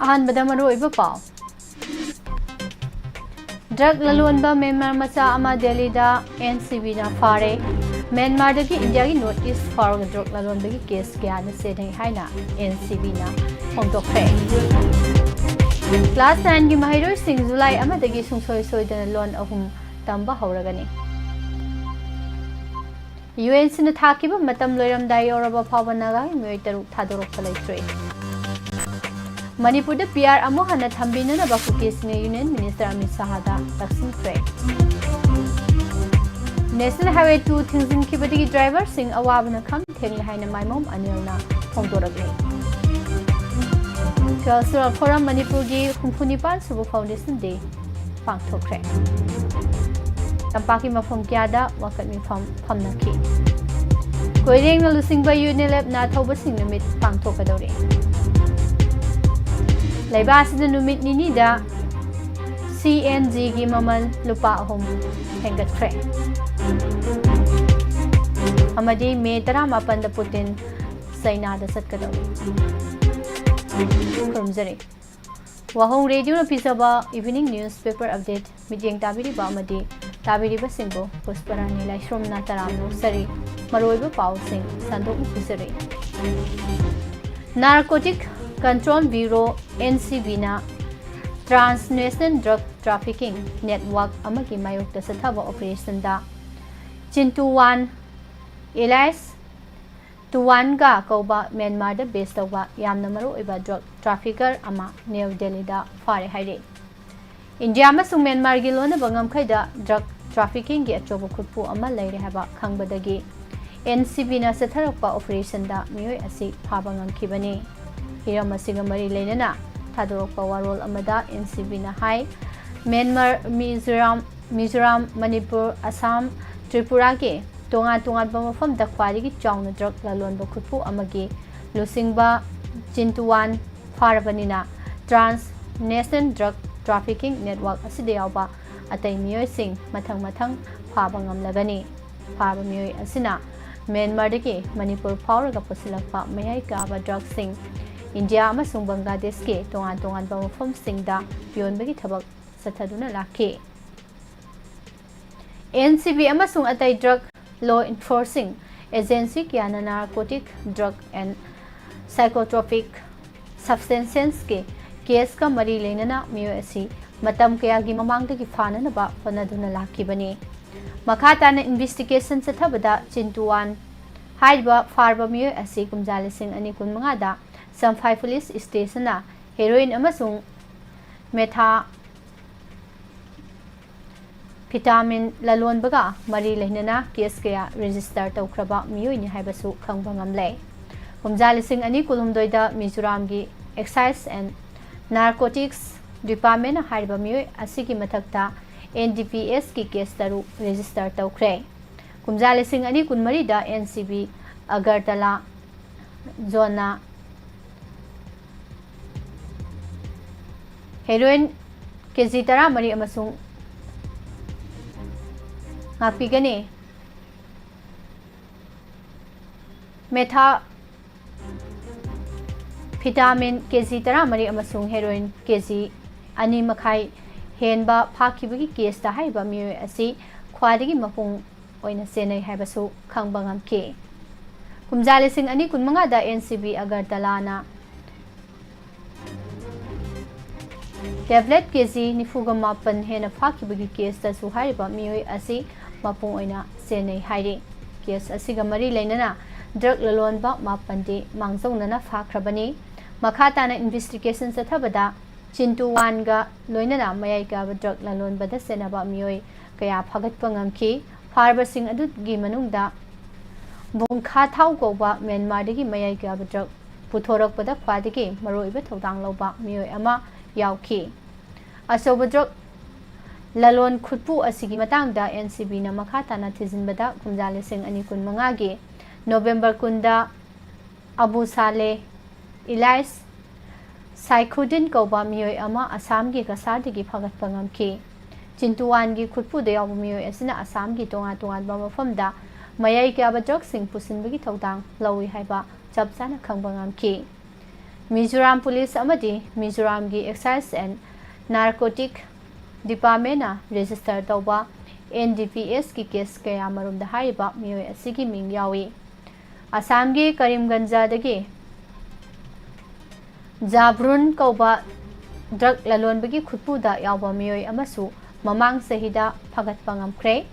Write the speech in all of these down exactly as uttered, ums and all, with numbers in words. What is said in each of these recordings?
ꯑꯍꯥꯟꯕꯗ ꯃꯔꯨꯑꯣꯏꯕ ꯄꯥꯎ꯫ ꯗ꯭ꯔꯒ ꯂꯂꯣꯟꯕ ꯃ꯭ꯌꯥꯟꯃꯥꯔ ꯃꯆꯥ ꯑꯃ ꯗꯦꯜꯂꯤꯗ ꯑꯦꯟ ꯁꯤ ꯕꯤꯅ ꯐꯥꯔꯦ꯫ ꯃ꯭ꯌꯥꯟꯃꯥꯔꯗꯒꯤ ꯏꯟꯗꯤꯌꯥꯒꯤ ꯅꯣꯔꯠ ꯏꯁ ꯐꯥꯎꯔꯒ ꯗ꯭ꯔꯒ ꯂꯂꯣꯟꯕꯒꯤ ꯀꯦꯁ ꯀꯌꯥꯅ ꯆꯦꯟꯅꯩ ꯍꯥꯏꯅ ꯑꯦꯟ ꯁꯤ ꯕꯤꯅ ꯐꯣꯡꯗꯣꯛꯈ꯭ꯔꯦ꯫ ꯀ꯭ꯂꯥꯁ ꯅꯥꯏꯟꯒꯤ ꯃꯍꯩꯔꯣꯏꯁꯤꯡ ꯖꯨꯂꯥꯏ ꯑꯃꯗꯒꯤ ꯁꯨꯡꯁꯣꯏ ꯁꯣꯏꯗꯅ ꯂꯣꯟ ꯑꯍꯨꯝ ꯇꯝꯕ ꯍꯧꯔꯒꯅꯤ꯫ ꯌꯨ ꯑꯦꯟ ꯁꯤꯅ ꯊꯥꯈꯤꯕ ꯃꯇꯝ ꯂꯣꯏꯔꯝꯗꯥꯏ ꯌꯧꯔꯕ ꯐꯥꯎꯕ ꯅꯥꯒꯥꯒꯤ ꯃꯤꯑꯣꯏ ꯇꯔꯨꯛ ꯊꯥꯗꯣꯔꯛꯄ ꯂꯩꯇ꯭ꯔꯤ꯫ ꯃꯅꯤꯄꯨꯔꯗ ꯄꯤ ꯑꯥꯔ ꯑꯃꯨꯛ ꯍꯟꯅ ꯊꯝꯕꯤꯅꯅꯕ ꯀꯨꯀꯤꯁꯤꯡꯅ ꯌꯨꯅꯤꯌꯟ ꯃꯤꯅꯤꯁꯇꯔ ꯑꯃꯤꯠ ꯁꯥꯍꯗ ꯇꯛꯁꯤꯟꯈ꯭ꯔꯦ꯫ ꯅꯦꯁꯅꯦꯜ ꯍꯥꯏꯋꯦ ꯇꯨ ꯊꯤꯡꯖꯤꯟꯈꯤꯕꯗꯒꯤ ꯗ꯭ꯔꯥꯏꯚꯔꯁꯤꯡ ꯑꯋꯥꯕꯅ ꯈꯝ ꯊꯦꯡꯂꯦ ꯍꯥꯏꯅ ꯃꯥꯏꯃꯣꯝ ꯑꯅꯤꯜꯅ ꯐꯣꯡꯗꯣꯔꯛꯂꯤ꯫ ꯀꯜꯆꯔꯦꯜ ꯐꯣꯔꯝ ꯃꯅꯤꯄꯨꯔꯒꯤ ꯍꯨꯝꯐꯨ ꯅꯤꯄꯥꯟ ꯁꯨꯕ ꯐꯥꯎꯟꯗꯦꯁꯟ ꯗꯦ ꯄꯥꯡꯊꯣꯛꯈ꯭ꯔꯦ꯫ ꯇꯝꯄꯥꯛꯀꯤ ꯃꯐꯝ ꯀꯌꯥꯗ ꯋꯥꯀꯠ ꯃꯤꯐꯝ ꯐꯝꯅꯈꯤ꯫ ꯀꯣꯏꯔꯦꯡꯅ ꯂꯨꯆꯤꯡꯕ ꯌꯨꯅꯦꯂꯦꯞꯅ ꯊꯧꯕꯁꯤꯡ ꯅꯨꯃꯤꯠ ꯄꯥꯡꯊꯣꯛꯀꯗꯧꯔꯤ꯫ ꯂꯩꯕꯥꯛ ꯑꯁꯤꯗ ꯅꯨꯃꯤꯠ ꯅꯤꯅꯤꯗ ꯁꯤ ꯑꯦꯟ ꯖꯤꯒꯤ ꯃꯃꯜ ꯂꯨꯄꯥ ꯑꯍꯨꯝ ꯍꯦꯟꯒꯠꯈ꯭ꯔꯦ꯫ ꯑꯃꯗꯤ ꯃꯦ ꯇꯔꯥꯃꯥꯄꯟꯗ ꯄꯨꯇꯤꯟ ꯆꯩꯅꯥꯗ ꯆꯠꯀꯗꯧꯔꯤ꯫ ꯈꯨꯔꯨꯝꯖꯔꯤ꯫ ꯋꯥꯍꯣꯡ ꯔꯦꯗꯤꯑꯣꯅ ꯄꯤꯖꯕ ꯏꯚꯤꯅꯤꯡ ꯅ꯭ꯌꯨꯁ ꯄꯦꯄꯔ ꯑꯞꯗꯦꯠ ꯃꯤꯠꯌꯦꯡ ꯇꯥꯕꯤꯔꯤꯕ ꯑꯃꯗꯤ ꯇꯥꯕꯤꯔꯤꯕꯁꯤꯡꯕꯨ ꯄꯨꯁꯄꯔꯥꯅꯤ ꯂꯥꯏꯁ꯭ꯔꯣꯝꯅ ꯇꯔꯥꯝꯅ ꯑꯣꯛꯆꯔꯤ꯫ ꯃꯔꯨꯑꯣꯏꯕ ꯄꯥꯎꯁꯤꯡ ꯁꯟꯗꯣꯛꯅ ꯄꯤꯖꯔꯤ꯫ Narcotic control bureau, N C ꯕꯤꯅ transnational drug trafficking network ꯑꯃꯒꯤ ꯃꯥꯌꯣꯛꯇ ꯆꯠꯊꯕ ꯑꯣꯄꯔꯦꯁꯟꯗ ꯆꯤꯟꯇꯨꯋꯥꯟ ꯑꯦꯂꯥꯏꯁ ꯇꯨꯋꯥꯟꯒꯥ ꯀꯧꯕ ꯃ꯭ꯌꯥꯟꯃꯥꯔꯗ ꯕꯦꯁ ꯇꯧꯕ ꯌꯥꯝꯅ ꯃꯔꯨꯑꯣꯏꯕ ꯗ꯭ꯔꯒ ꯇ꯭ꯔꯥꯐꯤꯀꯔ ꯑꯃ ꯅ꯭ꯌꯨ ꯗꯦꯜꯂꯤꯗ ꯐꯥꯔꯦ ꯍꯥꯏꯔꯤ꯫ ꯏꯟꯗꯤꯌꯥ ꯑꯃꯁꯨꯡ ꯃ꯭ꯌꯥꯟꯃꯥꯔꯒꯤ ꯂꯣꯟꯅꯕ ꯉꯝꯈꯩꯗ ꯗ꯭ꯔꯒ ꯇ꯭ꯔꯥꯐꯤꯀꯤꯡꯒꯤ ꯑꯆꯧꯕ ꯈꯨꯠꯄꯨ ꯑꯃ ꯂꯩꯔꯦ ꯍꯥꯏꯕ ꯈꯪꯕꯗꯒꯤ ꯑꯦꯟ ꯁꯤ ꯕꯤꯅ ꯆꯠꯊꯔꯛꯄ ꯑꯣꯄꯔꯦꯁꯟꯗ ꯃꯤꯑꯣꯏ ꯑꯁꯤ ꯐꯥꯕ ꯉꯝꯈꯤꯕꯅꯤ꯫ ꯍꯤꯔꯝ ꯑꯁꯤꯒ ꯃꯔꯤ ꯂꯩꯅꯅ ꯊꯥꯗꯣꯔꯛꯄ ꯋꯥꯔꯣꯜ ꯑꯃꯗ and C ꯕꯤꯅ high, Myanmar, Mizoram, Mizoram, Manipur, Assam, ꯇ꯭ꯔꯤꯄꯨꯔꯥꯒꯤ ꯇꯣꯉꯥꯟ ꯇꯣꯉꯥꯟꯕ ꯃꯐꯝꯗ ꯈ꯭ꯋꯥꯏꯗꯒꯤ ꯆꯥꯎꯅ ꯗ꯭ꯔꯒ ꯂꯂꯣꯟꯕ ꯈꯨꯠꯄꯨ ꯑꯃꯒꯤ ꯂꯨꯆꯤꯡꯕ ꯆꯤꯟꯇꯨꯋꯥꯟ ꯐꯥꯔꯕꯅꯤꯅ, transnational drug trafficking network ꯑꯁꯤꯗ ꯌꯥꯎꯕ ꯑꯇꯩ ꯃꯤꯑꯣꯏꯁꯤꯡ ꯃꯊꯪ ꯃꯊꯪ ꯐꯥꯕ ꯉꯝꯂꯒꯅꯤ꯫ ꯐꯥꯕ ꯃꯤꯑꯣꯏ ꯑꯁꯤꯅ ꯃ꯭ꯌꯥꯟꯃꯥꯔꯗꯒꯤ ꯃꯅꯤꯄꯨꯔ ꯐꯥꯎꯔꯒ ꯄꯨꯁꯤꯜꯂꯛꯄ ꯃꯌꯥꯏ ꯀꯥꯕ ꯗ꯭ꯔꯒꯁꯤꯡ ꯏꯟꯗꯤꯌꯥ ꯑꯃꯁꯨꯡ ꯕꯪꯒ꯭ꯂꯥꯗꯦꯁꯀꯤ ꯇꯣꯉꯥꯟ ꯇꯣꯉꯥꯟꯕ ꯃꯐꯝꯁꯤꯡꯗ ꯌꯣꯟꯕꯒꯤ ꯊꯕꯛ ꯆꯠꯊꯗꯨꯅ ꯂꯥꯛꯈꯤ꯫ ꯑꯦꯟ ꯁꯤ ꯕꯤ ꯑꯃꯁꯨꯡ ꯑꯇꯩ drug law enforcing agency ꯀꯌꯥꯅ narcotic drug and psychotropic substances ꯀꯤ case ꯀ ꯃꯔꯤ ꯂꯩꯅꯅ ꯃꯤꯑꯣꯏ ꯑꯁꯤ ꯃꯇꯝ ꯀꯌꯥꯒꯤ ꯃꯃꯥꯡꯗꯒꯤ ꯐꯥꯅꯅꯕ ꯍꯣꯠꯅꯗꯨꯅ ꯂꯥꯛꯈꯤꯕꯅꯤ꯫ ꯃꯈꯥ ꯇꯥꯅ investigation ꯆꯠꯊꯕꯗ ꯆꯤꯟꯇꯨꯋꯥꯟ ꯍꯥꯏꯔꯤꯕ ꯐꯥꯔꯕ ꯃꯤꯑꯣꯏ ꯑꯁꯤ ꯀꯨꯝꯖꯥ ꯂꯤꯁꯤꯡ ꯑꯅꯤ ꯀꯨꯟꯃꯉꯥꯗ ꯆꯝꯐꯥꯏ police station ꯅ heroin ꯑꯃꯁꯨꯡ methamphetamine ꯂꯂꯣꯟꯕꯒ ꯃꯔꯤ ꯂꯩꯅꯅ case ꯀꯌꯥ register ꯇꯧꯈ꯭ꯔꯕ ꯃꯤꯑꯣꯏꯅꯤ ꯍꯥꯏꯕꯁꯨ ꯈꯪꯕ ꯉꯝꯂꯦ꯫ ꯀꯨꯝꯖꯥ ꯂꯤꯁꯤꯡ ꯑꯅꯤ ꯀꯨꯟꯍꯨꯝꯗꯣꯏꯗ ꯃꯤꯖꯣꯔꯥꯝꯒꯤ Excise and Narcotics Department ꯅ ꯍꯥꯏꯔꯤꯕ ꯃꯤꯑꯣꯏ ꯑꯁꯤꯒꯤ ꯃꯊꯛꯇ N D P S ꯀꯤ case ꯇꯔꯨꯛ register ꯇꯧꯈ꯭ꯔꯦ꯫ ꯀꯨꯝꯖꯥ ꯂꯤꯁꯤꯡ ꯑꯅꯤ ꯀꯨꯟꯃꯔꯤꯗ N C B Agartala zone ꯅ heroin K G ꯇꯔꯥꯃꯔꯤ ꯑꯃꯁꯨꯡ, ꯉꯥꯛꯄꯤꯒꯅꯤ, methamphetamine K G ꯇꯔꯥꯃꯔꯤ ꯑꯃꯁꯨꯡ heroin K G ꯑꯅꯤ ꯃꯈꯥꯏ ꯍꯦꯟꯕ ꯐꯥꯈꯤꯕꯒꯤ case ꯇ ꯍꯥꯏꯔꯤꯕ ꯃꯤꯑꯣꯏ ꯑꯁꯤ ꯈ꯭ꯋꯥꯏꯗꯒꯤ ꯃꯄꯨꯡ ꯑꯣꯏꯅ ꯆꯦꯟꯅꯩ ꯍꯥꯏꯕꯁꯨ ꯈꯪꯕ ꯉꯝꯈꯤ꯫ ꯀꯨꯝꯖꯥ ꯂꯤꯁꯤꯡ ꯑꯅꯤ ꯀꯨꯟꯃꯉꯥꯗ N C B ꯑꯒꯔꯇꯂꯥꯅ tablet K G ꯅꯤꯐꯨꯒ ꯃꯥꯄꯟ ꯍꯦꯟꯅ ꯐꯥꯈꯤꯕꯒꯤ case ꯇꯁꯨ ꯍꯥꯏꯔꯤꯕ ꯃꯤꯑꯣꯏ ꯑꯁꯤ ꯃꯄꯨꯡ ꯑꯣꯏꯅ ꯆꯦꯟꯅꯩ ꯍꯥꯏꯔꯤ꯫ Case ꯑꯁꯤꯒ ꯃꯔꯤ ꯂꯩꯅꯅ drug ꯂꯂꯣꯟꯕ ꯃꯥꯄꯟꯗꯤ ꯃꯥꯡꯖꯧꯅꯅ ꯐꯥꯈ꯭ꯔꯕꯅꯤ꯫ ꯃꯈꯥ ꯇꯥꯅ investigation ꯆꯠꯊꯕꯗ ꯆꯤꯟꯇꯨꯋꯥꯟꯒ ꯂꯣꯏꯅꯅ ꯃꯌꯥꯏ ꯀꯥꯕ drug ꯂꯂꯣꯟꯕꯗ ꯆꯦꯟꯅꯕ ꯃꯤꯑꯣꯏ ꯀꯌꯥ ꯐꯥꯒꯠꯄ ꯉꯝꯈꯤ꯫ ꯐꯥꯔꯕꯁꯤꯡ ꯑꯗꯨꯒꯤ ꯃꯅꯨꯡꯗ ꯕꯣꯡꯈꯥ ꯊꯥꯎ ꯀꯧꯕ ꯃ꯭ꯌꯥꯟꯃꯥꯔꯗꯒꯤ ꯃꯌꯥꯏ ꯀꯥꯕ drug ꯄꯨꯊꯣꯔꯛꯄꯗ ꯈ꯭ꯋꯥꯏꯗꯒꯤ ꯃꯔꯨꯑꯣꯏꯕ ꯊꯧꯗꯥꯡ ꯂꯧꯕ ꯃꯤꯑꯣꯏ ꯑꯃ ꯌꯥꯎꯈꯤ꯫ ꯑꯆꯧꯕ drug ꯂꯂꯣꯟ ꯈꯨꯠꯄꯨ ꯑꯁꯤꯒꯤ ꯃꯇꯥꯡꯗ N C B ꯅ ꯃꯈꯥ ꯇꯥꯅ ꯊꯤꯖꯤꯟꯕꯗ ꯀꯨꯝꯖꯥ ꯂꯤꯁꯤꯡ ꯑꯅꯤ ꯀꯨꯟꯃꯉꯥꯒꯤ November ꯀꯨꯟꯗ ꯑꯕꯨ ꯁꯥꯂꯦ ꯏꯂꯥꯏꯁ ꯁꯥꯏꯈꯨꯗꯤꯟ ꯀꯧꯕ ꯃꯤꯑꯣꯏ ꯑꯃ ꯑꯁꯥꯝꯒꯤ ꯀꯁꯥꯔꯗꯒꯤ ꯐꯥꯒꯠꯄ ꯉꯝꯈꯤ꯫ ꯆꯤꯟꯇꯨꯋꯥꯟꯒꯤ ꯈꯨꯠꯄꯨꯗ ꯌꯥꯎꯕ ꯃꯤꯑꯣꯏ ꯑꯁꯤꯅ ꯑꯁꯥꯝꯒꯤ ꯇꯣꯉꯥꯟ ꯇꯣꯉꯥꯟꯕ ꯃꯐꯝꯗ ꯃꯌꯥꯏ ꯀꯥꯕ drug ꯁꯤꯡ ꯄꯨꯁꯤꯟꯕꯒꯤ ꯊꯧꯗꯥꯡ ꯂꯧꯏ ꯍꯥꯏꯕ ꯆꯞ ꯆꯥꯅ ꯈꯪꯕ ꯉꯝꯈꯤ꯫ ꯃꯤꯖꯣꯔꯥꯝ ꯄꯨꯂꯤꯁ ꯑꯃꯗꯤ ꯃꯤꯖꯣꯔꯥꯝꯒꯤ Excise and Narcotic Departmentꯅ register ꯇꯧꯕ N D P Sꯀꯤ case ꯀꯌꯥ ꯃꯔꯨꯝꯗ ꯍꯥꯏꯔꯤꯕ ꯃꯤꯑꯣꯏ ꯑꯁꯤꯒꯤ ꯃꯤꯡ ꯌꯥꯎꯏ꯫ ꯑꯁꯥꯝꯒꯤ ꯀꯔꯤꯝꯒꯟꯖꯗꯒꯤ ꯖꯥꯕ꯭ꯔꯨꯟ ꯀꯧꯕ drug ꯂꯂꯣꯟꯕꯒꯤ ꯈꯨꯠꯄꯨꯗ ꯌꯥꯎꯕ ꯃꯤꯑꯣꯏ ꯑꯃꯁꯨ ꯃꯃꯥꯡ ꯆꯍꯤꯗ ꯐꯥꯒꯠꯄ ꯉꯝꯈ꯭ꯔꯦ꯫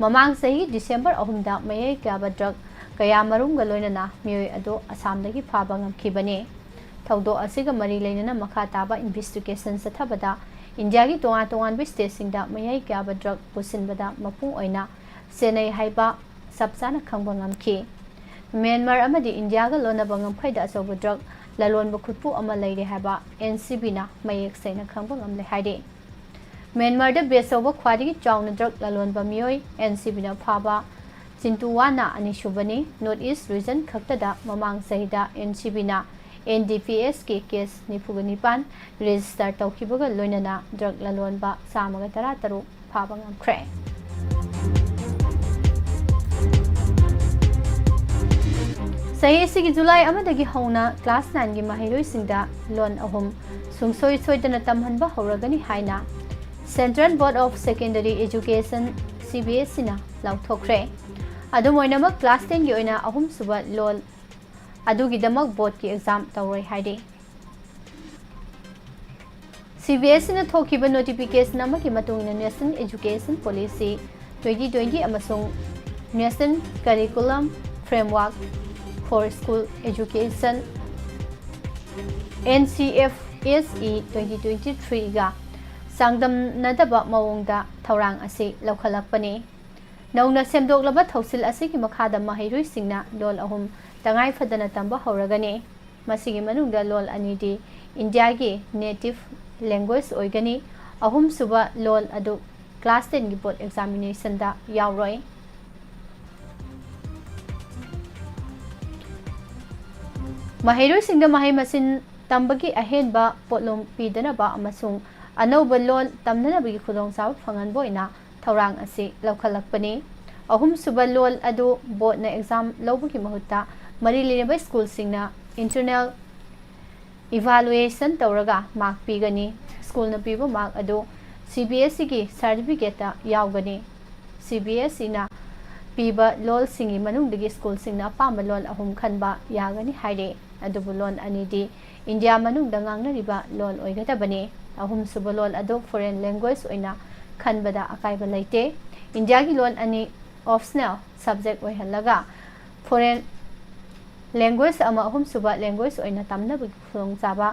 ꯃꯃꯥꯡ ꯆꯍꯤ December ꯑꯍꯨꯝꯗ ꯃꯌꯥꯏ ꯀꯥꯕ drug ꯀꯌꯥ ꯃꯔꯨꯝꯒ ꯂꯣꯏꯅꯅ ꯃꯤꯑꯣꯏ ꯑꯗꯨ ꯑꯁꯥꯝꯗꯒꯤ ꯐꯥꯕ ꯉꯝꯈꯤꯕꯅꯤ꯫ ꯊꯧꯗꯣꯛ ꯑꯁꯤꯒ ꯃꯔꯤ ꯂꯩꯅꯅ ꯃꯈꯥ ꯇꯥꯕ investigation ꯆꯠꯊꯕꯗ ꯏꯟꯗꯤꯌꯥꯒꯤ ꯇꯣꯉꯥꯟ ꯇꯣꯉꯥꯟꯕ stateꯁꯤꯡꯗ ꯃꯌꯥꯏ ꯀꯥꯕ drug ꯄꯨꯁꯤꯟꯕꯗ ꯃꯄꯨꯡ ꯑꯣꯏꯅ ꯁꯦꯟꯅꯩ ꯍꯥꯏꯕ ꯆꯞ ꯆꯥꯅ ꯈꯪꯕ ꯉꯝꯈꯤ꯫ ꯃ꯭ꯌꯥꯟꯃꯥꯔ ꯑꯃꯗꯤ ꯏꯟꯗꯤꯌꯥꯒ ꯂꯣꯟꯅꯕ ꯉꯝꯈꯩꯗ ꯑꯆꯧꯕ drug ꯂꯂꯣꯟꯕ ꯈꯨꯠꯄꯨ ꯑꯃ ꯂꯩꯔꯦ ꯍꯥꯏꯕ N C Bꯅ ꯃꯌꯦꯛ ꯁꯦꯡꯅ ꯈꯪꯕ ꯉꯝꯂꯦ ꯍꯥꯏꯔꯤ꯫ ꯃ꯭ꯌꯥꯟꯃꯥꯔꯗ base ꯇꯧꯕ ꯈ꯭ꯋꯥꯏꯗꯒꯤ ꯆꯥꯎꯅ drug ꯂꯂꯣꯟꯕ ꯃꯤꯑꯣꯏ N C Bꯅ ꯐꯥꯕ ꯆꯤꯟꯇꯨꯋꯥꯅ ꯑꯅꯤꯁꯨꯕꯅꯤ꯫ North East region ꯈꯛꯇꯗ ꯃꯃꯥꯡ ꯆꯍꯤꯗ N C Bꯅ N D P Sꯀꯤ case ꯅꯤꯐꯨꯒ ꯅꯤꯄꯥꯟ register ꯇꯧꯈꯤꯕꯒ ꯂꯣꯏꯅꯅ drug ꯂꯂꯣꯟꯕ ꯆꯥꯝꯃꯒ ꯇꯔꯥ ꯇꯔꯨꯛ ꯐꯥꯕ ꯉꯝꯈ꯭ꯔꯦ꯫ ꯆꯍꯤ ꯑꯁꯤꯒꯤ July ꯑꯃꯗꯒꯤ ꯍꯧꯅ class nineꯒꯤ ꯃꯍꯩꯔꯣꯏꯁꯤꯡꯗ ꯂꯣꯟ ꯑꯍꯨꯝ ꯁꯨꯡꯁꯣꯏ ꯁꯣꯏꯗꯅ ꯇꯝꯍꯟꯕ ꯍꯧꯔꯒꯅꯤ ꯍꯥꯏꯅ Central Board of Secondary Education, C B S Eꯅ ꯂꯥꯎꯊꯣꯛꯈ꯭ꯔꯦ꯫ ꯑꯗꯨꯝ ꯑꯣꯏꯅꯃꯛ, class tenꯒꯤ ꯑꯣꯏꯅ ꯑꯍꯨꯝꯁꯨꯕ ꯂꯣꯟ ꯑꯗꯨꯒꯤꯗꯃꯛ boardꯀꯤ exam ꯇꯧꯔꯣꯏ ꯍꯥꯏꯔꯤ꯫ C B S Eꯅ ꯊꯣꯛꯈꯤꯕ notification ꯑꯃꯒꯤ ꯃꯇꯨꯡ ꯏꯟꯅ National Education Policy twenty twenty ꯑꯃꯁꯨꯡ National Curriculum Framework for School Education, N C F S E twenty twenty-threeꯒ ꯆꯥꯡꯗꯝꯅꯗꯕ ꯃꯑꯣꯡꯗ ꯊꯧꯔꯥꯡ ꯑꯁꯤ ꯂꯧꯈꯠꯂꯛꯄꯅꯤ꯫ ꯅꯧꯅ ꯁꯦꯝꯗꯣꯛꯂꯕ ꯊꯧꯁꯤꯜ ꯑꯁꯤꯒꯤ ꯃꯈꯥꯗ ꯃꯍꯩꯔꯣꯏꯁꯤꯡꯅ ꯂꯣꯜ ꯑꯍꯨꯝ ꯇꯉꯥꯏ ꯐꯗꯅ ꯇꯝꯕ ꯍꯧꯔꯒꯅꯤ꯫ ꯃꯁꯤꯒꯤ ꯃꯅꯨꯡꯗ ꯂꯣꯜ ꯑꯅꯤꯗꯤ ꯏꯟꯗꯤꯌꯥꯒꯤ native language ꯑꯣꯏꯒꯅꯤ꯫ ꯑꯍꯨꯝꯁꯨꯕ ꯂꯣꯜ ꯑꯗꯨ class tenꯒꯤ board examinationꯗ ꯌꯥꯎꯔꯣꯏ꯫ ꯃꯍꯩꯔꯣꯏꯁꯤꯡꯗ ꯃꯍꯩ ꯃꯁꯤꯡ ꯇꯝꯕꯒꯤ ꯑꯍꯦꯟꯕ ꯄꯣꯠꯂꯨꯝ ꯄꯤꯗꯅꯕ ꯑꯃꯁꯨꯡ ꯑꯅꯧꯕ ꯂꯣꯜ ꯇꯝꯅꯅꯕꯒꯤ ꯈꯨꯗꯣꯡꯆꯥꯕ ꯐꯪꯍꯟꯕ ꯑꯣꯏꯅ ꯊꯧꯔꯥꯡ ꯑꯁꯤ ꯂꯧꯈꯠꯂꯛꯄꯅꯤ꯫ ꯑꯍꯨꯝꯁꯨꯕ ꯂꯣꯜ ꯑꯗꯨ boardꯅ exam ꯂꯧꯕꯒꯤ ꯃꯍꯨꯠꯇ ꯃꯔꯤ ꯂꯩꯅꯕ schoolꯁꯤꯡꯅ internal evaluation ꯇꯧꯔꯒ mark ꯄꯤꯒꯅꯤ꯫ ꯁ꯭ꯀꯨꯜꯅ ꯄꯤꯕ mark ꯑꯗꯨ CBSEꯒꯤ certificateꯇ ꯌꯥꯎꯒꯅꯤ꯫ CBSEꯅ ꯄꯤꯕ ꯂꯣꯜꯁꯤꯡꯒꯤ ꯃꯅꯨꯡꯗꯒꯤ ꯁ꯭ꯀꯨꯜꯁꯤꯡꯅ ꯑꯄꯥꯝꯕ ꯂꯣꯜ ꯑꯍꯨꯝ ꯈꯟꯕ ꯌꯥꯒꯅꯤ ꯍꯥꯏꯔꯤ꯫ ꯑꯗꯨꯕꯨ ꯂꯣꯜ ꯑꯅꯤꯗꯤ ꯏꯟꯗꯤꯌꯥ ꯃꯅꯨꯡꯗ ꯉꯥꯡꯅꯔꯤꯕ ꯂꯣꯜ ꯑꯣꯏꯒꯗꯕꯅꯤ꯫ ꯑꯍꯨꯝꯁꯨꯕ ꯂꯣꯜ ꯑꯗꯨ foreign language ꯑꯣꯏꯅ ꯈꯟꯕꯗ ꯑꯀꯥꯏꯕ ꯂꯩꯇꯦ꯫ ꯏꯟꯗꯤꯌꯥꯒꯤ ꯂꯣꯜ ꯑꯅꯤ optional subject ꯑꯣꯏꯍꯜꯂꯒ foreign language ꯑꯃ ꯑꯍꯨꯝꯁꯨꯕ language ꯑꯣꯏꯅ ꯇꯝꯅꯕꯒꯤ ꯈꯨꯗꯣꯡꯆꯥꯕ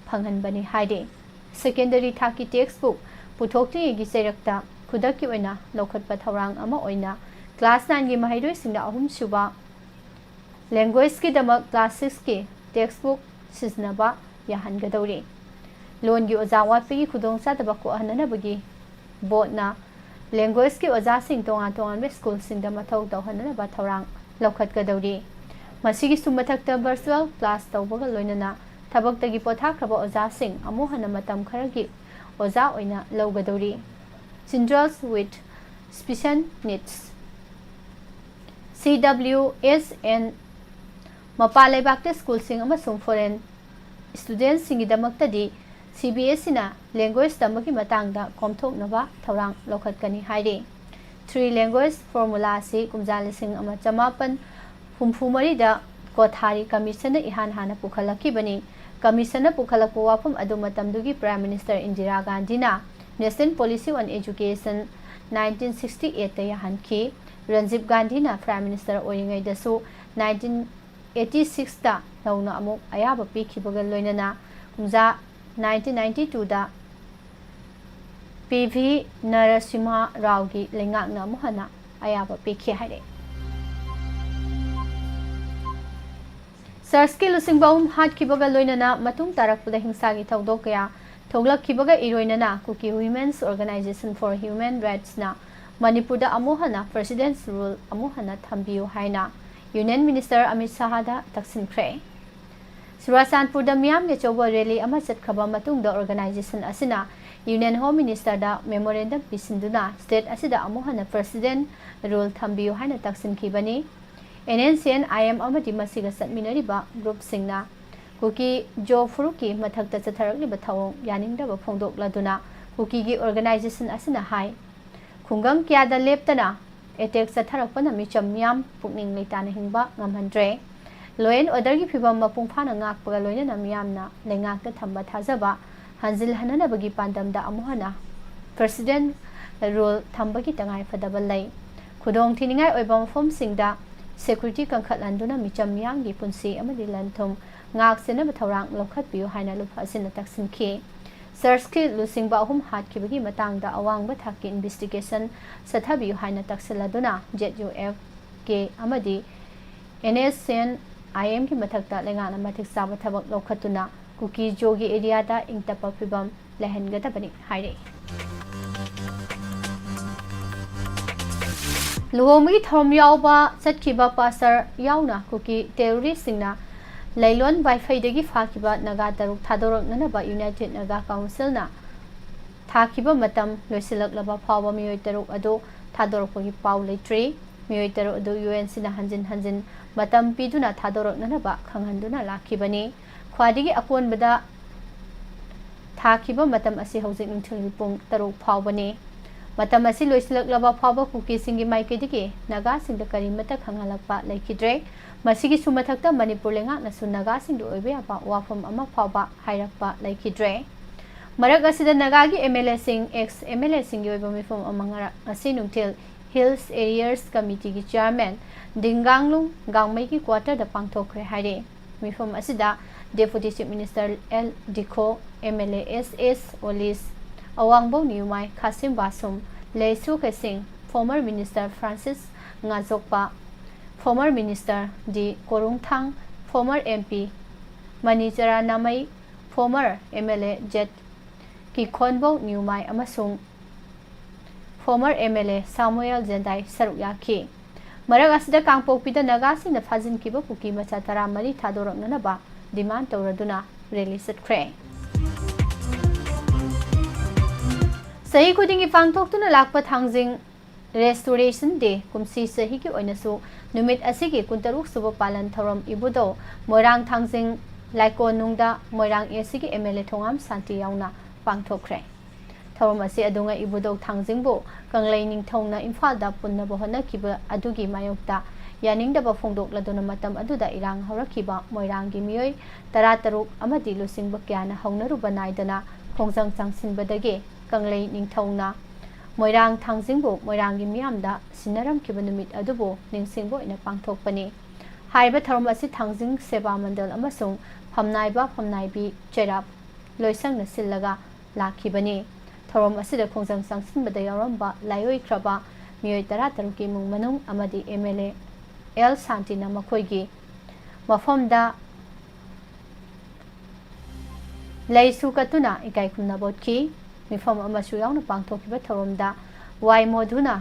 ꯐꯪꯍꯟꯕꯅꯤ ꯍꯥꯏꯔꯤ꯫ Secondary ꯊꯥꯛꯀꯤ textbook ꯄꯨꯊꯣꯛꯇ꯭ꯔꯤꯉꯩꯒꯤ ꯆꯩꯔꯛꯇ ꯈꯨꯗꯛꯀꯤ ꯑꯣꯏꯅ ꯂꯧꯈꯠꯄ ꯊꯧꯔꯥꯡ ꯑꯃ ꯑꯣꯏꯅ class nineꯒꯤ ꯃꯍꯩꯔꯣꯏꯁꯤꯡꯗ ꯑꯍꯨꯝꯁꯨꯕ languageꯀꯤꯗꯃꯛ class sixꯀꯤ textbook ꯁꯤꯖꯤꯟꯅꯕ ꯌꯥꯍꯟꯒꯗꯧꯔꯤ꯫ ꯂꯣꯟꯒꯤ ꯑꯣꯖꯥ ꯋꯥꯠꯄꯒꯤ ꯈꯨꯗꯣꯡꯆꯥꯗꯕ ꯀꯣꯛꯍꯟꯅꯅꯕꯒꯤ boardꯅ languageꯀꯤ ꯑꯣꯖꯥꯁꯤꯡ ꯇꯣꯉꯥꯟ ꯇꯣꯉꯥꯟꯕ ꯁ꯭ꯀꯨꯜꯁꯤꯡꯗ ꯃꯊꯧ ꯇꯧꯍꯟꯅꯅꯕ ꯊꯧꯔꯥꯡ ꯂꯧꯈꯠꯀꯗꯧꯔꯤ꯫ ꯃꯁꯤꯒꯤꯁꯨ ꯃꯊꯛꯇ virtual class ꯇꯧꯕꯒ ꯂꯣꯏꯅꯅ ꯊꯕꯛꯇꯒꯤ ꯄꯣꯊꯥꯈ꯭ꯔꯕ ꯑꯣꯖꯥꯁꯤꯡ ꯑꯃꯨꯛ ꯍꯟꯅ ꯃꯇꯝ ꯈꯔꯒꯤ ꯑꯣꯖꯥ ꯑꯣꯏꯅ ꯂꯧꯒꯗꯧꯔꯤ꯫ Children with special needs, CWSN, ꯃꯄꯥꯟ ꯂꯩꯕꯥꯛꯇ ꯁ꯭ꯀꯨꯜꯁꯤꯡ ꯑꯃꯁꯨꯡ foreign studentꯁꯤꯡꯒꯤꯗꯃꯛꯇꯗꯤ CBSEꯅ language ꯇꯝꯕꯒꯤ ꯃꯇꯥꯡꯗ ꯀꯣꯝꯊꯣꯛꯅꯕ ꯊꯧꯔꯥꯡ ꯂꯧꯈꯠꯀꯅꯤ ꯍꯥꯏꯔꯤ꯫ Three language formula ꯑꯁꯤ ꯀꯨꯝꯖꯥ ꯂꯤꯁꯤꯡ ꯑꯃ ꯆꯃꯥꯄꯟ ꯍꯨꯝꯐꯨ ꯃꯔꯤꯗ ꯀꯣꯊꯥꯔꯤ commissionꯅ ꯏꯍꯥꯟ ꯍꯥꯟꯅ ꯄꯨꯈꯠꯂꯛꯈꯤꯕꯅꯤ꯫ Commissionꯅ ꯄꯨꯈꯠꯂꯛꯄ ꯋꯥꯐꯝ ꯑꯗꯨ ꯃꯇꯝꯗꯨꯒꯤ Prime Minister ꯏꯟꯗꯤꯔꯥ ꯒꯥꯟꯙꯤꯅ National Policy on Education nineteen sixty eightꯇ ꯌꯥꯍꯟꯈꯤ꯫ ꯔꯟꯖꯤꯕ ꯒꯥꯟꯙꯤꯅ Prime Minister ꯑꯣꯏꯔꯤꯉꯩꯗꯁꯨ nineteen eighty sixꯇ ꯅꯧꯅ ꯑꯃꯨꯛ ꯑꯌꯥꯕ ꯄꯤꯈꯤꯕꯒ ꯂꯣꯏꯅꯅ ꯀꯨꯝꯖꯥ nineteen ninety twoꯗ P V Narasimha ꯔꯥꯎꯒꯤ ꯂꯩꯉꯥꯛꯅ ꯑꯃꯨꯛ ꯍꯟꯅ ꯑꯌꯥꯕ ꯄꯤꯈꯤ ꯍꯥꯏꯔꯛꯏ꯫ Churchꯀꯤ ꯂꯨꯆꯤꯡꯕ ꯑꯍꯨꯝ ꯍꯥꯠꯈꯤꯕꯒ ꯂꯣꯏꯅꯅ ꯃꯇꯨꯡ ꯇꯥꯔꯛꯄꯗ ꯍꯤꯡꯁꯥꯒꯤ ꯊꯧꯗꯣꯛ ꯀꯌꯥ ꯊꯣꯛꯂꯛꯈꯤꯕꯒ ꯏꯔꯣꯏꯅꯅ Kuki Women's Organisation for Human Rightsꯅ ꯃꯅꯤꯄꯨꯔꯗ ꯑꯃꯨꯛ ꯍꯟꯅ President's Rule ꯑꯃꯨꯛ ꯍꯟꯅ ꯊꯝꯕꯤꯌꯨ ꯍꯥꯏꯅ Union Minister ꯑꯃꯤꯠ ꯁꯥꯍꯗ ꯇꯛꯁꯤꯟꯈ꯭ꯔꯦ꯫ ꯆꯨꯔꯥꯆꯥꯟꯄꯨꯔꯗ ꯃꯤꯌꯥꯝꯒꯤ ꯑꯆꯧꯕ rally ꯑꯃ ꯆꯠꯈ꯭ꯔꯕ ꯃꯇꯨꯡꯗ organisation ꯑꯁꯤꯅ Union Home Ministerꯗ memorandum ꯄꯤꯁꯤꯟꯗꯨꯅ state ꯑꯁꯤꯗ ꯑꯃꯨꯛ ꯍꯟꯅ President Rule ꯊꯝꯕꯤꯌꯨ ꯍꯥꯏꯅ ꯇꯛꯁꯤꯟꯈꯤꯕꯅꯤ꯫ NNCN IM ꯑꯃꯗꯤ ꯃꯁꯤꯒ ꯆꯠꯃꯤꯟꯅꯔꯤꯕ groupꯁꯤꯡꯅ ꯀꯨꯀꯤ ꯖꯣ ꯐꯨꯔꯨꯞꯀꯤ ꯃꯊꯛꯇ ꯆꯠꯊꯔꯛꯂꯤꯕ ꯊꯧꯑꯣꯡ ꯌꯥꯅꯤꯡꯗꯕ ꯐꯣꯡꯗꯣꯛꯂꯗꯨꯅ ꯀꯨꯀꯤꯒꯤ organization ꯑꯁꯤꯅ ꯍꯥꯏ, ꯈꯨꯡꯒꯪ ꯀꯌꯥꯗ ꯂꯦꯞꯇꯅ attack ꯆꯠꯊꯔꯛꯄꯅ ꯃꯤꯆꯝ ꯃꯤꯌꯥꯝ ꯄꯨꯛꯅꯤꯡ ꯂꯩꯇꯥꯅ ꯍꯤꯡꯕ ꯉꯝꯍꯟꯗ꯭ꯔꯦ꯫ Law and orderꯒꯤ ꯐꯤꯕꯝ ꯃꯄꯨꯡ ꯐꯥꯅ ꯉꯥꯛꯄꯒ ꯂꯣꯏꯅꯅ ꯃꯤꯌꯥꯝꯅ ꯂꯩꯉꯥꯛꯇ ꯊꯝꯕ ꯊꯥꯖꯕ ꯍꯟꯖꯤꯜꯍꯟꯅꯅꯕꯒꯤ ꯄꯥꯟꯗꯝꯗ ꯑꯃꯨꯛ ꯍꯟꯅ President rule ꯊꯝꯕꯒꯤ ꯇꯉꯥꯏꯐꯗꯕ ꯂꯩ꯫ ꯈꯨꯗꯣꯡ ꯊꯤꯅꯤꯡꯉꯥꯏ ꯑꯣꯏꯕ ꯃꯐꯝꯁꯤꯡꯗ security ꯀꯟꯈꯠꯍꯟꯗꯨꯅ ꯃꯤꯆꯝ ꯃꯤꯌꯥꯝꯒꯤ ꯄꯨꯟꯁꯤ ꯑꯃꯗꯤ ꯂꯟ ꯊꯨꯝ ꯉꯥꯛ ꯁꯦꯟꯅꯕ ꯊꯧꯔꯥꯡ ꯂꯧꯈꯠꯄꯤꯌꯨ ꯍꯥꯏꯅ ꯂꯨꯞ ꯑꯁꯤꯅ ꯇꯛꯁꯤꯟꯈꯤ꯫ Searchꯀꯤ ꯂꯨꯆꯤꯡꯕ ꯑꯍꯨꯝ ꯍꯥꯠꯈꯤꯕꯒꯤ ꯃꯇꯥꯡꯗ ꯑꯋꯥꯡꯕ ꯊꯥꯛꯀꯤ investigation ꯆꯠꯊꯕꯤꯌꯨ ꯍꯥꯏꯅ ꯇꯛꯁꯤꯜꯂꯗꯨꯅ ZUFK ꯑꯃꯗꯤ NSCN IMꯒꯤ ꯃꯊꯛꯇ ꯂꯩꯉꯥꯛꯅ ꯃꯇꯤꯛ ꯆꯥꯕ ꯊꯕꯛ ꯂꯧꯈꯠꯇꯨꯅ ꯀꯨꯀꯤ ꯖꯣꯒꯤ areaꯗ ꯏꯪ ꯇꯞꯄ ꯐꯤꯕꯝ ꯂꯩꯍꯟꯒꯗꯕꯅꯤ ꯍꯥꯏꯔꯤ꯫ ꯂꯨꯍꯣꯡꯕꯒꯤ ꯊꯧꯔꯝ ꯌꯥꯎꯕ ꯆꯠꯈꯤꯕ pastor ꯌꯥꯎꯅ ꯀꯨꯀꯤ terroristꯁꯤꯡꯅ ꯂꯩꯂꯣꯟ ꯋꯥꯏꯐꯩꯗꯒꯤ ꯐꯥꯈꯤꯕ ꯅꯥꯒꯥ ꯇꯔꯨꯛ ꯊꯥꯗꯣꯔꯛꯅꯅꯕ United Naga Councilꯅ ꯊꯥꯈꯤꯕ ꯃꯇꯝ ꯂꯣꯏꯁꯤꯜꯂꯛꯂꯕ ꯐꯥꯎꯕ ꯃꯤꯑꯣꯏ ꯇꯔꯨꯛ ꯑꯗꯨ ꯊꯥꯗꯣꯔꯛꯄꯒꯤ ꯄꯥꯎ ꯂꯩꯇ꯭ꯔꯤ꯫ ꯃꯤꯑꯣꯏ ꯇꯔꯨꯛ ꯑꯗꯨ UNCꯅ ꯍꯟꯖꯤꯟ ꯍꯟꯖꯤꯟ ꯃꯇꯝ ꯄꯤꯗꯨꯅ ꯊꯥꯗꯣꯔꯛꯅꯅꯕ ꯈꯪꯍꯟꯗꯨꯅ ꯂꯥꯛꯈꯤꯕꯅꯤ꯫ ꯈ꯭ꯋꯥꯏꯗꯒꯤ ꯑꯀꯣꯟꯕꯗ ꯊꯥꯈꯤꯕ ꯃꯇꯝ ꯑꯁꯤ ꯍꯧꯖꯤꯛ ꯅꯨꯡꯊꯤꯜꯒꯤ ꯄꯨꯡ ꯇꯔꯨꯛ ꯐꯥꯎꯕꯅꯤ꯫ ꯃꯇꯝ ꯑꯁꯤ ꯂꯣꯏꯁꯤꯜꯂꯛꯂꯕ ꯐꯥꯎꯕ ꯀꯨꯀꯤꯁꯤꯡꯒꯤ ꯃꯥꯏꯀꯩꯗꯒꯤ ꯅꯥꯒꯥꯁꯤꯡꯗ ꯀꯔꯤꯃꯠꯇ ꯈꯪꯍꯜꯂꯛꯄ ꯂꯩꯈꯤꯗ꯭ꯔꯦ꯫ ꯃꯁꯤꯒꯤꯁꯨ ꯃꯊꯛꯇ ꯃꯅꯤꯄꯨꯔ ꯂꯩꯉꯥꯛꯅꯁꯨ ꯅꯥꯒꯥꯁꯤꯡꯒꯤ ꯑꯣꯏꯕ ꯌꯥꯕ ꯋꯥꯐꯝ ꯑꯃ ꯐꯥꯎꯕ ꯍꯥꯏꯔꯛꯄ ꯂꯩꯈꯤꯗ꯭ꯔꯦ꯫ ꯃꯔꯛ ꯑꯁꯤꯗ ꯅꯥꯒꯥꯒꯤ MLAꯁꯤꯡ, ex MLAꯁꯤꯡꯒꯤ ꯑꯣꯏꯕ ꯃꯤꯐꯝ ꯑꯃ ꯉꯔꯥꯡ ꯉꯁꯤ ꯅꯨꯡꯊꯤꯜ Hills Arrears Committeeꯒꯤ chairman ꯗꯤꯡꯒꯥꯡꯂꯨꯡ ꯒꯥꯡꯃꯩꯒꯤ quarterꯗ ꯄꯥꯡꯊꯣꯛꯈ꯭ꯔꯦ ꯍꯥꯏꯔꯦ꯫ ꯃꯤꯐꯝ ꯑꯁꯤꯗ Deputy Chief Minister L Dikho, MLA S S Olish, Awangbow Newmai Khashim Vashum, Lesu Kheshing, former minister Francis Ngajokpa, former minister D Korungthang, former MP Manichara Namei, former MLA Jet Kikhonbou Newmai ꯑꯃꯁꯨꯡ former MLA ꯁꯥꯃꯨꯑꯦꯜ ꯖꯦꯟꯗꯥꯏ ꯁꯔꯨꯛ ꯌꯥꯈꯤ꯫ ꯃꯔꯛ ꯑꯁꯤꯗ ꯀꯥꯡꯄꯣꯛꯄꯤꯗ ꯅꯥꯒꯥꯁꯤꯡꯅ ꯐꯥꯖꯤꯟꯈꯤꯕ ꯀꯨꯀꯤ ꯃꯆꯥ ꯇꯔꯥꯃꯔꯤ ꯊꯥꯗꯣꯔꯛꯅꯅꯕ demand ꯇꯧꯔꯗꯨꯅ rally ꯆꯠꯈ꯭ꯔꯦ꯫ ꯆꯍꯤ ꯈꯨꯗꯤꯡꯒꯤ ꯄꯥꯡꯊꯣꯛꯇꯨꯅ ꯂꯥꯛꯄ ꯊꯥꯡꯖꯤꯡ Restoration Day ꯀꯨꯝꯁꯤ ꯆꯍꯤꯒꯤ ꯑꯣꯏꯅꯁꯨ ꯅꯨꯃꯤꯠ ꯑꯁꯤꯒꯤ ꯀꯨꯟꯇꯔꯨꯛ ꯁꯨꯕ ꯄꯥꯂꯟ ꯊꯧꯔꯝ ꯏꯕꯨꯙꯧ ꯃꯣꯏꯔꯥꯡ ꯊꯥꯡꯖꯤꯡ ꯂꯥꯏꯀꯣꯟꯅꯨꯡꯗ ꯃꯣꯏꯔꯥꯡ ꯑꯦ ꯁꯤꯒꯤ ꯑꯦꯝ ꯑꯦꯜ ꯑꯦ ꯊꯣꯉꯥꯝ ꯁꯥꯟꯇꯤ ꯌꯥꯎꯅ ꯄꯥꯡꯊꯣꯛꯈ꯭ꯔꯦ꯫ ꯊꯧꯔꯝ ꯑꯁꯤ ꯑꯗꯨꯉꯩ ꯏꯕꯨꯙꯧ ꯊꯥꯡꯖꯤꯡꯕꯨ ꯀꯪꯂꯩ ꯅꯤꯡꯊꯧꯅ ꯏꯝꯐꯥꯜꯗ ꯄꯨꯟꯅꯕ ꯍꯣꯠꯅꯈꯤꯕ ꯑꯗꯨꯒꯤ ꯃꯥꯌꯣꯛꯇ ꯌꯥꯅꯤꯡꯗꯕ ꯐꯣꯡꯗꯣꯛꯂꯗꯨꯅ ꯃꯇꯝ ꯑꯗꯨꯗ ꯏꯔꯥꯡ ꯍꯧꯔꯛꯈꯤꯕ ꯃꯣꯏꯔꯥꯡꯒꯤ ꯃꯤꯑꯣꯏ ꯇꯔꯥꯇꯔꯨꯛ ꯑꯃꯗꯤ ꯂꯨꯆꯤꯡꯕ ꯀꯌꯥꯅ ꯍꯧꯅꯔꯨꯕ ꯅꯥꯏꯗꯅ ꯈꯣꯡꯖꯪ ꯆꯪꯁꯤꯟꯕꯗꯒꯤ ꯀꯪꯂꯩ ꯅꯤꯡꯊꯧꯅ ꯃꯣꯏꯔꯥꯡ ꯊꯥꯡꯖꯤꯡꯕꯨ ꯃꯣꯏꯔꯥꯡꯒꯤ ꯃꯤꯌꯥꯝꯗ ꯁꯤꯟꯅꯔꯝꯈꯤꯕ ꯅꯨꯃꯤꯠ ꯑꯗꯨꯕꯨ ꯅꯤꯡꯁꯤꯡꯕ ꯑꯣꯏꯅ ꯄꯥꯡꯊꯣꯛꯄꯅꯤ꯫ ꯍꯥꯏꯔꯤꯕ ꯊꯧꯔꯝ ꯑꯁꯤ ꯊꯥꯡꯖꯤꯡ ꯁꯦꯕꯥ ꯃꯟꯗꯜ ꯑꯃꯁꯨꯡ ꯐꯝꯅꯥꯏꯕ ꯐꯝꯅꯥꯏꯕꯤ ꯆꯩꯔꯥꯛ ꯂꯣꯏꯁꯪꯅ ꯁꯤꯜꯂꯒ ꯂꯥꯛꯈꯤꯕꯅꯤ꯫ ꯊꯧꯔꯝ ꯑꯁꯤꯗ ꯈꯣꯡꯖꯪ ꯆꯪꯁꯤꯟꯕꯗ ꯌꯥꯎꯔꯝꯕ ꯂꯥꯏꯑꯣꯏꯈ꯭ꯔꯕ ꯃꯤꯑꯣꯏ ꯇꯔꯥꯇꯔꯨꯛꯀꯤ ꯏꯃꯨꯡ ꯃꯅꯨꯡ ꯑꯃꯗꯤ ꯑꯦꯝ ꯑꯦꯜ ꯑꯦ ꯑꯦꯜ ꯁꯥꯟꯇꯤꯅ ꯃꯈꯣꯏꯒꯤ ꯃꯐꯝꯗ ꯂꯩꯁꯨ ꯀꯠꯇꯨꯅ ꯏꯀꯥꯏ ꯈꯨꯝꯅꯕ ꯎꯠꯈꯤ꯫ ꯃꯤꯐꯝ ꯑꯃꯁꯨ ꯌꯥꯎꯅ ꯄꯥꯡꯊꯣꯛꯈꯤꯕ ꯊꯧꯔꯝꯗ ꯋꯥꯏ ꯃꯣꯙꯨꯅ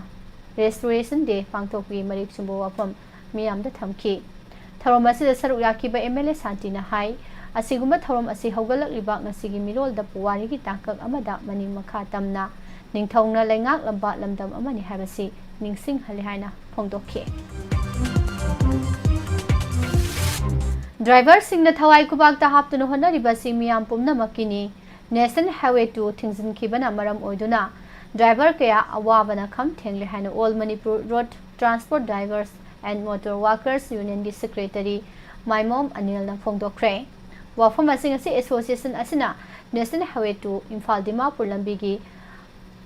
Restoration Day ꯄꯥꯡꯊꯣꯛꯄꯒꯤ ꯃꯔꯤꯛ ꯆꯨꯝꯕ ꯋꯥꯐꯝ ꯃꯤꯌꯥꯝꯗ ꯊꯝꯈꯤ꯫ ꯊꯧꯔꯝ ꯑꯁꯤꯗ ꯁꯔꯨꯛ ꯌꯥꯈꯤꯕ ꯑꯦꯝ ꯑꯦꯜ ꯑꯦ ꯁꯥꯟꯇꯤꯅ ꯍꯥꯏ, ꯑꯁꯤꯒꯨꯝꯕ ꯊꯧꯔꯝ ꯑꯁꯤ ꯍꯧꯒꯠꯂꯛꯂꯤꯕ ꯉꯁꯤꯒꯤ ꯃꯤꯔꯣꯜꯗ ꯄꯨꯋꯥꯔꯤꯒꯤ ꯇꯥꯡꯀꯛ ꯑꯃꯗ ꯃꯅꯤꯡ ꯃꯈꯥ ꯇꯝꯅ ꯅꯤꯡꯊꯧꯅ ꯂꯩꯉꯥꯛꯂꯝꯕ ꯂꯝꯗꯝ ꯑꯃꯅꯤ ꯍꯥꯏꯕꯁꯤ ꯅꯤꯡꯁꯤꯡꯍꯜꯂꯤ ꯍꯥꯏꯅ ꯐꯣꯡꯗꯣꯛꯈꯤ꯫ ꯗ꯭ꯔꯥꯏꯚꯔꯁꯤꯡꯅ ꯊꯋꯥꯏ ꯈꯨꯕꯥꯛꯇ ꯍꯥꯞꯇꯨꯅ ꯍꯣꯠꯅꯔꯤꯕ ꯑꯁꯤ ꯃꯤꯌꯥꯝ ꯄꯨꯝꯅꯃꯛꯀꯤꯅꯤ꯫ National Highway two ꯊꯤꯡꯖꯤꯟꯈꯤꯕꯅ ꯃꯔꯝ ꯑꯣꯏꯗꯨꯅ ꯗ꯭ꯔꯥꯏꯚꯔ ꯀꯌꯥ ꯑꯋꯥꯕꯅ ꯈꯝ ꯊꯦꯡꯂꯦ ꯍꯥꯏꯅ All Manipur Road Transport Drivers and Motor Workers Union ꯒꯤ Secretary ꯃꯥꯏꯃꯣꯝ ꯑꯅꯤꯜꯅ ꯐꯣꯡꯗꯣꯛꯈ꯭ꯔꯦ꯫ ꯋꯥꯐꯝ ꯑꯁꯤ ꯉꯁꯤ association ꯑꯁꯤꯅ National Highway two Imphal Dimapur ꯂꯝꯕꯤꯒꯤ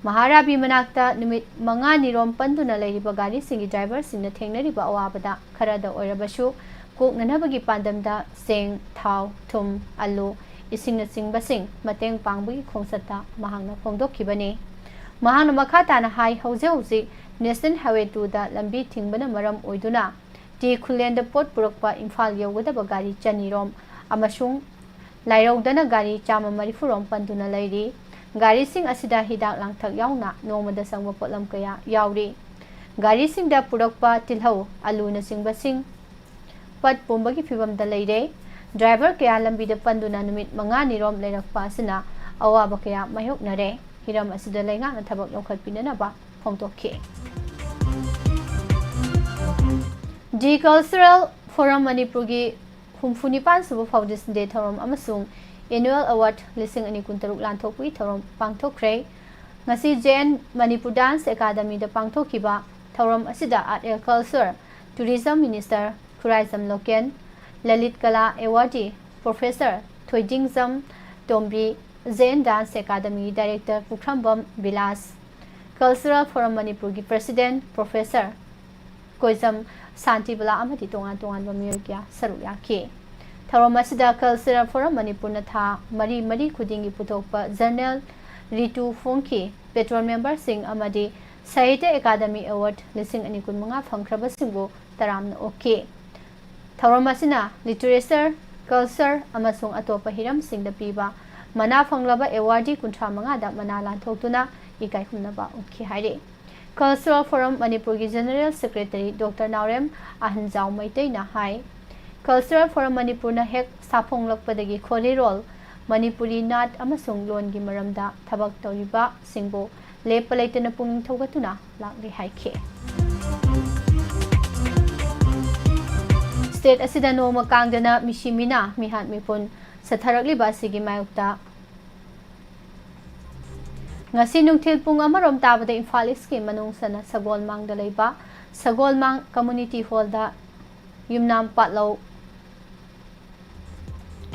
ꯃꯍꯥꯔꯥꯕꯤ ꯃꯅꯥꯛꯇ ꯅꯨꯃꯤꯠ ꯃꯉꯥꯅꯤꯔꯣꯝ ꯄꯟꯗꯨꯅ ꯂꯩꯔꯤꯕ ꯒꯥꯔꯤꯁꯤꯡꯒꯤ ꯗ꯭ꯔꯥꯏꯚꯔꯁꯤꯡꯅ ꯊꯦꯡꯅꯔꯤꯕ ꯑꯋꯥꯕꯗ ꯈꯔꯗ ꯑꯣꯏꯔꯕꯁꯨ ꯀꯣꯛꯅꯅꯕꯒꯤ ꯄꯥꯟꯗꯝꯗ ꯆꯦꯡ, ꯊꯥꯎ, ꯊꯨꯝ, ꯑꯂꯨ, ꯏꯁꯤꯡꯅꯆꯤꯡꯕꯁꯤꯡ ꯃꯇꯦꯡ ꯄꯥꯡꯕꯒꯤ ꯈꯣꯡꯆꯠꯇ ꯃꯍꯥꯛꯅ ꯐꯣꯡꯗꯣꯛꯈꯤꯕꯅꯤ꯫ ꯃꯍꯥꯛꯅ ꯃꯈꯥ ꯇꯥꯅ ꯍꯥꯏ, ꯍꯧꯖꯤꯛ ꯍꯧꯖꯤꯛ National Highway two ꯗ ꯂꯝꯕꯤ ꯊꯤꯡꯕꯅ ꯃꯔꯝ ꯑꯣꯏꯗꯨꯅ ꯇꯤ ꯈꯨꯂꯦꯟꯗ ꯄꯣꯠ ꯄꯨꯔꯛꯄ ꯏꯝꯐꯥꯜ ꯌꯧꯒꯗꯕ ꯒꯥꯔꯤ ꯆꯅꯤꯔꯣꯝ ꯑꯃꯁꯨꯡ ꯂꯥꯏꯔꯧꯗꯅ ꯒꯥꯔꯤ ꯆꯥꯝꯃ ꯃꯔꯤꯐꯨ ꯔꯣꯝ ꯄꯟꯗꯨꯅ ꯂꯩꯔꯤ꯫ ꯒꯥꯔꯤꯁꯤꯡ ꯑꯁꯤꯗ ꯍꯤꯗꯥꯛ ꯂꯥꯡꯊꯛ ꯌꯥꯎꯅ ꯅꯣꯡꯃꯗ ꯆꯪꯕ ꯄꯣꯠꯂꯝ ꯀꯌꯥ ꯌꯥꯎꯔꯤ꯫ ꯒꯥꯔꯤꯁꯤꯡꯗ ꯄꯨꯔꯛꯄ ꯇꯤꯜꯍꯧ, ꯑꯂꯨꯅꯆꯤꯡꯕꯁꯤꯡ ꯄꯠ ꯄꯨꯝꯕꯒꯤ ꯐꯤꯚꯝꯗ ꯂꯩꯔꯦ꯫ ꯗ꯭ꯔꯥꯏꯚꯔ ꯀꯌꯥ ꯂꯝꯕꯤꯗ ꯄꯟꯗꯨꯅ ꯅꯨꯃꯤꯠ ꯃꯉꯥꯅꯤꯔꯣꯝ ꯂꯩꯔꯛꯄ ꯑꯁꯤꯅ ꯑꯋꯥꯕ ꯀꯌꯥ ꯃꯥꯌꯣꯛꯅꯔꯦ꯫ ꯍꯤꯔꯝ ꯑꯁꯤꯗ ꯂꯩꯉꯥꯛꯅ ꯊꯕꯛ ꯂꯧꯈꯠꯄꯤꯅꯅꯕ ꯐꯣꯡꯗꯣꯛꯈꯤ꯫ The Cultural Forum ꯃꯅꯤꯄꯨꯔꯒꯤ ꯍꯨꯝꯐꯨ ꯅꯤꯄꯥꯟ ꯁꯨꯕ Foundation Day ꯊꯧꯔꯝ ꯑꯃꯁꯨꯡ Annual Award ꯂꯤꯁꯤꯡ ꯑꯅꯤ ꯀꯨꯟꯇꯔꯨꯛ ꯂꯥꯟꯊꯣꯛꯄꯒꯤ ꯊꯧꯔꯝ ꯄꯥꯡꯊꯣꯛꯈ꯭ꯔꯦ꯫ ꯉꯁꯤ J N Manipur Dance Academy ꯗ ꯄꯥꯡꯊꯣꯛꯈꯤꯕ ꯊꯧꯔꯝ ꯑꯁꯤꯗ Art and Culture, Tourism Minister Khuraijam Loken, Lalit Kala Awardee Professor Thoidingjam Tombi, J N Dance Academy Director Pukhrambam Bilash, Cultural Forum ꯃꯅꯤꯄꯨꯔꯒꯤ President Professor ꯀꯣꯏꯖꯝ ꯁꯥꯟꯇꯤꯕꯂꯥ ꯑꯃꯗꯤ ꯇꯣꯉꯥꯟ ꯇꯣꯉꯥꯟꯕ ꯃꯤꯑꯣꯏ ꯀꯌꯥ ꯁꯔꯨꯛ ꯌꯥꯈꯤ꯫ ꯊꯧꯔꯝ ꯑꯁꯤꯗ Cultural Forum ꯃꯅꯤꯄꯨꯔꯅ ꯊꯥ ꯃꯔꯤ ꯃꯔꯤ ꯈꯨꯗꯤꯡꯒꯤ ꯄꯨꯊꯣꯛꯄ journal ꯔꯤꯇꯨ ꯐꯣꯡꯈꯤ꯫ Patron member ꯁꯤꯡ ꯑꯃꯗꯤ Sahitya Academy Award ꯂꯤꯁꯤꯡ ꯑꯅꯤ ꯀꯨꯟꯃꯉꯥ ꯐꯪꯈ꯭ꯔꯕꯁꯤꯡꯕꯨ ꯇꯔꯥꯝꯅ ꯑꯣꯛꯈꯤ꯫ ꯊꯧꯔꯝ ꯑꯁꯤꯅ literature, culture ꯑꯃꯁꯨꯡ ꯑꯇꯣꯞꯄ ꯍꯤꯔꯝꯁꯤꯡꯗ ꯄꯤꯕ ꯃꯅꯥ ꯐꯪꯂꯕ awardee ꯀꯨꯟꯊ꯭ꯔꯥ ꯃꯉꯥꯗ ꯃꯅꯥ ꯂꯥꯟꯊꯣꯛꯇꯨꯅ ꯏꯀꯥꯏ ꯈꯨꯝꯅꯕ ꯎꯠꯈꯤ ꯍꯥꯏꯔꯤ꯫ Cultural Forum ꯃꯅꯤꯄꯨꯔꯒꯤ General Secretary Doctor ꯅꯥꯎꯔꯦꯝ ꯑꯍꯟꯖꯥꯎ ꯃꯩꯇꯩꯅ ꯍꯥꯏ, Cultural Forum ꯃꯅꯤꯄꯨꯔꯅ ꯍꯦꯛ ꯁꯥꯐꯣꯡꯂꯛꯄꯗꯒꯤ ꯈꯣꯔꯤꯔꯣꯜ, ꯃꯅꯤꯄꯨꯔꯤ ꯅꯥꯠ ꯑꯃꯁꯨꯡ ꯂꯣꯟꯒꯤ ꯃꯔꯝꯗ ꯊꯕꯛ ꯇꯧꯔꯤꯕꯁꯤꯡꯕꯨ ꯂꯦꯞꯄ ꯂꯩꯇꯅ ꯄꯨꯛꯅꯤꯡ ꯊꯧꯒꯠꯇꯨꯅ ꯂꯥꯛꯂꯤ ꯍꯥꯏꯈꯤ꯫ State ꯑꯁꯤꯗ ꯅꯣꯡꯃ ꯀꯥꯡꯗꯅ ꯃꯤꯁꯤ ꯃꯤꯅꯥ, ꯃꯤꯍꯥꯠ ꯃꯤꯄꯨꯟ ꯆꯠꯊꯔꯛꯂꯤꯕ ꯑꯁꯤꯒꯤ ꯃꯥꯌꯣꯛꯇ ꯉꯁꯤ ꯅꯨꯡꯊꯤꯜ ꯄꯨꯡ ꯑꯃꯔꯣꯝ ꯇꯥꯕꯗ ꯏꯝꯐꯥꯜ ꯏꯁꯀꯤ ꯃꯅꯨꯡ ꯆꯟꯅ ꯁꯒꯣꯜꯃꯥꯡꯗ ꯂꯩꯕ ꯁꯒꯣꯜꯃꯥꯡ Community Hall ꯗ ꯌꯨꯝꯅꯥꯝ ꯄꯥꯠꯂꯧ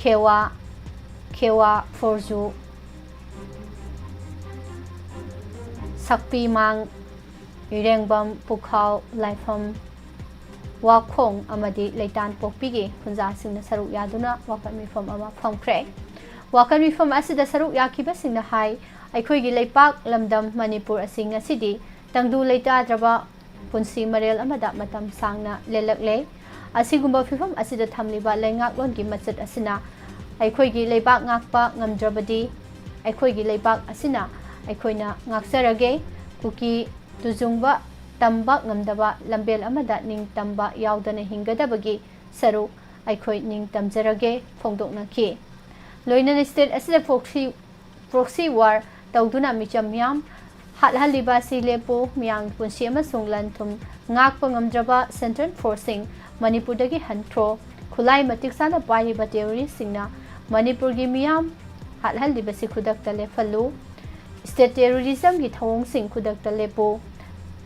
ꯈꯦꯋꯥ, ꯈꯦꯋꯥ ꯐꯣꯔꯖꯨ, ꯁꯛꯄꯤꯃꯥꯡ, ꯏꯔꯦꯡꯕꯝ, ꯄꯨꯈꯥꯎ, ꯂꯥꯏꯐꯝ, ꯋꯥꯈꯣꯡ ꯑꯃꯗꯤ ꯂꯩꯇꯥꯟ ꯄꯣꯛꯄꯤꯒꯤ ꯈꯨꯟꯖꯥꯁꯤꯡꯅ ꯁꯔꯨꯛ ꯌꯥꯗꯨꯅ ꯋꯥꯀꯠ ꯃꯤꯐꯝ ꯑꯃ ꯐꯝꯈ꯭ꯔꯦ꯫ ꯋꯥꯀꯠ ꯃꯤꯐꯝ ꯑꯁꯤꯗ ꯁꯔꯨꯛ ꯌꯥꯈꯤꯕꯁꯤꯡꯅ ꯍꯥꯏ, ꯑꯩꯈꯣꯏꯒꯤ ꯂꯩꯄꯥꯛ ꯂꯝꯗꯝ ꯃꯅꯤꯄꯨꯔ ꯑꯁꯤ ꯉꯁꯤꯗꯤ ꯇꯪꯗꯨ ꯂꯩꯇꯥꯗ꯭ꯔꯕ ꯄꯨꯟꯁꯤ ꯃꯔꯦꯜ ꯑꯃꯗ ꯃꯇꯝ ꯁꯥꯡꯅ ꯂꯦꯜꯂꯛꯂꯦ꯫ ꯑꯁꯤꯒꯨꯝꯕ ꯐꯤꯕꯝ ꯑꯁꯤꯗ ꯊꯝꯂꯤꯕ ꯂꯩꯉꯥꯛꯂꯣꯟꯒꯤ ꯃꯆꯠ ꯑꯁꯤꯅ ꯑꯩꯈꯣꯏꯒꯤ ꯂꯩꯕꯥꯛ ꯉꯥꯛꯄ ꯉꯝꯗ꯭ꯔꯕꯗꯤ ꯑꯩꯈꯣꯏꯒꯤ ꯂꯩꯕꯥꯛ ꯑꯁꯤꯅ ꯑꯩꯈꯣꯏꯅ ꯉꯥꯛꯆꯔꯒꯦ꯫ ꯀꯨꯀꯤ ꯇꯨꯖꯨꯡꯕ ꯇꯝꯕ ꯉꯝꯗꯕ ꯂꯝꯕꯦꯜ ꯑꯃꯗ ꯅꯤꯡꯇꯝꯕ ꯌꯥꯎꯗꯅ ꯍꯤꯡꯒꯗꯕꯒꯤ ꯁꯔꯨꯛ ꯑꯩꯈꯣꯏ ꯅꯤꯡꯇꯝꯖꯔꯒꯦ ꯐꯣꯡꯗꯣꯛꯅꯈꯤ꯫ ꯂꯣꯏꯅꯅ state ꯑꯁꯤꯗ proxy, proxy war ꯇꯧꯗꯨꯅ ꯃꯤꯆꯝ ꯃꯤꯌꯥꯝ ꯍꯥꯠꯍꯜꯂꯤꯕ ꯑꯁꯤ ꯂꯦꯞꯄꯨ, ꯃꯤꯌꯥꯝꯒꯤ ꯄꯨꯟꯁꯤ ꯑꯃꯁꯨꯡ ꯂꯟ ꯊꯨꯝ ꯉꯥꯛꯄ ꯉꯝꯗ꯭ꯔꯕ central force ꯁꯤꯡ ꯃꯅꯤꯄꯨꯔꯗꯒꯤ ꯍꯟꯈ꯭ꯔꯣ, ꯈꯨꯠꯂꯥꯏ ꯃꯇꯤꯛ ꯆꯥꯅ ꯄꯥꯏꯔꯤꯕ ꯇꯦꯔꯣꯔꯤꯁꯁꯤꯡꯅ ꯃꯅꯤꯄꯨꯔꯒꯤ ꯃꯤꯌꯥꯝ ꯍꯥꯠꯍꯜꯂꯤꯕꯁꯤ ꯈꯨꯗꯛꯇ ꯂꯦꯞꯍꯜꯂꯨ꯫ ꯁ꯭ꯇꯦꯠ ꯇꯦꯔꯣꯔꯤꯖꯝꯒꯤ ꯊꯧꯑꯣꯡꯁꯤꯡ ꯈꯨꯗꯛꯇ ꯂꯦꯞꯄꯨ꯫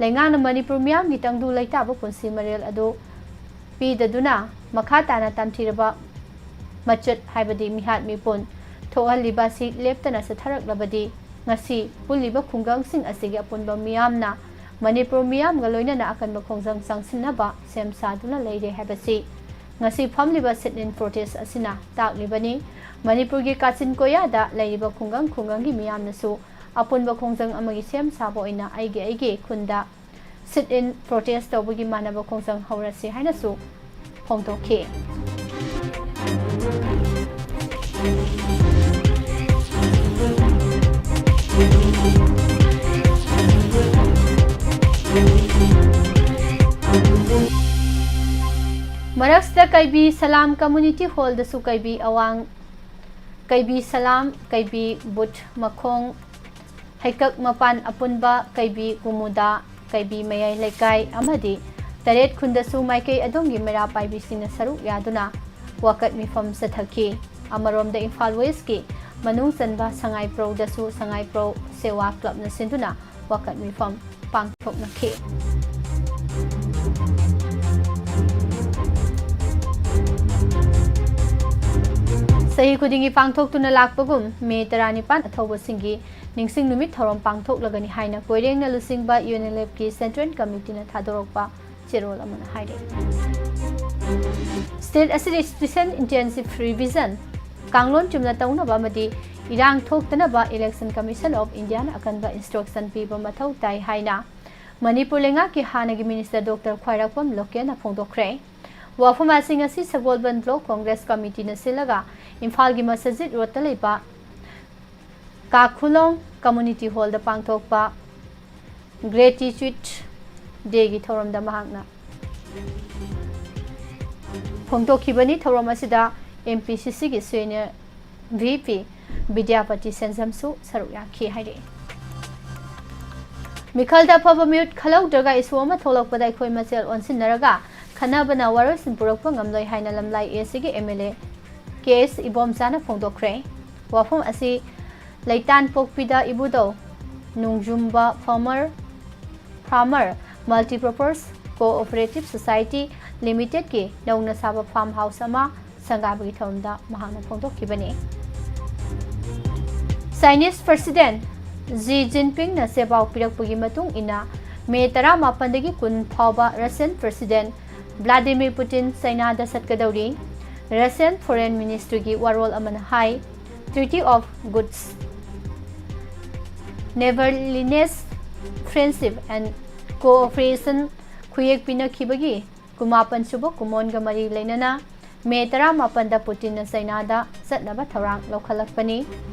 ꯂꯩꯉꯥꯛꯅ ꯃꯅꯤꯄꯨꯔ ꯃꯤꯌꯥꯝꯒꯤ ꯇꯪꯗꯨ ꯂꯩꯇꯥꯕ ꯄꯨꯟꯁꯤ ꯃꯔꯦꯜ ꯑꯗꯨ ꯄꯤꯗꯗꯨꯅ ꯃꯈꯥ ꯇꯥꯅ ꯇꯝꯊꯤꯔꯕ ꯃꯆꯠ, ꯍꯥꯏꯕꯗꯤ ꯃꯤꯍꯥꯠ ꯃꯤꯄꯨꯟ ꯊꯣꯛꯍꯜꯂꯤꯕ ꯑꯁꯤ ꯂꯦꯞꯇꯅ ꯆꯠꯊꯔꯛꯂꯕꯗꯤ, ꯉꯁꯤ ꯄꯨꯜꯂꯤꯕ ꯈꯨꯡꯒꯪꯁꯤꯡ ꯑꯁꯤꯒꯤ ꯑꯄꯨꯟꯕ ꯃꯤꯌꯥꯝꯅ ꯃꯅꯤꯄꯨꯔ ꯃꯤꯌꯥꯝꯒ ꯂꯣꯏꯅꯅ ꯑꯀꯟꯕ ꯈꯣꯡꯖꯪ ꯆꯪꯁꯤꯟꯅꯕ ꯁꯦꯝ ꯁꯥꯗꯨꯅ ꯂꯩꯔꯦ ꯍꯥꯏꯕꯁꯤ ꯉꯁꯤ ꯐꯝꯂꯤꯕ sit-in protest ꯑꯁꯤꯅ ꯇꯥꯛꯂꯤꯕꯅꯤ꯫ ꯃꯅꯤꯄꯨꯔꯒꯤ ꯀꯥꯆꯤꯟ ꯀꯣꯌꯥꯗ ꯂꯩꯔꯤꯕ ꯈꯨꯡꯒꯪ ꯈꯨꯡꯒꯪꯒꯤ ꯃꯤꯌꯥꯝꯅꯁꯨ ꯑꯄꯨꯟꯕ ꯈꯣꯡꯖꯪ ꯑꯃꯒꯤ ꯁꯦꯝ ꯁꯥꯕ ꯑꯣꯏꯅ ꯑꯩꯒꯤ ꯑꯩꯒꯤ ꯈꯨꯟꯗ sit-in protest ꯇꯧꯕꯒꯤ ꯃꯥꯟꯅꯕ ꯈꯣꯡꯖꯪ ꯍꯧꯔꯁꯤ ꯍꯥꯏꯅꯁꯨ ꯐꯣꯡꯗꯣꯛꯈꯤ꯫ ꯃꯔꯛꯁꯤꯗ ꯀꯩꯕꯤ ꯁꯂꯥꯝ ꯀꯝꯃ꯭ꯌꯨꯅꯤꯇꯤ ꯍꯣꯜꯗꯁꯨ ꯀꯩꯕꯤ ꯑꯋꯥꯡ, ꯀꯩꯕꯤ ꯁꯂꯥꯝ, ꯀꯩꯕꯤ ꯕꯨꯠ ꯃꯈꯣꯡ, ꯍꯩꯀꯛ ꯃꯄꯥꯟ ꯑꯄꯨꯟꯕ, ꯀꯩꯕꯤ ꯀꯨꯃꯨꯗꯥ, ꯀꯩꯕꯤ ꯃꯌꯥꯏ ꯂꯩꯀꯥꯏ ꯑꯃꯗꯤ ꯇꯔꯦꯠ ꯈꯨꯟꯗꯁꯨ ꯃꯥꯏꯀꯩ ꯑꯗꯣꯝꯒꯤ ꯃꯩꯔꯥ ꯄꯥꯏꯕꯤꯁꯤꯡꯅ ꯁꯔꯨꯛ ꯌꯥꯗꯨꯅ ꯋꯥꯀꯠ ꯃꯤꯐꯝ ꯆꯠꯊꯈꯤ꯫ ꯑꯃꯔꯣꯝꯗ ꯏꯝꯐꯥꯜ ꯋꯦꯁꯀꯤ ꯃꯅꯨꯡ ꯆꯟꯕ ꯁꯉꯥꯏꯄ꯭ꯔꯧꯗꯁꯨ ꯁꯉꯥꯏꯄ꯭ꯔꯧ ꯁꯦꯋꯥ ꯀ꯭ꯂꯕꯅ ꯁꯤꯟꯗꯨꯅ ꯋꯥꯀꯠ ꯃꯤꯐꯝ ꯄꯥꯡꯊꯣꯛꯅꯈꯤ꯫ ꯆꯍꯤ ꯈꯨꯗꯤꯡꯒꯤ ꯄꯥꯡꯊꯣꯛꯇꯨꯅ ꯂꯥꯛꯄꯒꯨꯝ ꯃꯦ ꯇꯔꯥꯅꯤꯄꯥꯟ ꯑꯊꯧꯕꯁꯤꯡꯒꯤ ꯅꯤꯡꯁꯤꯡ ꯅꯨꯃꯤꯠ ꯊꯧꯔꯝ ꯄꯥꯡꯊꯣꯛꯂꯒꯅꯤ ꯍꯥꯏꯅ ꯀꯣꯏꯔꯦꯡꯅ ꯂꯨꯆꯤꯡꯕ ꯌꯨꯑꯦꯟꯑꯦꯜꯑꯦꯐꯀꯤ ꯁꯦꯟꯇ꯭ꯔꯦꯜ ꯀꯃꯤꯇꯤꯅ ꯊꯥꯗꯣꯔꯛꯄ ꯆꯦꯔꯣꯜ ꯑꯃꯅ ꯍꯥꯏꯔꯤ꯫ ꯁ꯭ꯇꯦꯠ ꯑꯁꯤꯗ ꯏꯟꯁꯇꯤꯇ꯭ꯌꯨꯁꯟ ꯏꯟꯇꯦꯟꯁꯤꯚ ꯔꯤꯚꯤꯖꯟ ꯀꯥꯡꯂꯣꯟ ꯆꯨꯝꯅ ꯇꯧꯅꯕ ꯑꯃꯗꯤ ꯏꯔꯥꯡ ꯊꯣꯛꯇꯅꯕ Election Commission of Indiaꯅ ꯑꯀꯟꯕ ꯏꯟꯁꯇ꯭ꯔꯛꯁꯟ ꯄꯤꯕ ꯃꯊꯧ ꯇꯥꯏ ꯍꯥꯏꯅ ꯃꯅꯤꯄꯨꯔ ꯂꯩꯉꯥꯛꯀꯤ ꯍꯥꯟꯅꯒꯤ ꯃꯤꯅꯤꯁꯇꯔ ꯗꯣꯛꯇꯔ ꯈ꯭ꯋꯥꯏꯔꯥꯛꯄꯝ ꯂꯣꯀꯦꯟꯅ ꯐꯣꯡꯗꯣꯛꯈ꯭ꯔꯦ꯫ ꯋꯥꯐꯝ ꯑꯁꯤ ꯉꯁꯤ ꯁꯒꯣꯜꯕꯟ ꯕ꯭ꯂꯣꯛ ꯀꯣꯡꯒ꯭ꯔꯦꯁ ꯀꯃꯤꯇꯤꯅ ꯁꯤꯜꯂꯒ ꯏꯝꯐꯥꯜꯒꯤ ꯃꯁꯖꯤꯗ ꯔꯣꯗꯇ ꯂꯩꯕ ꯀꯥꯈꯨꯂꯣꯡ ꯀꯝꯃ꯭ꯌꯨꯅꯤꯇꯤ ꯍꯣꯜꯗ ꯄꯥꯡꯊꯣꯛꯄ Gratitude Dayꯒꯤ ꯊꯧꯔꯝꯗ ꯃꯍꯥꯛꯅ ꯐꯣꯡꯗꯣꯛꯈꯤꯕꯅꯤ꯫ ꯊꯧꯔꯝ ꯑꯁꯤꯗ MPCCꯒꯤ senior VP ꯕꯤꯗ꯭ꯌꯥꯄꯇꯤ ꯁꯦꯟꯖꯝꯁꯨ ꯁꯔꯨꯛ ꯌꯥꯈꯤ ꯍꯥꯏꯔꯛꯏ꯫ ꯃꯤꯈꯜꯗ ꯑꯐꯕ ꯃꯤꯍꯨꯠ ꯈꯜꯍꯧꯗ꯭ꯔꯒ issue ꯑꯃ ꯊꯣꯛꯂꯛꯄꯗ ꯑꯩꯈꯣꯏ ꯃꯁꯦꯜ ꯑꯣꯟꯁꯤꯟꯅꯔꯒ ꯈꯟꯅꯕꯅ ꯋꯥꯔꯣꯏꯁꯤꯟ ꯄꯨꯔꯛꯄ ꯉꯝꯂꯣꯏ ꯍꯥꯏꯅ ꯂꯝꯂꯥꯏ ꯑꯦ ꯁꯤꯒꯤ ꯑꯦꯝ ꯑꯦꯜ ꯑꯦ ꯀꯦ ꯑꯦꯁ ꯏꯕꯣꯝꯆꯥꯅ ꯐꯣꯡꯗꯣꯛꯈ꯭ꯔꯦ꯫ ꯋꯥꯐꯝ ꯑꯁꯤ ꯂꯩꯇꯥꯟꯄꯣꯛꯄꯤꯗ ꯏꯕꯨꯙꯧ ꯅꯣꯡꯖꯨꯝꯕ farmer farmer multipurpose cooperative society ꯂꯤꯃꯤꯇꯦꯗꯀꯤ ꯅꯧꯅ ꯁꯥꯕ ꯐꯥꯔꯝ ꯍꯥꯎꯁ ꯑꯃ ꯁꯪꯒꯥꯕꯒꯤ ꯊꯧꯔꯝꯗ ꯃꯍꯥꯛꯅ ꯐꯣꯡꯗꯣꯛꯈꯤꯕꯅꯤ꯫ ꯆꯥꯏꯅꯤꯁ ꯄ꯭ꯔꯁꯤꯗꯦꯟ ꯖꯤ ꯖꯤꯟꯄꯤꯡꯅ ꯁꯦꯕꯥꯎ ꯄꯤꯔꯛꯄꯒꯤ ꯃꯇꯨꯡ ꯏꯟꯅ ꯃꯦ ꯇꯔꯥꯃꯥꯄꯟꯗꯒꯤ ꯀꯨꯟ ꯐꯥꯎꯕ ꯔꯁꯤꯌꯟ ꯄ꯭ꯔꯁꯤꯗꯦꯟ ꯚ꯭ꯂꯥꯗꯤꯃꯤꯔ ꯄꯨꯇꯤꯟ ꯆꯥꯏꯅꯥꯗ ꯆꯠꯀꯗꯧꯔꯤ꯫ ꯔꯁꯤꯌꯟ ꯐꯣꯔꯦꯟ ꯃꯤꯅꯤꯁꯇ꯭ꯔꯤꯒꯤ ꯋꯥꯔꯣꯜ ꯑꯃꯅ ꯍꯥꯏ, Treaty of Good Neighborliness, Friendship and Cooperation ꯈꯨꯌꯦꯛ ꯄꯤꯅꯈꯤꯕꯒꯤ ꯀꯨꯟꯃꯥꯄꯟ ꯁꯨꯕ ꯀꯨꯝꯑꯣꯟꯒ ꯃꯔꯤ ꯂꯩꯅꯅ ꯃꯦ ꯇꯔꯥꯃꯥꯄꯟꯗ ꯄꯨꯇꯤꯟꯅ ꯆꯥꯏꯅꯥꯗ ꯆꯠꯅꯕ ꯊꯧꯔꯥꯡ ꯂꯧꯈꯠꯂꯛꯄꯅꯤ꯫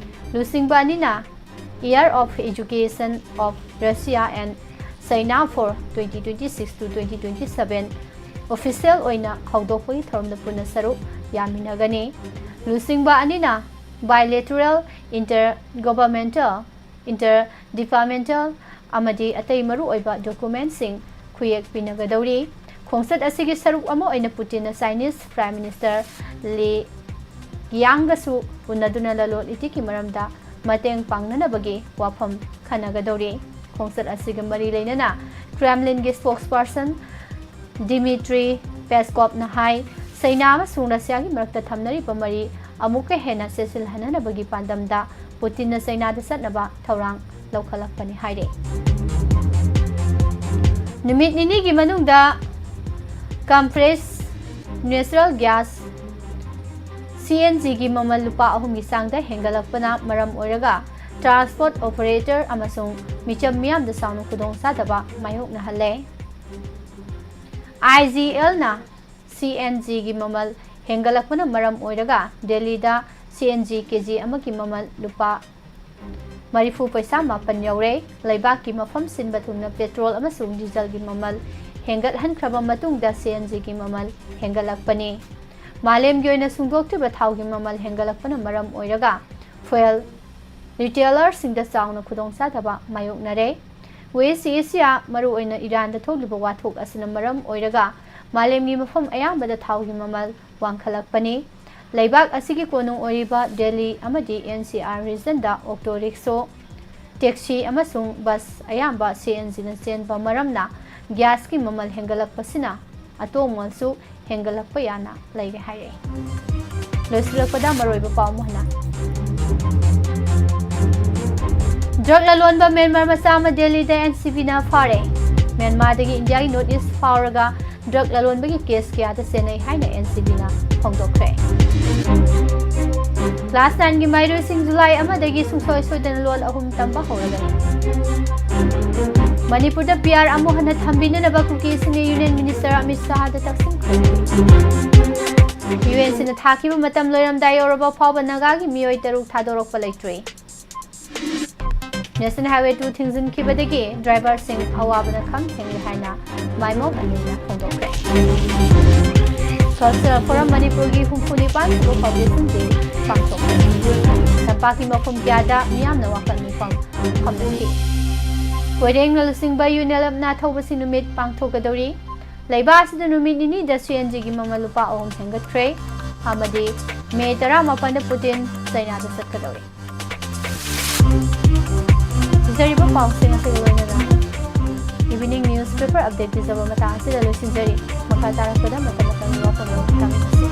ꯂꯨꯆꯤꯡꯕ ꯑꯅꯤꯅ Year of Education of Russia and China for twenty twenty-six to twenty twenty-seven official ꯑꯣꯏꯅ ꯍꯧꯗꯣꯛꯄꯒꯤ ꯊꯧꯔꯝꯗ ꯄꯨꯟꯅ ꯁꯔꯨꯛ ꯌꯥꯃꯤꯟꯅꯒꯅꯤ꯫ ꯂꯨꯆꯤꯡꯕ ꯑꯅꯤꯅ bilateral, intergovernmental, interdepartmental ꯑꯃꯗꯤ ꯑꯇꯩ ꯃꯔꯨꯑꯣꯏꯕ documentꯁꯤꯡ ꯈꯨꯌꯦꯛ ꯄꯤꯅꯒꯗꯧꯔꯤ꯫ ꯈꯣꯡꯆꯠ ꯑꯁꯤꯒꯤ ꯁꯔꯨꯛ ꯑꯃ ꯑꯣꯏꯅ ꯄꯨꯇꯤꯟꯅ ꯆꯥꯏꯅꯤꯁ ꯄ꯭ꯔꯥꯏꯝ ꯃꯤꯅꯤꯁꯇꯔ ꯂꯤ ꯀꯤꯌꯥꯡꯒꯁꯨ ꯎꯅꯗꯨꯅ ꯂꯂꯣꯟ ꯏꯇꯤꯛꯀꯤ ꯃꯔꯝꯗ ꯃꯇꯦꯡ ꯄꯥꯡꯅꯅꯕꯒꯤ ꯋꯥꯐꯝ ꯈꯟꯅꯒꯗꯧꯔꯤ꯫ ꯈꯣꯡꯆꯠ ꯑꯁꯤꯒ ꯃꯔꯤ ꯂꯩꯅꯅ ꯀ꯭ꯔꯦꯝꯂꯤꯟꯒꯤ spokesperson ꯗꯤꯃꯤꯇ꯭ꯔꯤ ꯄꯦꯁꯀꯣꯞꯅ ꯍꯥꯏ, ꯆꯥꯏꯅꯥ ꯑꯃꯁꯨꯡ ꯔꯁꯤꯌꯥꯒꯤ ꯃꯔꯛꯇ ꯊꯝꯅꯔꯤꯕ ꯃꯔꯤ ꯑꯃꯨꯛꯀ ꯍꯦꯟꯅ ꯆꯦꯠꯁꯤꯜꯍꯟꯅꯕꯒꯤ ꯄꯥꯟꯗꯝꯗ ꯄꯨꯇꯤꯟꯅ ꯆꯥꯏꯅꯥꯗ ꯆꯠꯅꯕ ꯊꯧꯔꯥꯡ ꯂꯧꯈꯠꯂꯛꯄꯅꯤ ꯍꯥꯏꯔꯤ꯫ ꯅꯨꯃꯤꯠ ꯅꯤꯅꯤꯒꯤ ꯃꯅꯨꯡꯗ compressed natural gas, C N G ꯒꯤ ꯃꯃꯜ ꯂꯨꯄꯥ ꯑꯍꯨꯝꯒꯤ ꯆꯥꯡꯗ ꯍꯦꯟꯒꯠꯂꯛꯄꯅ ꯃꯔꯝ ꯑꯣꯏꯔꯒ transport operator ꯑꯃꯁꯨꯡ ꯃꯤꯆꯝ ꯃꯤꯌꯥꯝꯗ ꯆꯥꯎꯅ ꯈꯨꯗꯣꯡꯆꯥꯗꯕ ꯃꯥꯌꯣꯛꯅꯍꯜꯂꯦ꯫ I G L ꯅ C N G ꯒꯤ ꯃꯃꯜ ꯍꯦꯟꯒꯠꯂꯛꯄꯅ ꯃꯔꯝ ꯑꯣꯏꯔꯒ ꯗꯦꯜꯂꯤꯗ C N G ꯀꯦꯖꯤ ꯑꯃꯒꯤ ꯃꯃꯜ ꯂꯨꯄꯥ ꯃꯔꯤꯐꯨ ꯄꯩꯁꯥ ꯃꯥꯄꯟ ꯌꯧꯔꯦ꯫ ꯂꯩꯕꯥꯛꯀꯤ ꯃꯐꯝ ꯁꯤꯟꯕ ꯊꯨꯡꯅ ꯄꯦꯇ꯭ꯔꯣꯜ ꯑꯃꯁꯨꯡ ꯗꯤꯖꯜꯒꯤ ꯃꯃꯜ ꯍꯦꯟꯒꯠꯍꯟꯈ꯭ꯔꯕ ꯃꯇꯨꯡꯗ C N G ꯒꯤ ꯃꯃꯜ ꯍꯦꯟꯒꯠꯂꯛꯄꯅꯤ꯫ ꯃꯥꯂꯦꯝꯒꯤ ꯑꯣꯏꯅ ꯁꯨꯡꯗꯣꯛꯇ꯭ꯔꯤꯕ ꯊꯥꯎꯒꯤ ꯃꯃꯜ ꯍꯦꯟꯒꯠꯂꯛꯄꯅ ꯃꯔꯝ ꯑꯣꯏꯔꯒ fuel retailerꯁꯤꯡꯗ ꯆꯥꯎꯅ ꯈꯨꯗꯣꯡꯆꯥꯗꯕ ꯃꯥꯌꯣꯛꯅꯔꯦ꯫ West Asia, ꯃꯔꯨꯑꯣꯏꯅ ꯏꯔꯥꯟꯗ ꯊꯣꯛꯂꯤꯕ ꯋꯥꯊꯣꯛ ꯑꯁꯤꯅ ꯃꯔꯝ ꯑꯣꯏꯔꯒ ꯃꯥꯂꯦꯝꯒꯤ ꯃꯐꯝ ꯑꯌꯥꯝꯕꯗ ꯊꯥꯎꯒꯤ ꯃꯃꯜ ꯋꯥꯡꯈꯠꯂꯛꯄꯅꯤ꯫ ꯂꯩꯕꯥꯛ ꯑꯁꯤꯒꯤ ꯀꯣꯅꯨꯡ ꯑꯣꯏꯔꯤꯕ ꯗꯦꯜꯂꯤ ꯑꯃꯗꯤ ꯑꯦꯟ ꯁꯤ ꯑꯥꯔ ꯔꯤꯖꯟꯗ ꯑꯣꯛꯇꯣ ꯔꯤꯛꯁꯣ, ꯇꯦꯛꯁꯤ ꯑꯃꯁꯨꯡ ꯕꯁ ꯑꯌꯥꯝꯕ ꯁꯤ ꯑꯦꯟ ꯖꯤꯅ ꯆꯦꯟꯕ ꯃꯔꯝꯅ ꯒ꯭ꯌꯥꯁꯀꯤ ꯃꯃꯜ ꯍꯦꯟꯒꯠꯂꯛꯄꯁꯤꯅ ꯑꯇꯣꯡꯃꯜꯁꯨ ꯍꯦꯟꯒꯠꯂꯛꯄ ꯌꯥꯅ ꯂꯩꯔꯦ ꯍꯥꯏꯔꯛꯏ꯫ ꯂꯣꯏꯁꯤꯜꯂꯛꯄꯗ ꯃꯔꯨꯑꯣꯏꯕ ꯄꯥꯎ ꯑꯃꯨꯛ ꯍꯟꯅ꯫ ꯗ꯭ꯔꯒ ꯂꯂꯣꯟꯕ ꯃ꯭ꯌꯥꯟꯃꯥꯔ ꯃꯆꯥ ꯑꯃ ꯗꯦꯜꯂꯤꯗ ꯑꯦꯟ ꯁꯤ ꯕꯤꯅ ꯐꯥꯔꯦ꯫ ꯃ꯭ꯌꯥꯟꯃꯥꯔꯗꯒꯤ ꯏꯟꯗꯤꯌꯥꯒꯤ ꯅꯣꯔꯠ ꯏꯁ ꯐꯥꯎꯔꯒ ꯗ꯭ꯔꯒ ꯂꯂꯣꯟꯕꯒꯤ ꯀꯦꯁ ꯀꯌꯥꯗ ꯆꯦꯟꯅꯩ ꯍꯥꯏꯅ ꯑꯦꯟ ꯁꯤ ꯕꯤꯅ ꯐꯣꯡꯗꯣꯛꯈ꯭ꯔꯦ꯫ ꯀ꯭ꯂꯥꯁ ꯅꯥꯏꯟꯒꯤ ꯃꯍꯩꯔꯣꯏꯁꯤꯡ ꯖꯨꯂꯥꯏ ꯑꯃꯗꯒꯤ ꯁꯨꯡꯁꯣꯏ ꯁꯣꯏꯗꯅ ꯂꯣꯜ ꯑꯍꯨꯝ ꯇꯝꯕ ꯍꯧꯔꯒꯅꯤ꯫ ꯃꯅꯤꯄꯨꯔꯗ ꯄꯤ ꯑꯥꯔ ꯑꯃꯨꯛ ꯍꯟꯅ ꯊꯝꯕꯤꯅꯅꯕ ꯀꯨꯀꯤꯁꯤꯡꯅ ꯌꯨꯅꯤꯌꯟ ꯃꯤꯅꯤꯁꯇꯔ ꯑꯃꯤꯠ ꯁꯥꯍꯗ ꯇꯛꯁꯤꯟꯈ꯭ꯔꯦ꯫ ꯌꯨ ꯑꯦꯟ ꯁꯤꯅ ꯊꯥꯈꯤꯕ ꯃꯇꯝ ꯂꯣꯏꯔꯝꯗꯥꯏ ꯌꯧꯔꯕ ꯐꯥꯎꯕ ꯅꯥꯒꯥꯒꯤ ꯃꯤꯑꯣꯏ ꯇꯔꯨꯛ ꯊꯥꯗꯣꯔꯛꯄ ꯂꯩꯇ꯭ꯔꯤ꯫ ꯅꯦꯁꯅꯦꯜ ꯍꯥꯏꯋꯦ ꯇꯨ ꯊꯤꯡꯖꯤꯟꯈꯤꯕꯗꯒꯤ ꯗ꯭ꯔꯥꯏꯚꯔꯁꯤꯡ ꯑꯋꯥꯕꯅ ꯈꯝ ꯊꯦꯡꯂꯦ ꯍꯥꯏꯅ ꯃꯥꯏꯃꯣꯝ ꯑꯅꯤꯅ ꯐꯣꯡꯗꯣꯛꯈ꯭ꯔꯦ꯫ ꯀꯜꯆꯔꯦꯜ ꯐꯣꯔꯝ ꯃꯅꯤꯄꯨꯔꯒꯤ ꯍꯨꯝꯐꯨ ꯅꯤꯄꯥꯟ ꯁꯨꯕ ꯐꯥꯎꯟꯗꯦꯁꯟ ꯗꯦ ꯄꯥꯡꯊꯣꯛꯈ꯭ꯔꯦ꯫ ꯇꯝꯄꯥꯛꯀꯤ ꯃꯐꯝ ꯀꯌꯥꯗ ꯃꯤꯌꯥꯝꯅ ꯋꯥꯀꯠ ꯃꯤꯐꯝ ꯐꯝꯅꯈꯤ꯫ ꯀꯣꯏꯔꯦꯡꯅ ꯂꯨꯆꯤꯡꯕ ꯌꯨꯅꯦꯂꯞꯅ ꯊꯧꯕꯁꯤꯡ ꯅꯨꯃꯤꯠ ꯄꯥꯡꯊꯣꯛꯀꯗꯧꯔꯤ꯫ ꯂꯩꯕꯥꯛ ꯑꯁꯤꯗ ꯅꯨꯃꯤꯠ ꯅꯤꯅꯤꯗ ꯁꯤ ꯑꯦꯟ ꯖꯤꯒꯤ ꯃꯃꯜ ꯂꯨꯄꯥ ꯑꯍꯨꯝ ꯍꯦꯟꯒꯠꯈ꯭ꯔꯦ ꯑꯃꯗꯤ ꯃꯦ ꯇꯔꯥꯃꯥꯄꯟꯗ ꯄꯨꯇꯤꯟ ꯆꯩꯅꯥꯗ ꯆꯠꯀꯗꯧꯔꯤ꯫ ꯄꯤꯖꯔꯤꯕ ꯄꯥꯎꯁꯤꯡ ꯑꯁꯤꯒ ꯂꯣꯏꯅꯅ evening newspaper update ꯄꯤꯖꯕ ꯃꯇꯥꯡ ꯑꯁꯤꯗ ꯂꯣꯏꯁꯤꯟꯖꯔꯤ꯫ ꯃꯈꯥ ꯇꯥꯔꯛꯄꯗ ꯃꯇꯝ ꯃꯇꯝꯒꯤ ꯋꯥꯐꯝ ꯇꯥꯃꯤꯟꯅꯁꯤ꯫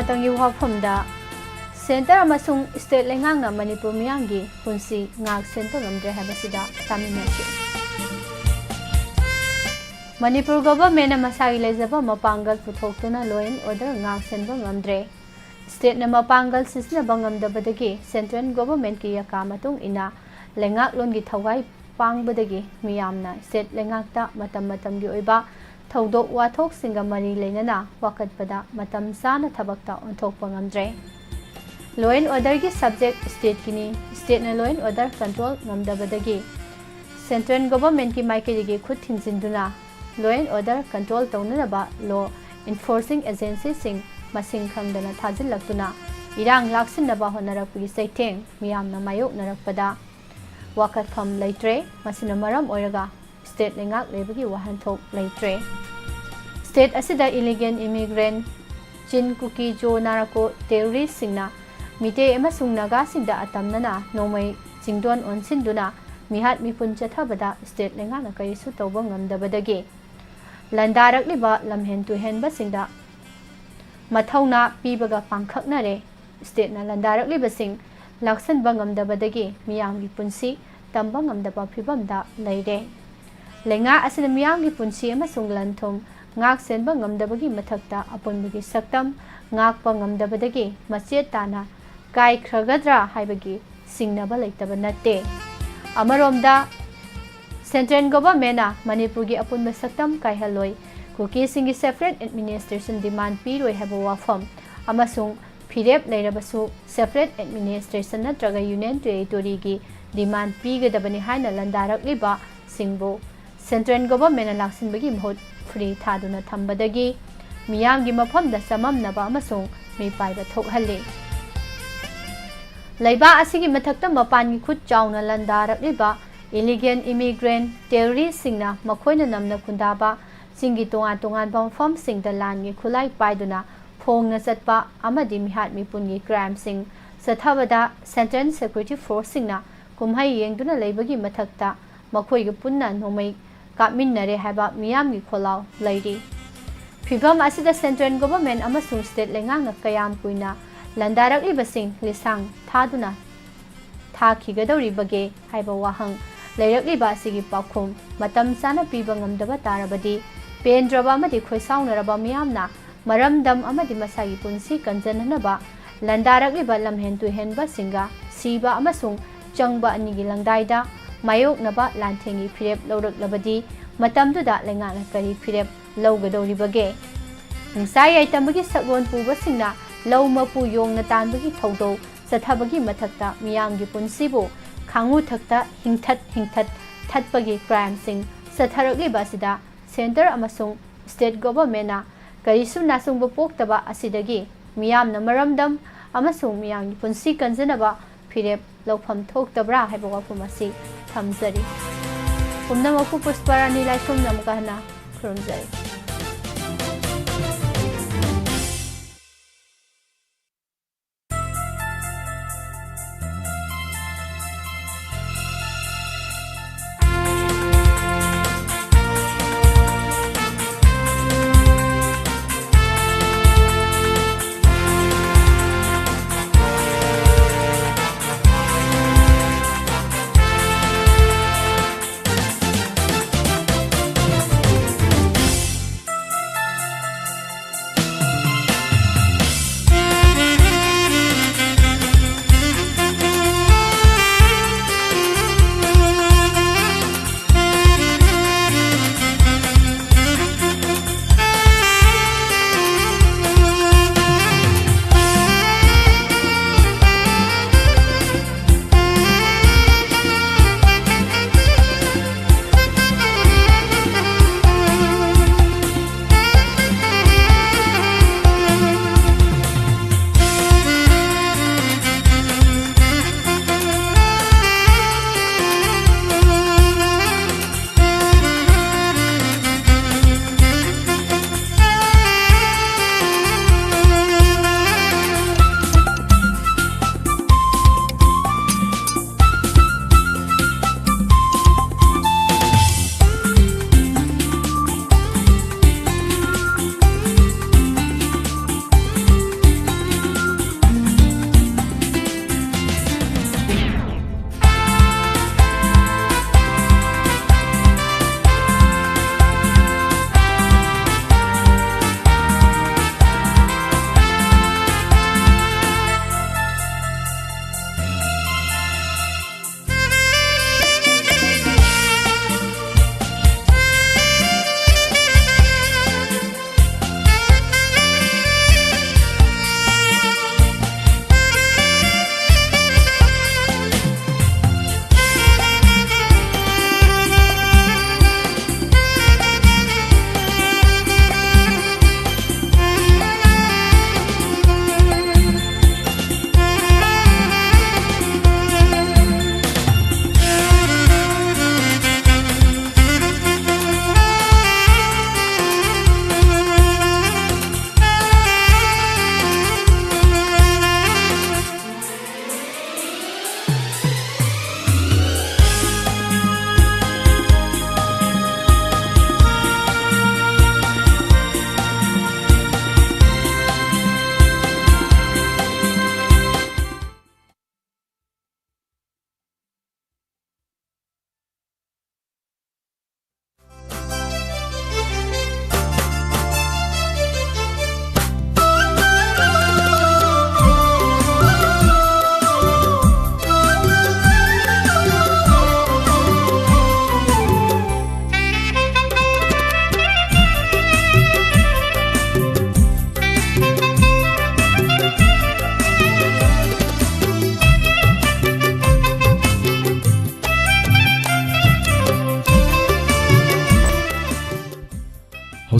ꯃꯇꯝꯒꯤ ꯋꯥꯐꯝꯗ ꯁꯦꯟꯇꯔ ꯑꯃꯁꯨꯡ ꯁ꯭ꯇꯦꯠ ꯂꯩꯉꯥꯛꯅ ꯃꯅꯤꯄꯨꯔ ꯃꯤꯌꯥꯝꯒꯤ ꯄꯨꯟꯁꯤ ꯉꯥꯛ ꯁꯦꯟꯕ ꯉꯝꯗ꯭ꯔꯦ ꯍꯥꯏꯕꯁꯤꯗ ꯇꯥꯃꯤꯟꯅꯁꯤ꯫ ꯃꯅꯤꯄꯨꯔ ꯒꯣꯚꯔꯟꯃꯦꯟꯠꯅ ꯃꯁꯥꯒꯤ ꯂꯩꯖꯕ ꯃꯄꯥꯡꯒꯜ ꯄꯨꯊꯣꯛꯇꯨꯅ law and order ꯉꯥꯛ ꯁꯦꯟꯕ ꯉꯝꯗ꯭ꯔꯦ꯫ ꯁ꯭ꯇꯦꯠꯅ ꯃꯄꯥꯡꯒꯜ ꯁꯤꯖꯤꯟꯅꯕ ꯉꯝꯗꯕꯗꯒꯤ ꯁꯦꯟꯇ꯭ꯔꯦꯜ ꯒꯣꯚꯔꯟꯃꯦꯟꯠꯀꯤ ꯌꯥꯀꯥ ꯃꯇꯨꯡ ꯏꯟꯅ ꯂꯩꯉꯥꯛꯂꯣꯟꯒꯤ ꯊꯧꯒꯥꯏ ꯄꯥꯡꯕꯗꯒꯤ ꯃꯤꯌꯥꯝꯅ ꯁ꯭ꯇꯦꯠ ꯂꯩꯉꯥꯛꯇ ꯃꯇꯝ ꯃꯇꯝꯒꯤ ꯑꯣꯏꯕ ꯊꯧꯗꯣꯛ ꯋꯥꯊꯣꯛꯁꯤꯡꯒ ꯃꯔꯤ ꯂꯩꯅꯅ ꯋꯥꯀꯠꯄꯗ ꯃꯇꯝ ꯆꯥꯅ ꯊꯕꯛꯇ ꯑꯣꯟꯊꯣꯛꯄ ꯉꯝꯗ꯭ꯔꯦ꯫ Law and orderꯒꯤ subject ꯁ꯭ꯇꯦꯠꯀꯤꯅꯤ꯫ ꯁ꯭ꯇꯦꯠꯅ law and order control ꯉꯝꯗꯕꯗꯒꯤ ꯁꯦꯟꯇ꯭ꯔꯦꯜ ꯒꯣꯚꯔꯟꯃꯦꯟꯠꯀꯤ ꯃꯥꯏꯀꯩꯗꯒꯤ ꯈꯨꯠ ꯊꯤꯡꯖꯤꯟꯗꯨꯅ law and order control ꯇꯧꯅꯅꯕ law enforcing agencyꯁꯤꯡ ꯃꯁꯤꯡ ꯈꯪꯗꯅ ꯊꯥꯖꯤꯜꯂꯛꯇꯨꯅ ꯏꯔꯥꯡ ꯂꯥꯛꯁꯤꯟꯅꯕ ꯍꯣꯠꯅꯔꯛꯄꯒꯤ ꯆꯩꯊꯦꯡ ꯃꯤꯌꯥꯝꯅ ꯃꯥꯌꯣꯛꯅꯔꯛꯄꯗ ꯋꯥꯀꯠꯐꯝ ꯂꯩꯇ꯭ꯔꯦ꯫ ꯃꯁꯤꯅ ꯃꯔꯝ ꯑꯣꯏꯔꯒ ꯁ꯭ꯇꯦꯠ ꯂꯩꯉꯥꯛ ꯂꯩꯕꯒꯤ ꯋꯥꯍꯟꯊꯣꯛ ꯂꯩꯇ꯭ꯔꯦ꯫ ꯁ꯭ꯇꯦꯠ ꯑꯁꯤꯗ illegal immigrant, ꯆꯤꯟ, ꯀꯨꯀꯤ, ꯖꯣ, ꯅꯥꯔꯀꯣ terroristꯁꯤꯡꯅ ꯃꯤꯇꯩ ꯑꯃꯁꯨꯡ ꯅꯥꯒꯥꯁꯤꯡꯗ ꯑꯇꯝꯅꯅ ꯅꯣꯡꯃꯩ ꯆꯤꯡꯗꯣꯟ ꯑꯣꯟꯁꯤꯟꯗꯨꯅ ꯃꯤꯍꯥꯠ ꯃꯤꯄꯨꯟ ꯆꯠꯊꯕꯗ ꯁ꯭ꯇꯦꯠ ꯂꯩꯉꯥꯛꯅ ꯀꯔꯤꯁꯨ ꯇꯧꯕ ꯉꯝꯗꯕꯗꯒꯤ ꯂꯥꯟꯗꯥꯔꯛꯂꯤꯕ ꯂꯝꯍꯦꯟ ꯇꯨꯍꯦꯟꯕꯁꯤꯡꯗ ꯃꯊꯧꯅꯥ ꯄꯤꯕꯒ ꯄꯥꯡꯈꯛꯅꯔꯦ꯫ ꯁ꯭ꯇꯦꯠꯅ ꯂꯥꯟꯗꯥꯔꯛꯂꯤꯕꯁꯤꯡ ꯂꯥꯛꯁꯤꯟꯕ ꯉꯝꯗꯕꯗꯒꯤ ꯃꯤꯌꯥꯝꯒꯤ ꯄꯨꯟꯁꯤ ꯇꯝꯕ ꯉꯝꯗꯕ ꯐꯤꯚꯝꯗ ꯂꯩꯔꯦ꯫ ꯂꯩꯉꯥꯛ ꯑꯁꯤꯅ ꯃꯤꯌꯥꯝꯒꯤ ꯄꯨꯟꯁꯤ ꯑꯃꯁꯨꯡ ꯂꯟ-ꯊꯨꯝ ꯉꯥꯛ ꯁꯦꯟꯕ ꯉꯝꯗꯕꯒꯤ ꯃꯊꯛꯇ ꯑꯄꯨꯟꯕꯒꯤ ꯁꯛꯇꯝ ꯉꯥꯛꯄ ꯉꯝꯗꯕꯗꯒꯤ ꯃꯆꯦꯠ ꯇꯥꯅ ꯀꯥꯏꯈ꯭ꯔꯒꯗ꯭ꯔꯥ ꯍꯥꯏꯕꯒꯤ ꯆꯤꯡꯅꯕ ꯂꯩꯇꯕ ꯅꯠꯇꯦ꯫ ꯑꯃꯔꯣꯝꯗ, ꯁꯦꯟꯇ꯭ꯔꯦꯜ ꯒꯣꯚꯔꯟꯃꯦꯟꯠꯅ ꯃꯅꯤꯄꯨꯔꯒꯤ ꯑꯄꯨꯟꯕ ꯁꯛꯇꯝ ꯀꯥꯏꯍꯜꯂꯣꯏ, ꯀꯨꯀꯤꯁꯤꯡꯒꯤ separate administration demand ꯄꯤꯔꯣꯏ ꯍꯥꯏꯕ ꯋꯥꯐꯝ ꯑꯃꯁꯨꯡ ꯐꯤꯔꯦꯞ ꯂꯩꯔꯕꯁꯨ separate administration ꯅꯠꯇ꯭ꯔꯒ Union Territoryꯒꯤ demand ꯄꯤꯒꯗꯕꯅꯤ ꯍꯥꯏꯅ ꯂꯥꯟꯗꯥꯔꯛꯂꯤꯕꯁꯤꯡꯕꯨ ꯁꯦꯟꯇ꯭ꯔꯦꯜ ꯒꯣꯚꯔꯟꯃꯦꯟꯠꯅ ꯂꯥꯛꯁꯤꯟꯕꯒꯤ ꯃꯍꯨꯠ free ꯊꯥꯗꯨꯅ ꯊꯝꯕꯗꯒꯤ ꯃꯤꯌꯥꯝꯒꯤ ꯃꯐꯝꯗ ꯆꯃꯝꯅꯕ ꯑꯃꯁꯨꯡ ꯃꯤꯄꯥꯏꯕ ꯊꯣꯛꯍꯜꯂꯤ꯫ ꯂꯩꯕꯥꯛ ꯑꯁꯤꯒꯤ ꯃꯊꯛꯇ ꯃꯄꯥꯟꯒꯤ ꯈꯨꯠ ꯆꯥꯎꯅ ꯂꯥꯟꯗꯥꯔꯛꯂꯤꯕ illegal immigrant terroristꯁꯤꯡꯅ ꯃꯈꯣꯏꯅ ꯅꯝꯅ ꯈꯨꯟꯗꯥꯕ ꯆꯤꯡꯒꯤ ꯇꯣꯉꯥꯟ ꯇꯣꯉꯥꯟꯕ ꯃꯐꯝꯁꯤꯡꯗ ꯂꯥꯟꯒꯤ ꯈꯨꯠꯂꯥꯏ ꯄꯥꯏꯗꯨꯅ ꯐꯣꯡꯅ ꯆꯠꯄ ꯑꯃꯗꯤ ꯃꯤꯍꯥꯠ ꯃꯤꯄꯨꯟꯒꯤ crimeꯁꯤꯡ ꯆꯠꯊꯕꯗ Central Security Forceꯁꯤꯡꯅ ꯀꯨꯝꯍꯩ ꯌꯦꯡꯗꯨꯅ ꯂꯩꯕꯒꯤ ꯃꯊꯛꯇ ꯃꯈꯣꯏꯒ ꯄꯨꯟꯅ ꯅꯣꯡꯃꯩ ꯀꯥꯞꯃꯤꯟꯅꯔꯦ ꯍꯥꯏꯕ ꯃꯤꯌꯥꯝꯒꯤ ꯈꯣꯜꯂꯥꯎ ꯂꯩꯔꯤ꯫ ꯐꯤꯚꯝ ꯑꯁꯤꯗ central government ꯑꯃꯁꯨꯡ state ꯂꯩꯉꯥꯛꯅ ꯀꯌꯥꯝ ꯀꯨꯏꯅ ꯂꯥꯟꯗꯥꯔꯛꯂꯤꯕꯁꯤꯡ ꯂꯤꯁꯥꯡ ꯊꯥꯗꯨꯅ ꯊꯥꯈꯤꯒꯗꯧꯔꯤꯕꯒꯦ ꯍꯥꯏꯕ ꯋꯥꯍꯪ ꯂꯩꯔꯛꯂꯤꯕ ꯑꯁꯤꯒꯤ ꯄꯥꯎꯈꯨꯝ ꯃꯇꯝ ꯆꯥꯅ ꯄꯤꯕ ꯉꯝꯗꯕ ꯇꯥꯔꯕꯗꯤ, ꯄꯦꯟꯗ꯭ꯔꯕ ꯑꯃꯗꯤ ꯈꯣꯏꯁꯥꯎꯅꯔꯕ ꯃꯤꯌꯥꯝꯅ ꯃꯔꯝꯗꯝ ꯑꯃꯗꯤ ꯃꯁꯥꯒꯤ ꯄꯨꯟꯁꯤ ꯀꯟꯖꯅꯅꯕ ꯂꯥꯟꯗꯥꯔꯛꯂꯤꯕ ꯂꯝꯍꯦꯟ ꯇꯨꯍꯦꯟꯕꯁꯤꯡꯒ ꯁꯤꯕ ꯑꯃꯁꯨꯡ ꯆꯪꯕ ꯑꯅꯤꯒꯤ ꯂꯪꯗꯥꯏꯗ ꯃꯥꯌꯣꯛꯅꯕ ꯂꯥꯟꯊꯦꯡꯒꯤ ꯐꯤꯔꯦꯞ ꯂꯧꯔꯛꯂꯕꯗꯤ, ꯃꯇꯝꯗꯨꯗ ꯂꯩꯉꯥꯛꯅ ꯀꯔꯤ ꯐꯤꯔꯦꯞ ꯂꯧꯒꯗꯧꯔꯤꯕꯒꯦ? ꯍꯤꯡꯁꯥ ꯌꯥꯏꯇꯝꯕꯒꯤ ꯁꯛꯂꯣꯟ ꯄꯨꯕꯁꯤꯡꯅ ꯂꯧ ꯃꯄꯨ ꯌꯣꯡꯅ ꯇꯥꯟꯕꯒꯤ ꯊꯧꯗꯧ ꯆꯠꯊꯕꯒꯤ ꯃꯊꯛꯇ ꯃꯤꯌꯥꯝꯒꯤ ꯄꯨꯟꯁꯤꯕꯨ ꯈꯥꯉꯨ ꯊꯛꯇ ꯍꯤꯡꯊꯠ ꯍꯤꯡꯊꯠ ꯊꯠꯄꯒꯤ crimeꯁꯤꯡ ꯆꯠꯊꯔꯛꯂꯤꯕ ꯑꯁꯤꯗ centre ꯑꯃꯁꯨꯡ state governmentꯅ ꯀꯔꯤꯁꯨ ꯅꯥꯆꯨꯡꯕ ꯄꯣꯛꯇꯕ ꯑꯁꯤꯗꯒꯤ ꯃꯤꯌꯥꯝꯅ ꯃꯔꯝꯗꯝ ꯑꯃꯁꯨꯡ ꯃꯤꯌꯥꯝꯒꯤ ꯄꯨꯟꯁꯤ ꯀꯟꯖꯅꯕ ꯐꯤꯔꯦꯞ ꯂꯧꯐꯝ ꯊꯣꯛꯇꯕ꯭ꯔꯥ ꯍꯥꯏꯕ ꯋꯥꯐꯝ ꯑꯁꯤ ꯊꯝꯖꯔꯤ꯫ ꯄꯨꯝꯅꯃꯛꯄꯨ ꯄꯨꯁꯄꯥꯔꯥꯅꯤ ꯂꯥꯏꯁ꯭ꯔꯝꯅ ꯑꯃꯨꯛꯀ ꯍꯟꯅ ꯈꯨꯔꯨꯝꯖꯔꯤ꯫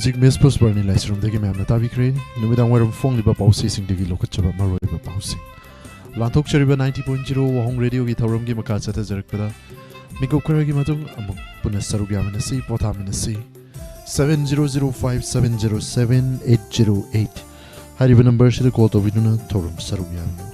ꯍꯧꯖꯤꯛ ꯃꯤꯁ ꯄꯨꯁꯄꯔꯅꯤ ꯂꯥꯏꯁ꯭ꯔꯝꯗꯒꯤ ꯃꯌꯥꯝꯅ ꯇꯥꯕꯤꯈ꯭ꯔꯦ꯫ ꯅꯨꯃꯤꯗꯥꯡ ꯋꯥꯏꯔꯝ ꯐꯣꯡꯂꯤꯕ ꯄꯥꯎꯆꯦꯁꯤꯡꯗꯒꯤ ꯂꯧꯈꯠꯆꯕ ꯃꯔꯨꯑꯣꯏꯕ ꯄꯥꯎꯁꯤꯡ꯫ ꯂꯥꯟꯊꯣꯛꯆꯔꯤꯕ ninety point zero ꯋꯥꯍꯣꯡ ꯔꯦꯗꯤꯑꯣꯒꯤ ꯊꯧꯔꯝꯒꯤ ꯃꯈꯥ ꯆꯠꯊꯖꯔꯛꯄꯗ, ꯃꯤꯀꯨꯞ ꯈꯔꯒꯤ ꯃꯇꯨꯡ ꯑꯃꯨꯛ ꯄꯨꯟꯅ ꯁꯔꯨꯛ ꯌꯥꯃꯤꯟꯅꯁꯤ, ꯄꯣꯊꯥꯃꯤꯟꯅꯁꯤ꯫ Seven zero zero five seven zero seven eight zero eight ꯍꯥꯏꯔꯤꯕ ꯅꯝꯕꯔꯁꯤꯗ ꯀꯣꯜ ꯇꯧꯕꯤꯗꯨꯅ ꯊꯧꯔꯝ ꯁꯔꯨꯛ ꯌꯥꯃꯤꯟꯅꯧ꯫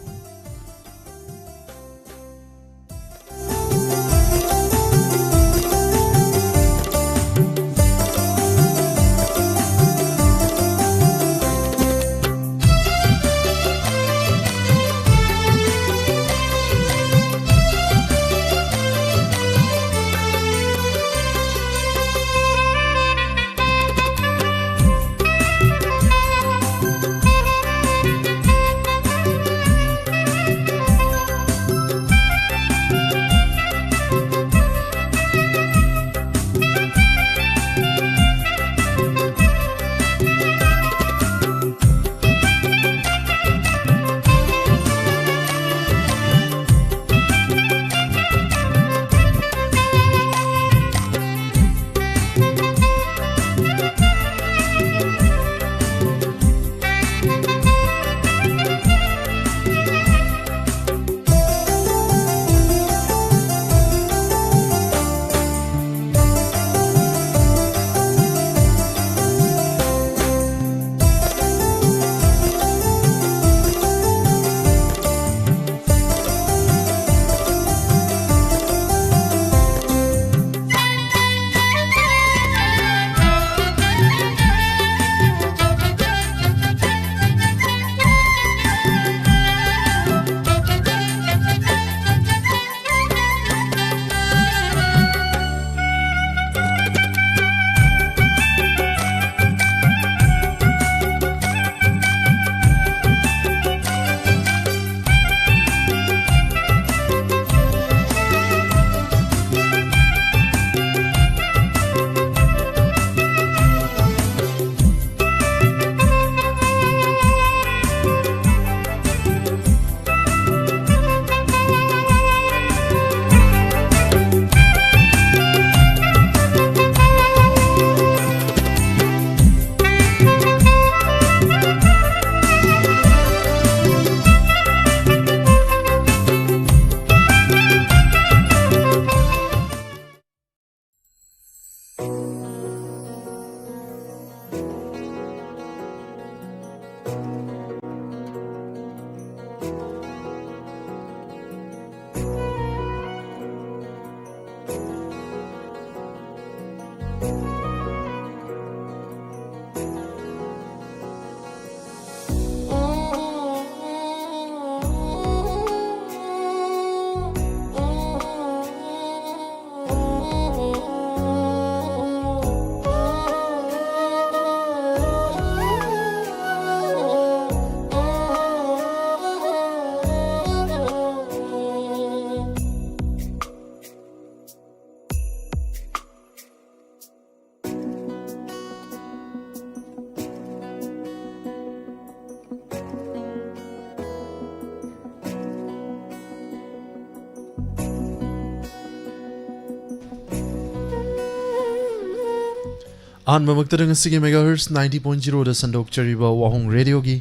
ꯑꯍꯥꯟꯕꯃꯛꯇꯗ ꯉꯁꯤꯒꯤ Megahertz ninety point zero ꯗ ꯁꯟꯗꯣꯛꯆꯔꯤꯕ ꯋꯥꯍꯣꯡ ꯔꯦꯗꯤꯑꯣꯒꯤ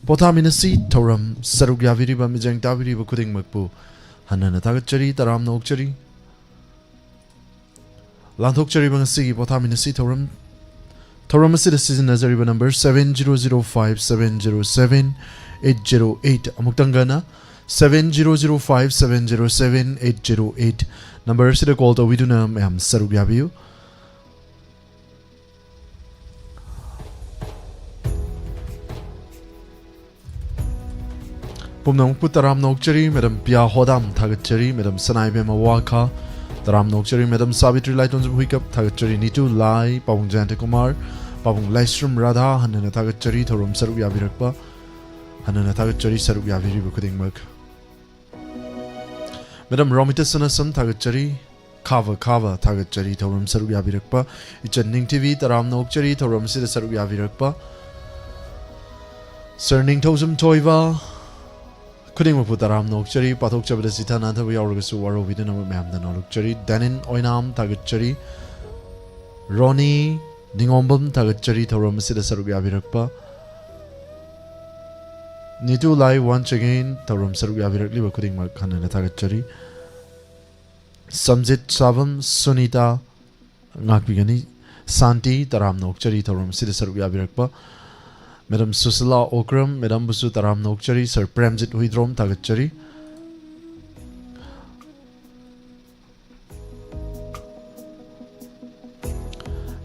ꯄꯣꯊꯥꯃꯤꯟꯅꯁꯤ ꯊꯧꯔꯝ ꯁꯔꯨꯛ ꯌꯥꯕꯤꯔꯤꯕ ꯃꯤꯖꯦꯡ ꯇꯥꯕꯤꯔꯤꯕ ꯈꯨꯗꯤꯡꯃꯛꯄꯨ ꯍꯟꯅ ꯍꯟꯅ ꯊꯥꯒꯠꯆꯔꯤ, ꯇꯔꯥꯝꯅ ꯑꯣꯛꯆꯔꯤ꯫ ꯂꯥꯟꯊꯣꯛꯆꯔꯤꯕ ꯉꯁꯤꯒꯤ ꯄꯣꯊꯥꯃꯤꯟꯅꯁꯤ ꯊꯧꯔꯝ, ꯊꯧꯔꯝ ꯑꯁꯤꯗ ꯁꯤꯖꯤꯟꯅꯖꯔꯤꯕ number seven zero zero five seven zero seven eight zero eight, ꯑꯃꯨꯛꯇꯪꯒꯅ seven zero zero five seven zero seven eight zero eight number ꯑꯁꯤꯗ call ꯇꯧꯕꯤꯗꯨꯅ ꯃꯌꯥꯝ ꯁꯔꯨꯛ ꯌꯥꯕꯤꯌꯨ꯫ ꯄꯨꯝꯅꯃꯛꯄꯨ ꯇꯔꯥꯝꯅ ꯑꯣꯛꯆꯔꯤ꯫ Madam ꯄꯤꯌꯥ ꯍꯣꯗꯥꯝ ꯊꯥꯒꯠꯆꯔꯤ꯫ Madam ꯁꯅꯥꯏꯕꯦꯝꯃ ꯋꯥꯈꯥ ꯇꯔꯥꯝꯅ ꯑꯣꯛꯆꯔꯤ꯫ Madam ꯁꯥꯕꯤꯇ꯭ꯔꯤ ꯂꯥꯏꯇꯣꯟꯖꯝ ꯍꯨꯏꯀꯞ ꯊꯥꯒꯠꯆꯔꯤ꯫ ꯅꯤꯇꯨ ꯂꯥꯏ, ꯄꯥꯕꯨꯡ ꯖꯌꯟꯇ ꯀꯨꯃꯥꯔ, ꯄꯥꯕꯨꯡ ꯂꯥꯏꯁ꯭ꯔꯝ ꯔꯥꯙꯥ ꯍꯟꯅ ꯍꯟꯅ ꯊꯥꯒꯠꯆꯔꯤ ꯊꯧꯔꯝ ꯁꯔꯨꯛ ꯌꯥꯕꯤꯔꯛꯄ, ꯍꯟꯅ ꯍꯟꯅ ꯊꯥꯒꯠꯆꯔꯤ ꯁꯔꯨꯛ ꯌꯥꯕꯤꯔꯤꯕ ꯈꯨꯗꯤꯡꯃꯛ꯫ Madam ꯔꯣꯃꯤꯇꯥ ꯁꯅꯥꯁꯝ ꯊꯥꯒꯠꯆꯔꯤ꯫ ꯈꯥꯕ ꯈꯥꯕ ꯊꯥꯒꯠꯆꯔꯤ ꯊꯧꯔꯝ ꯁꯔꯨꯛ ꯌꯥꯕꯤꯔꯛꯄ꯫ ꯏꯆꯟ ꯅꯤꯡꯊꯤꯕꯤ ꯇꯔꯥꯝꯅ ꯑꯣꯛꯆꯔꯤ ꯊꯧꯔꯝ ꯑꯁꯤꯗ ꯁꯔꯨꯛ ꯌꯥꯕꯤꯔꯛꯄ꯫ Sir ꯅꯤꯡꯊꯧꯖꯝ ꯊꯣꯏꯕ ꯈꯨꯗꯤꯡꯃꯛꯄꯨ ꯇꯔꯥꯝꯅ ꯑꯣꯛꯆꯔꯤ꯫ ꯄꯥꯊꯣꯛꯆꯕꯗ ꯆꯤꯊ ꯅꯥꯟꯊꯕ ꯌꯥꯎꯔꯒꯁꯨ ꯋꯥꯔꯧꯕꯤꯗꯅꯕ ꯃꯌꯥꯝꯗ ꯅꯣꯜꯂꯨꯛꯆꯔꯤ꯫ ꯗꯦꯅꯤꯟ ꯑꯣꯏꯅꯥꯝ ꯊꯥꯒꯠꯆꯔꯤ꯫ ꯔꯣꯅꯤ ꯅꯤꯉꯣꯝꯕꯝ ꯊꯥꯒꯠꯆꯔꯤ ꯊꯧꯔꯝ ꯑꯁꯤꯗ ꯁꯔꯨꯛ ꯌꯥꯕꯤꯔꯛꯄ꯫ ꯅꯤꯇꯨ ꯂꯥꯏ once again ꯊꯧꯔꯝ ꯁꯔꯨꯛ ꯌꯥꯕꯤꯔꯛꯂꯤꯕ ꯈꯨꯗꯤꯡꯃꯛ ꯍꯟꯅ ꯍꯟꯅ ꯊꯥꯒꯠꯆꯔꯤ꯫ ꯁꯝꯖꯤꯠ ꯁꯥꯕꯝ, ꯁꯨꯅꯤꯇꯥ ꯉꯥꯛꯄꯤꯒꯅꯤ꯫ ꯁꯥꯟꯇꯤ ꯇꯔꯥꯝꯅ ꯑꯣꯛꯆꯔꯤ ꯊꯧꯔꯝ ꯑꯁꯤꯗ ꯁꯔꯨꯛ ꯌꯥꯕꯤꯔꯛꯄ꯫ Madam ꯁꯨꯁꯤꯂꯥ ꯑꯣꯀ꯭ꯔꯝ, madamꯕꯨꯁꯨ ꯇꯔꯥꯝꯅ ꯑꯣꯛꯆꯔꯤ꯫ Sir ꯄ꯭ꯔꯦꯝꯖꯤꯠ ꯍꯨꯏꯗ꯭ꯔꯣꯝ ꯊꯥꯒꯠꯆꯔꯤ꯫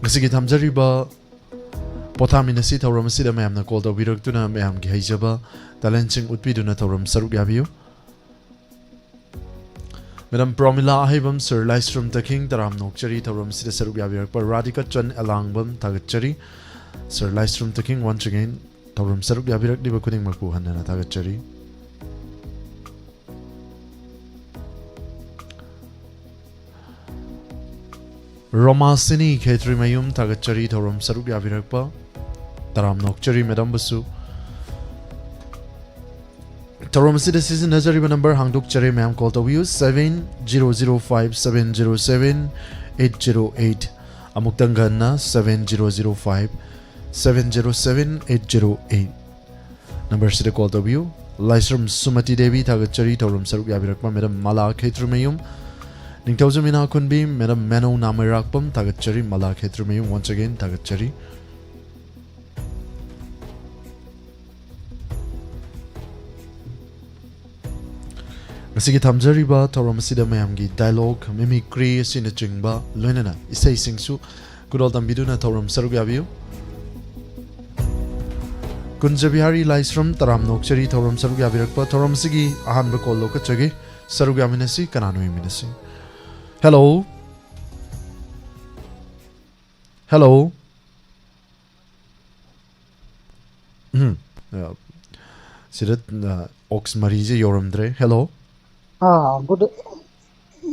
ꯉꯁꯤꯒꯤ ꯊꯝꯖꯔꯤꯕ ꯄꯣꯊꯥꯃꯤꯟꯅꯁꯤ ꯊꯧꯔꯝ ꯑꯁꯤꯗ ꯃꯌꯥꯝꯅ call ꯇꯧꯕꯤꯔꯛꯇꯨꯅ ꯃꯌꯥꯝꯒꯤ ꯍꯩꯖꯕ talentꯁꯤꯡ ꯎꯠꯄꯤꯗꯨꯅ ꯊꯧꯔꯝ ꯁꯔꯨꯛ ꯌꯥꯕꯤꯌꯨ꯫ Madam ꯄ꯭ꯔꯣꯃꯤꯂꯥ ꯑꯍꯩꯕꯝ, Sir ꯂꯥꯏꯁ꯭ꯔꯝ ꯇꯈꯤꯡ ꯇꯔꯥꯝꯅ ꯑꯣꯛꯆꯔꯤ ꯊꯧꯔꯝ ꯑꯁꯤꯗ ꯁꯔꯨꯛ ꯌꯥꯕꯤꯔꯛꯄ꯫ ꯔꯥꯙꯤꯀꯥ ꯆꯟ ꯑꯦꯂꯥꯡꯕꯝ ꯊꯥꯒꯠꯆꯔꯤ꯫ Sir ꯂꯥꯏꯁ꯭ꯔꯝ ꯇꯈꯤꯡ once again ꯊꯧꯔꯝ ꯁꯔꯨꯛ ꯌꯥꯕꯤꯔꯛꯂꯤꯕ ꯈꯨꯗꯤꯡꯃꯛꯄꯨ ꯍꯟꯅ ꯍꯟꯅ ꯊꯥꯒꯠꯆꯔꯤ꯫ ꯔꯣꯃꯥꯁꯤꯅꯤ ꯈꯦꯇ꯭ꯔꯤꯃꯌꯨꯝ ꯊꯥꯒꯠꯆꯔꯤ ꯊꯧꯔꯝ ꯁꯔꯨꯛ ꯌꯥꯕꯤꯔꯛꯄ꯫ ꯇꯔꯥꯝꯅ ꯑꯣꯛꯆꯔꯤ madamꯕꯨꯁꯨ꯫ ꯊꯧꯔꯝ ꯑꯁꯤꯗ ꯁꯤꯖꯤꯟꯅꯖꯔꯤꯕ number ꯍꯥꯡꯗꯣꯛꯆꯔꯦ, ꯃꯌꯥꯝ call ꯇꯧꯕꯤꯌꯨ, seven zero zero five seven zero seven eight zero eight꯫ ꯑꯃꯨꯛꯇꯪꯒ ꯍꯟꯅ seven zero zero five seven zero seven eight zero eight number ꯁꯤꯗ call ꯇꯧꯕꯤꯌꯨ꯫ ꯂꯥꯏꯁ꯭ꯔꯝ ꯁꯨꯃꯇꯤ ꯗꯦꯕꯤ, ꯊꯥꯒꯠꯆꯔꯤ ꯊꯧꯔꯝ ꯁꯔꯨꯛ ꯌꯥꯕꯤꯔꯛꯄ꯫ Madam ꯃꯂꯥ ꯈꯦꯇ꯭ꯔꯤꯃꯌꯨꯝ, ꯅꯤꯡꯊꯧꯖꯝ ꯏꯅꯥꯈꯨꯟꯕꯤ, Madam ꯃꯦꯅꯧ ꯅꯥꯃꯩꯔꯥꯛꯄꯝ, ꯊꯥꯒꯠꯆꯔꯤ꯫ ꯃꯂꯥ ꯈꯦꯇ꯭ꯔꯤꯃꯌꯨꯝ, once again ꯊꯥꯒꯠꯆꯔꯤ꯫ ꯉꯁꯤꯒꯤ ꯊꯝꯖꯔꯤꯕ ꯊꯧꯔꯝ ꯑꯁꯤꯗ ꯃꯌꯥꯝꯒꯤ dialogue, mimicry ꯑꯁꯤꯅꯆꯤꯡꯕ, ꯂꯣꯏꯅꯅ ꯏꯁꯩꯁꯤꯡꯁꯨ ꯈꯨꯗꯣꯜ ꯇꯝꯕꯤꯗꯨꯅ ꯊꯧꯔꯝ ꯁꯔꯨꯛ ꯌꯥꯕꯤꯌꯨ꯫ ꯀꯨꯟꯖ ꯕꯤꯍꯥꯔꯤ ꯂꯥꯏꯁ꯭ꯔꯝ, ꯇꯔꯥꯝꯅ ꯑꯣꯛꯆꯔꯤ ꯊꯧꯔꯝ ꯁꯔꯨꯛ ꯌꯥꯕꯤꯔꯛꯄ꯫ ꯊꯧꯔꯝ ꯑꯁꯤꯒꯤ ꯑꯍꯥꯟꯕ call ꯂꯧꯈꯠꯆꯒꯦ꯫ ꯁꯔꯨꯛ ꯌꯥꯃꯤꯟꯅꯁꯤ꯫ ꯀꯅꯥꯅꯣ? ꯌꯦꯡꯃꯤꯟꯅꯁꯤ꯫ Hello꯫ Hello꯫ ꯎꯝ꯫ ꯑ, ꯁꯤꯗ, ꯑ, ox ꯃꯔꯤꯁꯦ ꯌꯧꯔꯝꯗ꯭ꯔꯦ꯫ Hello꯫ ꯑꯥ, good,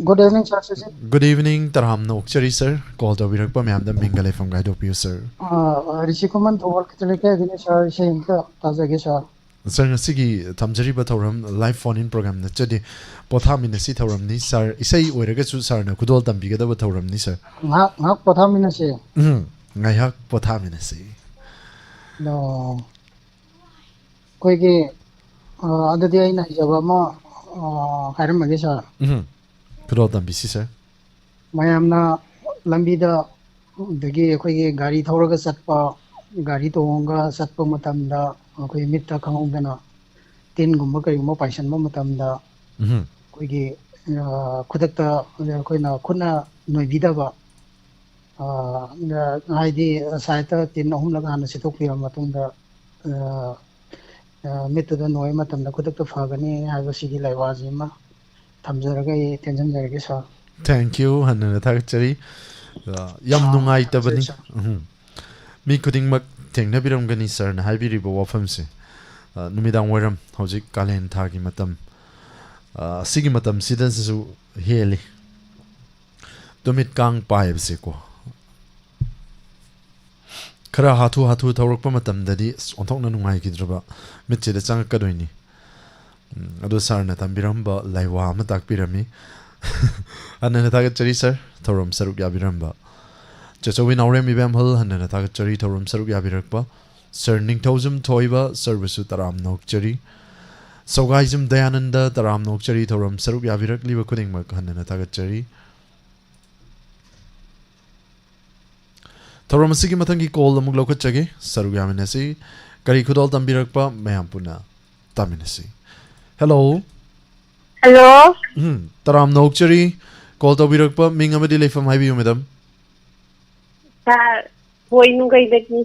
good evening, sir, ꯁꯤꯁꯦ꯫ Good evening, ꯇꯔꯥꯝꯅ ꯑꯣꯛꯆꯔꯤ, sir꯫ Call ꯇꯧꯕꯤꯔꯛꯄ ꯃꯌꯥꯝꯗ ꯃꯤꯡꯒ ꯂꯩꯐꯝꯒ ꯍꯥꯏꯗꯣꯛꯄꯤꯌꯨ, sir꯫ ꯑꯥ, ꯔꯤꯁꯤ ꯈꯨꯃꯟ ꯊꯧꯕꯥꯜ ꯀꯦꯊꯣꯂꯤꯛꯀꯤ ꯑꯗꯨꯅꯤ, sir꯫ ꯏꯁꯩ ꯑꯝꯇ ꯇꯥꯖꯒꯦ, sir꯫ Sir, ꯉꯁꯤꯒꯤ ꯊꯝꯖꯔꯤꯕ ꯊꯧꯔꯝ live phone in program ꯅꯠꯆꯗꯦ, ꯄꯣꯊꯥꯃꯤꯟꯅꯁꯤ ꯊꯧꯔꯝꯅꯤ꯫ Sir, ꯏꯁꯩ ꯑꯣꯏꯔꯒꯁꯨ sirꯅ ꯈꯨꯗꯣꯜ ꯇꯝꯕꯤꯒꯗꯕ ꯊꯧꯔꯝꯅꯤ, sir꯫ ꯉꯥꯏꯍꯥꯛ, ꯉꯥꯏꯍꯥꯛ ꯄꯣꯊꯥꯃꯤꯟꯅꯁꯤ꯫ ꯎꯝ, ꯉꯥꯏꯍꯥꯛ ꯄꯣꯊꯥꯃꯤꯟꯅꯁꯤ꯫ ꯑꯗꯣ, ꯑꯩꯈꯣꯏꯒꯤ, ꯑ, ꯑꯗꯨꯗꯤ ꯑꯩꯅ ꯍꯩꯖꯕ ꯑꯃ, ꯑ, ꯍꯥꯏꯔꯝꯃꯒꯦ, sir꯫ ꯎꯝ꯫ ꯈꯨꯗꯣꯜ ꯇꯝꯕꯤꯁꯤ, sir꯫ ꯃꯌꯥꯝꯅ ꯂꯝꯕꯤꯗ, ꯑꯗꯒꯤ ꯑꯩꯈꯣꯏꯒꯤ ꯒꯥꯔꯤ ꯊꯧꯔꯒ ꯆꯠꯄ, ꯒꯥꯔꯤ ꯇꯣꯡꯉꯒ ꯆꯠꯄ ꯃꯇꯝꯗ ꯑꯩꯈꯣꯏ ꯃꯤꯠꯇ ꯈꯪꯍꯧꯗꯅ ꯇꯤꯟꯒꯨꯝꯕ ꯀꯔꯤꯒꯨꯝꯕ ꯄꯥꯏꯁꯟꯕ ꯃꯇꯝꯗ ꯎꯝ꯫ ꯑꯩꯈꯣꯏꯒꯤ, ꯑ, ꯈꯨꯗꯛꯇ ꯑꯩꯈꯣꯏꯅ ꯈꯨꯠꯅ ꯅꯣꯏꯕꯤꯗꯕ, ꯑ, ꯍꯥꯏꯗꯤ sideꯇ ꯇꯤꯟ ꯑꯍꯨꯝꯂꯛ ꯍꯥꯟꯅ ꯁꯤꯠꯇꯣꯛꯄꯤꯔꯕ ꯃꯇꯨꯡꯗ, ꯑ, ꯑ, ꯃꯤꯠꯇꯨꯗ ꯅꯣꯏꯕ ꯃꯇꯝꯗ ꯈꯨꯗꯛꯇ ꯐꯒꯅꯤ ꯍꯥꯏꯕꯁꯤꯒꯤ ꯂꯥꯏꯋꯥꯁꯤꯃ ꯊꯝꯖꯔꯒ ꯑꯩ ꯇꯦꯟꯁꯤꯟꯖꯔꯒꯦ, sir꯫ Thank you, ꯍꯟꯅ ꯍꯟꯅ ꯊꯥꯒꯠꯆꯔꯤ꯫ ꯑ, ꯌꯥꯝ ꯑꯥ, ꯅꯨꯡꯉꯥꯏꯇꯕꯅꯤ꯫ Sir, sir꯫ ꯎꯝ꯫ ꯃꯤ ꯈꯨꯗꯤꯡꯃꯛ ꯊꯦꯡꯅꯕꯤꯔꯝꯒꯅꯤ sirꯅ ꯍꯥꯏꯕꯤꯔꯤꯕ ꯋꯥꯐꯝꯁꯦ꯫ ꯑ, ꯅꯨꯃꯤꯗꯥꯡ ꯋꯥꯏꯔꯝ, ꯍꯧꯖꯤꯛ ꯀꯥꯂꯦꯟ ꯊꯥꯒꯤ ꯃꯇꯝ, ꯑ, ꯑꯁꯤꯒꯤ ꯃꯇꯝꯁꯤꯗꯁꯨ ꯍꯦꯜꯂꯤ꯫ ꯇꯨꯃꯤꯠ ꯀꯥꯡ ꯄꯥꯏꯕꯁꯦꯀꯣ꯫ ꯈꯔ ꯍꯥꯊꯨ ꯍꯥꯊꯨ ꯊꯧꯔꯛꯄ ꯃꯇꯝꯗꯗꯤ ꯑꯁ ꯑꯣꯟꯊꯣꯛꯅ ꯅꯨꯡꯉꯥꯏꯈꯤꯗ꯭ꯔꯕ ꯃꯤꯠꯁꯤꯗ ꯆꯪꯉꯛꯀꯗꯣꯏꯅꯤ꯫ ꯎꯝ, ꯑꯗꯣ sirꯅ ꯇꯝꯕꯤꯔꯝꯕ ꯂꯥꯏꯋꯥ ꯑꯃ ꯇꯥꯛꯄꯤꯔꯝꯃꯤ꯫ ꯍꯟꯅ ꯍꯟꯅ ꯊꯥꯒꯠꯆꯔꯤ sir, ꯊꯧꯔꯝ ꯁꯔꯨꯛ ꯌꯥꯕꯤꯔꯝꯕ꯫ ꯆꯆꯧꯕꯤ ꯅꯥꯎꯔꯦꯝ ꯏꯕꯦꯝꯍꯜ, ꯍꯟꯅ ꯍꯟꯅ ꯊꯥꯒꯠꯆꯔꯤ ꯊꯧꯔꯝ ꯁꯔꯨꯛ ꯌꯥꯕꯤꯔꯛꯄ꯫ ꯁꯔ ꯅꯤꯡꯊꯧꯖꯝ ꯊꯣꯏꯕ, ꯁꯔꯕꯨꯁꯨ ꯇꯔꯥꯝꯅ ꯑꯣꯛꯆꯔꯤ꯫ ꯁꯧꯒꯥꯏꯖꯝ ꯗꯌꯥꯅꯟꯗ, ꯇꯔꯥꯝꯅ ꯑꯣꯛꯆꯔꯤ ꯊꯧꯔꯝ ꯁꯔꯨꯛ ꯌꯥꯕꯤꯔꯛꯂꯤꯕ ꯈꯨꯗꯤꯡꯃꯛ ꯍꯟꯅ ꯍꯟꯅ ꯊꯥꯒꯠꯆꯔꯤ꯫ ꯊꯧꯔꯝ ꯑꯁꯤꯒꯤ ꯃꯊꯪꯒꯤ ꯀꯣꯜ ꯑꯃꯨꯛ ꯂꯧꯈꯠꯆꯒꯦ꯫ ꯁꯔꯨꯛ ꯌꯥꯃꯤꯟꯅꯁꯤ꯫ ꯀꯔꯤ ꯈꯨꯗꯣꯜ ꯇꯝꯕꯤꯔꯛꯄ, ꯃꯌꯥꯝ ꯄꯨꯟꯅ ꯇꯥꯃꯤꯟꯅꯁꯤ꯫ ꯍꯦꯜꯂꯣ꯫ ꯍꯜꯂꯣ꯫ ꯎꯝ, ꯇꯔꯥꯝꯅ ꯑꯣꯛꯆꯔꯤ꯫ ꯀꯣꯜ ꯇꯧꯕꯤꯔꯛꯄ ꯃꯤꯡ ꯑꯃꯗꯤ ꯂꯩꯐꯝ ꯍꯥꯏꯕꯤꯌꯨ, ꯃꯦꯗꯥꯝ꯫ ꯁꯥꯔ, ꯊꯣꯏ ꯅꯨꯡꯒꯩꯗꯒꯤ꯫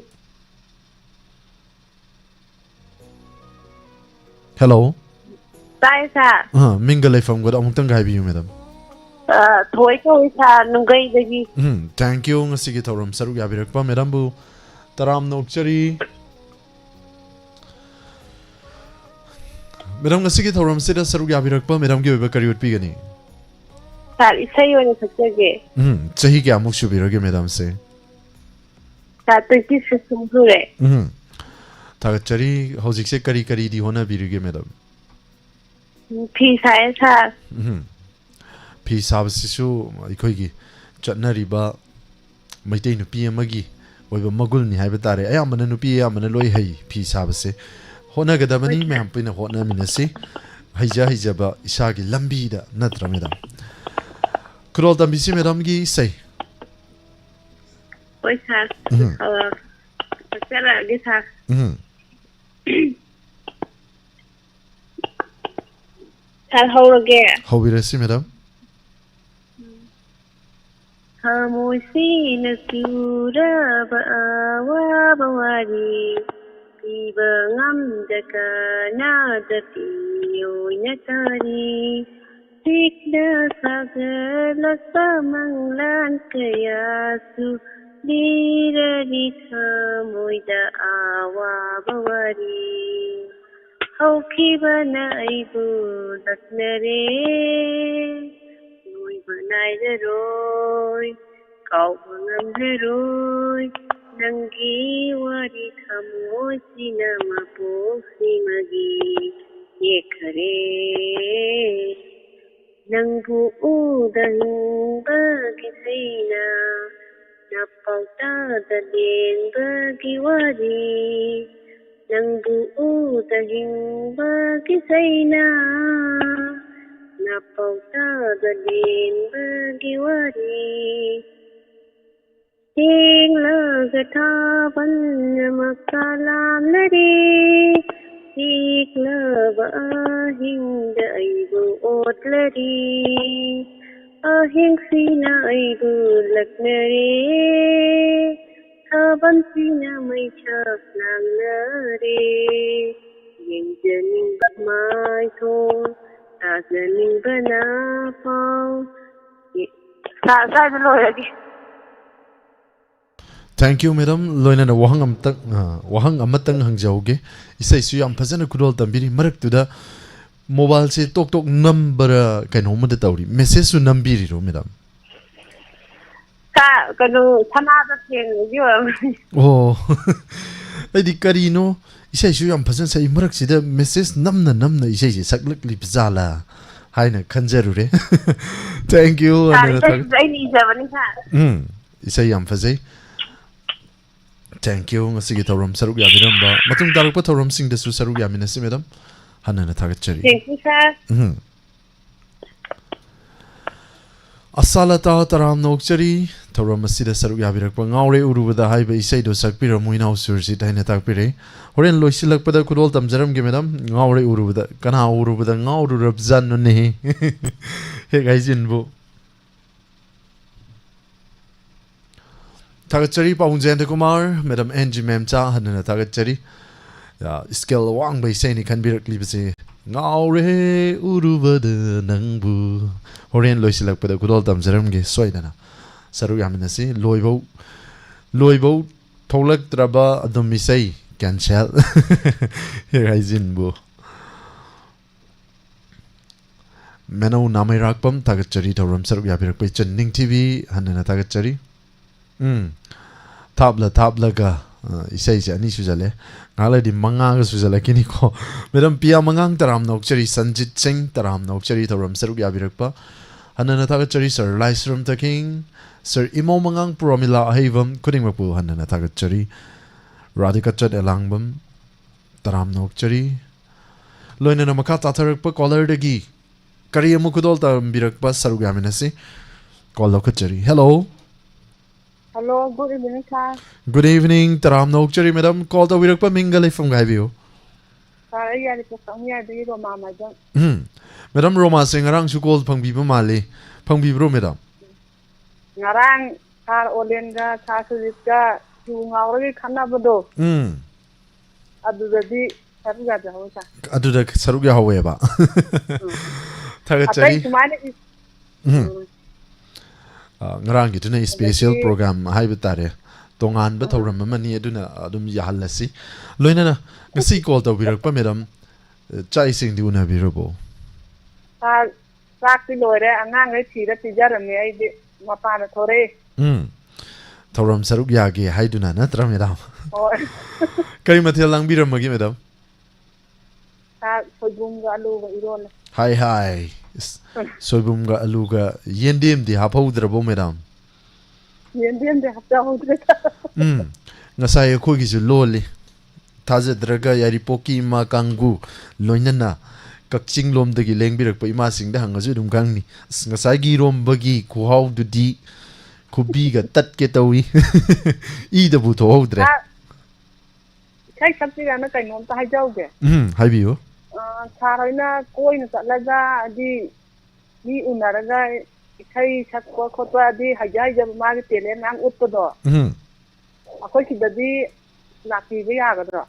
ꯍꯦꯜꯂꯣ꯫ ꯇꯥꯏ, ꯁꯥꯔ꯫ ꯑꯥ, ꯃꯤꯡꯒ ꯂꯩꯐꯝꯒꯗꯣ ꯑꯃꯨꯛꯇꯪꯒ ꯍꯥꯏꯕꯤꯌꯨ, ꯃꯦꯗꯥꯝ꯫ ꯑꯥ, ꯊꯣꯏ ꯀꯧꯏ, ꯁꯥꯔ, ꯅꯨꯡꯒꯩꯗꯒꯤ꯫ ꯎꯝ, thank you, ꯉꯁꯤꯒꯤ ꯊꯧꯔꯝ ꯁꯔꯨꯛ ꯌꯥꯕꯤꯔꯛꯄ ꯃꯦꯗꯥꯝꯕꯨ ꯇꯔꯥꯝꯅ ꯑꯣꯛꯆꯔꯤ꯫ ꯃꯦꯗꯥꯝ, ꯉꯁꯤꯒꯤ ꯊꯧꯔꯝꯁꯤꯗ ꯁꯔꯨꯛ ꯌꯥꯕꯤꯔꯛꯄ ꯃꯦꯗꯥꯝꯒꯤ ꯑꯣꯏꯕ ꯀꯔꯤ ꯎꯠꯄꯤꯒꯅꯤ? ꯁꯥꯔ, ꯏꯁꯩ ꯑꯣꯏꯅ ꯁꯛꯆꯒꯦ꯫ ꯎꯝ, ꯆꯍꯤ ꯀꯌꯥꯃꯨꯛ ꯁꯨꯕꯤꯔꯒꯦ ꯃꯦꯗꯥꯝꯁꯦ? ꯁꯥꯔ, twenty six ꯀꯨꯝ ꯁꯨꯔꯦ꯫ ꯎꯝ, ꯊꯥꯒꯠꯆꯔꯤ꯫ ꯍꯧꯖꯤꯛꯁꯦ ꯀꯔꯤ ꯀꯔꯤꯗꯤ ꯍꯣꯠꯅꯕꯤꯔꯤꯒꯦ ꯃꯦꯗꯥꯝ? ꯎꯝ, ꯐꯤ ꯁꯥꯏꯌꯦ, ꯁꯥꯔ꯫ ꯎꯝ, ꯐꯤ ꯁꯥꯕꯁꯤꯁꯨ ꯑꯩꯈꯣꯏꯒꯤ ꯆꯠꯅꯔꯤꯕ ꯃꯩꯇꯩ ꯅꯨꯄꯤ ꯑꯃꯒꯤ ꯑꯣꯏꯕ ꯃꯒꯨꯟꯅꯤ ꯍꯥꯏꯕ ꯇꯥꯔꯦ꯫ ꯑꯌꯥꯝꯕꯅ ꯅꯨꯄꯤ ꯑꯌꯥꯝꯕꯅ ꯂꯣꯏ ꯍꯩ ꯐꯤ ꯁꯥꯕꯁꯦ꯫ ꯍꯣꯠꯅꯒꯗꯕꯅꯤ, ꯍꯣꯏ, ꯁꯥꯔ꯫ ꯃꯌꯥꯝ ꯄꯨꯟꯅ ꯍꯣꯠꯅꯃꯤꯟꯅꯁꯤ꯫ ꯍꯩꯖ ꯍꯩꯖꯕ ꯏꯁꯥꯒꯤ ꯂꯝꯕꯤꯗ, ꯅꯠꯇ꯭ꯔꯥ ꯃꯦꯗꯥꯝ? ꯈꯨꯗꯣꯜ ꯇꯝꯕꯤꯁꯤ ꯃꯦꯗꯥꯝꯒꯤ ꯏꯁꯩ꯫ ꯍꯣꯏ, ꯁꯥꯔ꯫ ꯎꯝ꯫ ꯑ, ꯁꯛꯆꯔꯛꯑꯒꯦ, ꯁꯥꯔ꯫ ꯎꯝ꯫ ꯁꯥꯔ, ꯍꯧꯔꯒꯦ꯫ ꯍꯧꯕꯤꯔꯁꯤ, ꯃꯦꯗꯥꯝ꯫ ꯊꯃꯣꯏꯁꯤꯅ ꯆꯨꯔꯕ ꯑꯋꯥꯕ ꯋꯥꯔꯤ, ꯄꯤꯕ ꯉꯝꯗ ꯀꯅꯥꯗ ꯄꯤꯌꯣꯅ ꯇꯥꯔꯤ꯫ ꯆꯤꯛꯅ ꯁꯥꯒꯠꯂꯛꯄ ꯃꯪꯂꯥꯟ ꯀꯌꯥꯁꯨ ꯂꯤꯔꯔꯤ ꯊꯃꯣꯏꯗ ꯑꯋꯥꯕ ꯋꯥꯔꯤ꯫ ꯍꯧꯈꯤꯕꯅ ꯑꯩꯕꯨ ꯂꯛꯅꯔꯦ, ꯂꯣꯏꯕ ꯅꯥꯏꯔꯔꯣꯏ, ꯀꯥꯎꯕ ꯉꯝꯂꯔꯣꯏ꯫ ꯅꯪꯒꯤ ꯋꯥꯔꯤ ꯊꯃꯣꯏꯁꯤꯅ ꯃꯄꯣꯛꯁꯤꯃꯒꯤ ꯌꯦꯛꯈꯔꯦ꯫ ꯅꯪꯕꯨ ꯎꯗ ꯍꯤꯡꯕꯒꯤ ꯊꯩꯅ ꯅꯄꯥꯎꯇꯥꯗ ꯂꯦꯟꯕꯒꯤ ꯋꯥꯔꯤ, ꯅꯪꯕꯨ ꯎꯗ ꯍꯤꯡꯕꯒꯤ ꯆꯩꯅꯥ, ꯅꯄꯥꯎꯇꯥꯗ ꯂꯦꯟꯕꯒꯤ ꯋꯥꯔꯤ꯫ ꯌꯦꯡꯂꯒ ꯊꯥꯕꯜ ꯑꯃ ꯀꯥꯂꯥꯝꯂꯔꯦ, ꯌꯦꯛꯂꯕ ꯑꯍꯤꯡꯗ ꯑꯩꯕꯨ ꯑꯣꯠꯂꯔꯦ, ꯑꯍꯤꯡꯁꯤꯅ ꯑꯩꯕꯨ ꯂꯛꯅꯔꯦ, ꯊꯥꯕꯜꯁꯤꯅ ꯃꯩꯁꯥ ꯂꯥꯡꯅꯔꯦ, ꯌꯦꯡꯖꯅꯤꯡꯕ ꯃꯥꯏꯊꯣꯡ, ꯇꯥꯖꯅꯤꯡꯕ ꯅꯥꯄꯥꯎ꯫ ꯁꯥꯔ, ꯁ꯭ꯋꯥꯏꯗ ꯂꯣꯏꯔꯒꯦ꯫ Thank you, madam꯫ ꯂꯣꯏꯅꯅ ꯋꯥꯍꯪ ꯑꯃꯇꯪ, ꯑ, ꯋꯥꯍꯪ ꯑꯃꯇꯪ ꯍꯪꯖꯍꯧꯒꯦ꯫ ꯏꯁꯩꯁꯨ ꯌꯥꯝ ꯐꯖꯅ ꯈꯨꯗꯣꯜ ꯇꯝꯕꯤꯔꯤ꯫ ꯃꯔꯛꯇꯨꯗ mobileꯁꯦ ꯇꯣꯛ ꯇꯣꯛ ꯅꯝꯕꯔ ꯀꯩꯅꯣꯝꯃꯗ ꯇꯧꯔꯤ꯫ Messageꯁꯨ ꯅꯝꯕꯤꯔꯤꯔꯣ, madam? ꯀ-, ꯀꯩꯅꯣ, ꯁꯅꯥꯗ ꯊꯦꯡꯕꯒꯤ ꯑꯣꯏꯔꯝꯒꯅꯤ꯫ ꯑꯣ꯫ ꯑꯩꯗꯤ ꯀꯔꯤꯅꯣ, ꯏꯁꯩꯁꯨ ꯌꯥꯝ ꯐꯖꯅ ꯁꯛꯏ, ꯃꯔꯛꯁꯤꯗ message ꯅꯝꯅ ꯅꯝꯅ ꯏꯁꯩꯁꯦ ꯁꯛꯂꯛꯂꯤꯕ ꯖꯥꯠꯂꯥ ꯍꯥꯏꯅ ꯈꯟꯖꯔꯨꯔꯦ꯫ Thank you, ꯁꯥꯔ, ꯍꯟꯅ ꯊꯥꯒꯠ- ꯏꯁꯩꯁꯤꯁꯨ ꯑꯩꯅ ꯏꯖꯕꯅꯤ, ꯁꯥꯔ꯫ ꯎꯝ, ꯏꯁꯩ ꯌꯥꯝ ꯐꯖꯩ꯫ Thank you, ꯉꯁꯤꯒꯤ ꯊꯧꯔꯝ ꯁꯔꯨꯛ ꯌꯥꯕꯤꯔꯝꯕ꯫ ꯃꯇꯨꯡ ꯇꯥꯔꯛꯄ ꯊꯧꯔꯝꯁꯤꯡꯗꯁꯨ ꯁꯔꯨꯛ ꯌꯥꯃꯤꯟꯅꯁꯤ, madam꯫ ꯍꯟꯅ ꯍꯟꯅ ꯊꯥꯒꯠꯆꯔꯤ꯫ Thank you, sir꯫ ꯎꯝ꯫ ꯑꯁꯥꯂꯇꯥ, ꯇꯔꯥꯝꯅ ꯑꯣꯛꯆꯔꯤ꯫ ꯊꯧꯔꯝ ꯑꯁꯤꯗ ꯁꯔꯨꯛ ꯌꯥꯕꯤꯔꯛꯄ "ꯉꯥꯎꯔꯦ ꯎꯔꯨꯕꯗ" ꯍꯥꯏꯕ ꯏꯁꯩꯗꯣ ꯁꯛꯄꯤꯔꯝꯃꯨ ꯏꯅꯥꯎ ꯁꯨꯔꯖꯤꯠ ꯍꯥꯏꯅ ꯇꯥꯛꯄꯤꯔꯛꯏ꯫ ꯍꯣꯔꯦꯟ ꯂꯣꯏꯁꯤꯜꯂꯛꯄꯗ ꯈꯨꯗꯣꯜ ꯇꯝꯖꯔꯝꯒꯦ, madam꯫ "ꯉꯥꯎꯔꯦ ꯎꯔꯨꯕꯗ", ꯀꯅꯥ ꯎꯔꯨꯕꯗ ꯉꯥꯎꯔꯨꯔꯕꯖꯥꯠꯅꯣꯅꯦꯍꯦ? ꯍꯦꯛ ꯍꯥꯏꯖꯤꯟꯕꯨ꯫ ꯊꯥꯒꯠꯆꯔꯤ ꯄꯥꯕꯨꯡ ꯖꯌꯟꯇ ꯀꯨꯃꯥꯔ, madam ꯑꯦꯟ ꯖꯤ ꯃꯦꯝꯆꯥ, ꯍꯟꯅ ꯍꯟꯅ ꯊꯥꯒꯠꯆꯔꯤ꯫ ꯑ, scale ꯑꯋꯥꯡꯕ ꯏꯁꯩꯅꯤ ꯈꯟꯕꯤꯔꯛꯂꯤꯕꯁꯦ꯫ "ꯉꯥꯎꯔꯦ ꯎꯔꯨꯕꯗ ꯅꯪꯕꯨ"꯫ ꯍꯣꯔꯦꯟ ꯂꯣꯏꯁꯤꯜꯂꯛꯄꯗ ꯈꯨꯗꯣꯜ ꯇꯝꯖꯔꯝꯒꯦ ꯁꯣꯏꯗꯅ꯫ ꯁꯔꯨꯛ ꯌꯥꯃꯤꯟꯅꯁꯤ꯫ ꯂꯣꯏꯕꯧ, ꯂꯣꯏꯕꯧ ꯊꯣꯛꯂꯛꯇ꯭ꯔꯕ ꯑꯗꯨꯝ ꯏꯁꯩ cancel꯫ ꯍꯦꯛ ꯍꯥꯏꯖꯤꯟꯕꯨ꯫ ꯃꯦꯅꯧ ꯅꯥꯃꯩꯔꯥꯛꯄꯝ, ꯊꯥꯒꯠꯆꯔꯤ ꯊꯧꯔꯝ ꯁꯔꯨꯛ ꯌꯥꯕꯤꯔꯛꯄ ꯏꯆꯟ ꯅꯤꯡꯊꯤꯕꯤ, ꯍꯟꯅ ꯍꯟꯅ ꯊꯥꯒꯠꯆꯔꯤ꯫ ꯎꯝ, ꯊꯥꯞꯂ ꯊꯥꯞꯂꯒ, ꯑ, ꯏꯁꯩꯁꯦ ꯑꯅꯤ ꯁꯨꯖꯜꯂꯦ, ꯉꯥꯏꯍꯥꯛ ꯂꯩꯔꯗꯤ ꯃꯉꯥꯒ ꯁꯨꯖꯜꯂꯛꯈꯤꯅꯤꯀꯣ꯫ Madam ꯄꯤꯌꯥ ꯃꯉꯥꯡ, ꯇꯔꯥꯝꯅ ꯑꯣꯛꯆꯔꯤ꯫ ꯁꯟꯖꯤꯠ ꯁꯤꯡ, ꯇꯔꯥꯝꯅ ꯑꯣꯛꯆꯔꯤ ꯊꯧꯔꯝ ꯁꯔꯨꯛ ꯌꯥꯕꯤꯔꯛꯄ꯫ ꯍꯟꯅ ꯍꯟꯅ ꯊꯥꯒꯠꯆꯔꯤ꯫ ꯁꯔ ꯂꯥꯏꯁ꯭ꯔꯝ ꯇꯈꯤꯡ, Sir ꯏꯃꯧ ꯃꯉꯥꯡ ꯄ꯭ꯔꯣꯃꯤꯂꯥ ꯑꯍꯩꯕꯝ, ꯈꯨꯗꯤꯡꯃꯛꯄꯨ ꯍꯟꯅ ꯊꯥꯒꯠꯆꯔꯤ꯫ ꯔꯥꯙꯤꯀꯥꯆꯠ ꯑꯦꯂꯥꯡꯕꯝ, ꯇꯔꯥꯝꯅ ꯑꯣꯛꯆꯔꯤ꯫ ꯂꯣꯏꯅꯅ ꯃꯈꯥ ꯇꯥꯊꯔꯛꯄ ꯀꯣꯂꯔꯗꯒꯤ ꯀꯔꯤ ꯑꯃꯨꯛ ꯈꯨꯗꯣꯜ ꯇꯝꯕꯤꯔꯛꯄ ꯁꯔꯨꯛ ꯌꯥꯃꯤꯟꯅꯁꯤ꯫ ꯀꯣꯜ ꯂꯧꯈꯠꯆꯔꯤ꯫ Hello. Hello, good evening, sir. Good evening, ꯇꯔꯥꯝꯅ ꯑꯣꯛꯆꯔꯤ ꯃꯦꯗꯥꯝ꯫ ꯀꯣꯜ ꯇꯧꯕꯤꯔꯛꯄ ꯃꯤꯡꯒ ꯂꯩꯐꯝꯒ ꯍꯥꯏꯕꯤꯌꯨ꯫ Sir, ꯑꯩ ꯌꯥꯏꯔꯤꯄꯣꯛ ꯀꯛꯆꯤꯡ ꯃꯌꯥꯏꯗꯒꯤ ꯔꯣꯃꯥ ꯃꯥꯏꯕꯝ꯫ ꯎꯝ꯫ ꯃꯦꯗꯥꯝ, ꯔꯣꯃꯥꯁꯦ ꯉꯔꯥꯡꯁꯨ ꯀꯣꯜ ꯐꯪꯕꯤꯕ ꯃꯥꯜꯂꯤ꯫ ꯐꯪꯕꯤꯕ꯭ꯔꯣ ꯃꯦꯗꯥꯝ? ꯉꯔꯥꯡ ꯁꯥꯔ ꯑꯣꯂꯦꯟꯒ ꯁꯥꯔ ꯁꯨꯖꯤꯠꯀ ꯌꯨ ꯉꯥꯎꯔꯒꯤ ꯈꯠꯅꯕꯗꯣ, ꯎꯝ꯫ ꯑꯗꯨꯗꯗꯤ ꯁꯔꯨꯛ ꯌꯥꯖꯍꯧꯋꯤ, ꯁꯥꯔ꯫ ꯑꯗꯨꯗ ꯁꯔꯨꯛ ꯌꯥꯍꯧꯋꯦꯕ꯫ ꯎꯝ꯫ ꯊꯥꯒꯠꯆꯔꯤ꯫ ꯑꯇꯩ ꯁꯨꯃꯥꯏꯅ ꯏ-, ꯎꯝ꯫ ꯎꯝ꯫ ꯑ, ꯉꯔꯥꯡꯒꯤꯗꯨꯅ special ꯑꯗꯒꯤ program ꯍꯥꯏꯕ ꯇꯥꯔꯦ꯫ ꯇꯣꯉꯥꯟꯕ ꯎꯝ꯫ ꯊꯧꯔꯝ ꯑꯃꯅꯤ, ꯑꯗꯨꯅ ꯑꯗꯨꯝ ꯌꯥꯍꯜꯂꯁꯤ꯫ ꯂꯣꯏꯅꯅ ꯉꯁꯤ ꯀꯣꯜ ꯇꯧꯕꯤꯔꯛꯄ ꯃꯦꯗꯥꯝ, ꯑ, ꯆꯥꯛ ꯏꯁꯤꯡꯗꯤ ꯎꯅꯕꯤꯔꯕꯣ? ꯁꯥꯔ, ꯆꯥꯛꯇꯤ ꯂꯣꯏꯔꯦ, ꯑꯉꯥꯡꯈꯩ ꯊꯤꯔ ꯄꯤꯖꯔꯝꯃꯦ, ꯑꯩꯗꯤ ꯃꯄꯥꯟꯗ ꯊꯣꯔꯛꯑꯦ꯫ ꯎꯝ꯫ ꯊꯧꯔꯝ ꯁꯔꯨꯛ ꯌꯥꯒꯦ ꯍꯥꯏꯗꯨꯅ ꯅꯠꯇ꯭ꯔꯥ, ꯃꯦꯗꯥꯝ? ꯍꯣꯏ꯫ ꯀꯔꯤ ꯃꯊꯦꯜ ꯂꯥꯡꯕꯤꯔꯝꯃꯒꯦ, ꯃꯦꯗꯥꯝ? ꯁꯥꯔ, ꯁꯣꯏꯕꯨꯝꯒ ꯑꯂꯨꯒ ꯏꯔꯣꯜꯂꯦ꯫ ꯍꯥꯏ, ꯍꯥꯏ꯫ ꯏꯁ, ꯁꯣꯏꯕꯨꯝꯒ ꯑꯂꯨꯒ ꯌꯦꯟꯗꯦꯝꯗꯤ ꯍꯥꯞꯍꯧꯗ꯭ꯔꯕꯣ, ꯃꯦꯗꯥꯝ? ꯌꯦꯟꯗꯦꯝꯗꯤ ꯍꯥꯞꯆꯍꯧꯗ꯭ꯔꯦ꯫ ꯎꯝ, ꯉꯁꯥꯏ ꯑꯩꯈꯣꯏꯒꯤꯁꯨ ꯂꯣꯜꯂꯤ꯫ ꯊꯥꯖꯗ꯭ꯔꯒ ꯌꯥꯏꯔꯤꯄꯣꯛꯀꯤ ꯏꯃꯥ ꯀꯥꯡꯕꯨ, ꯂꯣꯏꯅꯅ ꯀꯛꯆꯤꯡ ꯂꯣꯝꯗꯒꯤ ꯂꯦꯡꯕꯤꯔꯛꯄ ꯏꯃꯥꯁꯤꯡꯗ ꯍꯪꯉꯁꯨ ꯑꯗꯨꯝ ꯈꯪꯅꯤ꯫ ꯑꯁ, ꯉꯁꯥꯏꯒꯤ ꯏꯔꯣꯝꯕꯒꯤ ꯈꯨꯍꯥꯎꯗꯨꯗꯤ ꯈꯨꯕꯤꯒ ꯇꯠꯀꯦ ꯇꯧꯏ꯫ ꯏꯗꯕꯨ ꯊꯣꯛꯍꯧꯗ꯭ꯔꯦ꯫ ꯁꯥꯔ, ꯏꯁꯩ ꯁꯛꯄꯤꯔꯅ ꯀꯩꯅꯣꯝꯇ ꯍꯥꯏꯖꯍꯧꯒꯦ꯫ ꯎꯝ, ꯍꯥꯏꯕꯤꯌꯨ꯫ ꯑ, ꯁꯥꯔ ꯍꯣꯏꯅ ꯀꯣꯏꯅ ꯆꯠꯂꯒ, ꯍꯥꯏꯗꯤ, ꯃꯤ ꯎꯅꯔꯒ ꯏꯁꯩ ꯁꯛꯄ ꯈꯣꯠꯄ, ꯑꯗꯤ ꯍꯩꯖ ꯍꯩꯖꯕ ꯃꯥꯒꯤ talent ꯃꯌꯥꯝ ꯎꯠꯄꯗꯣ, ꯎꯝ꯫ ꯑꯩꯈꯣꯏ ꯁꯤꯗꯗꯤ ꯂꯥꯛꯄꯤꯕ ꯌꯥꯒꯗ꯭ꯔꯣ?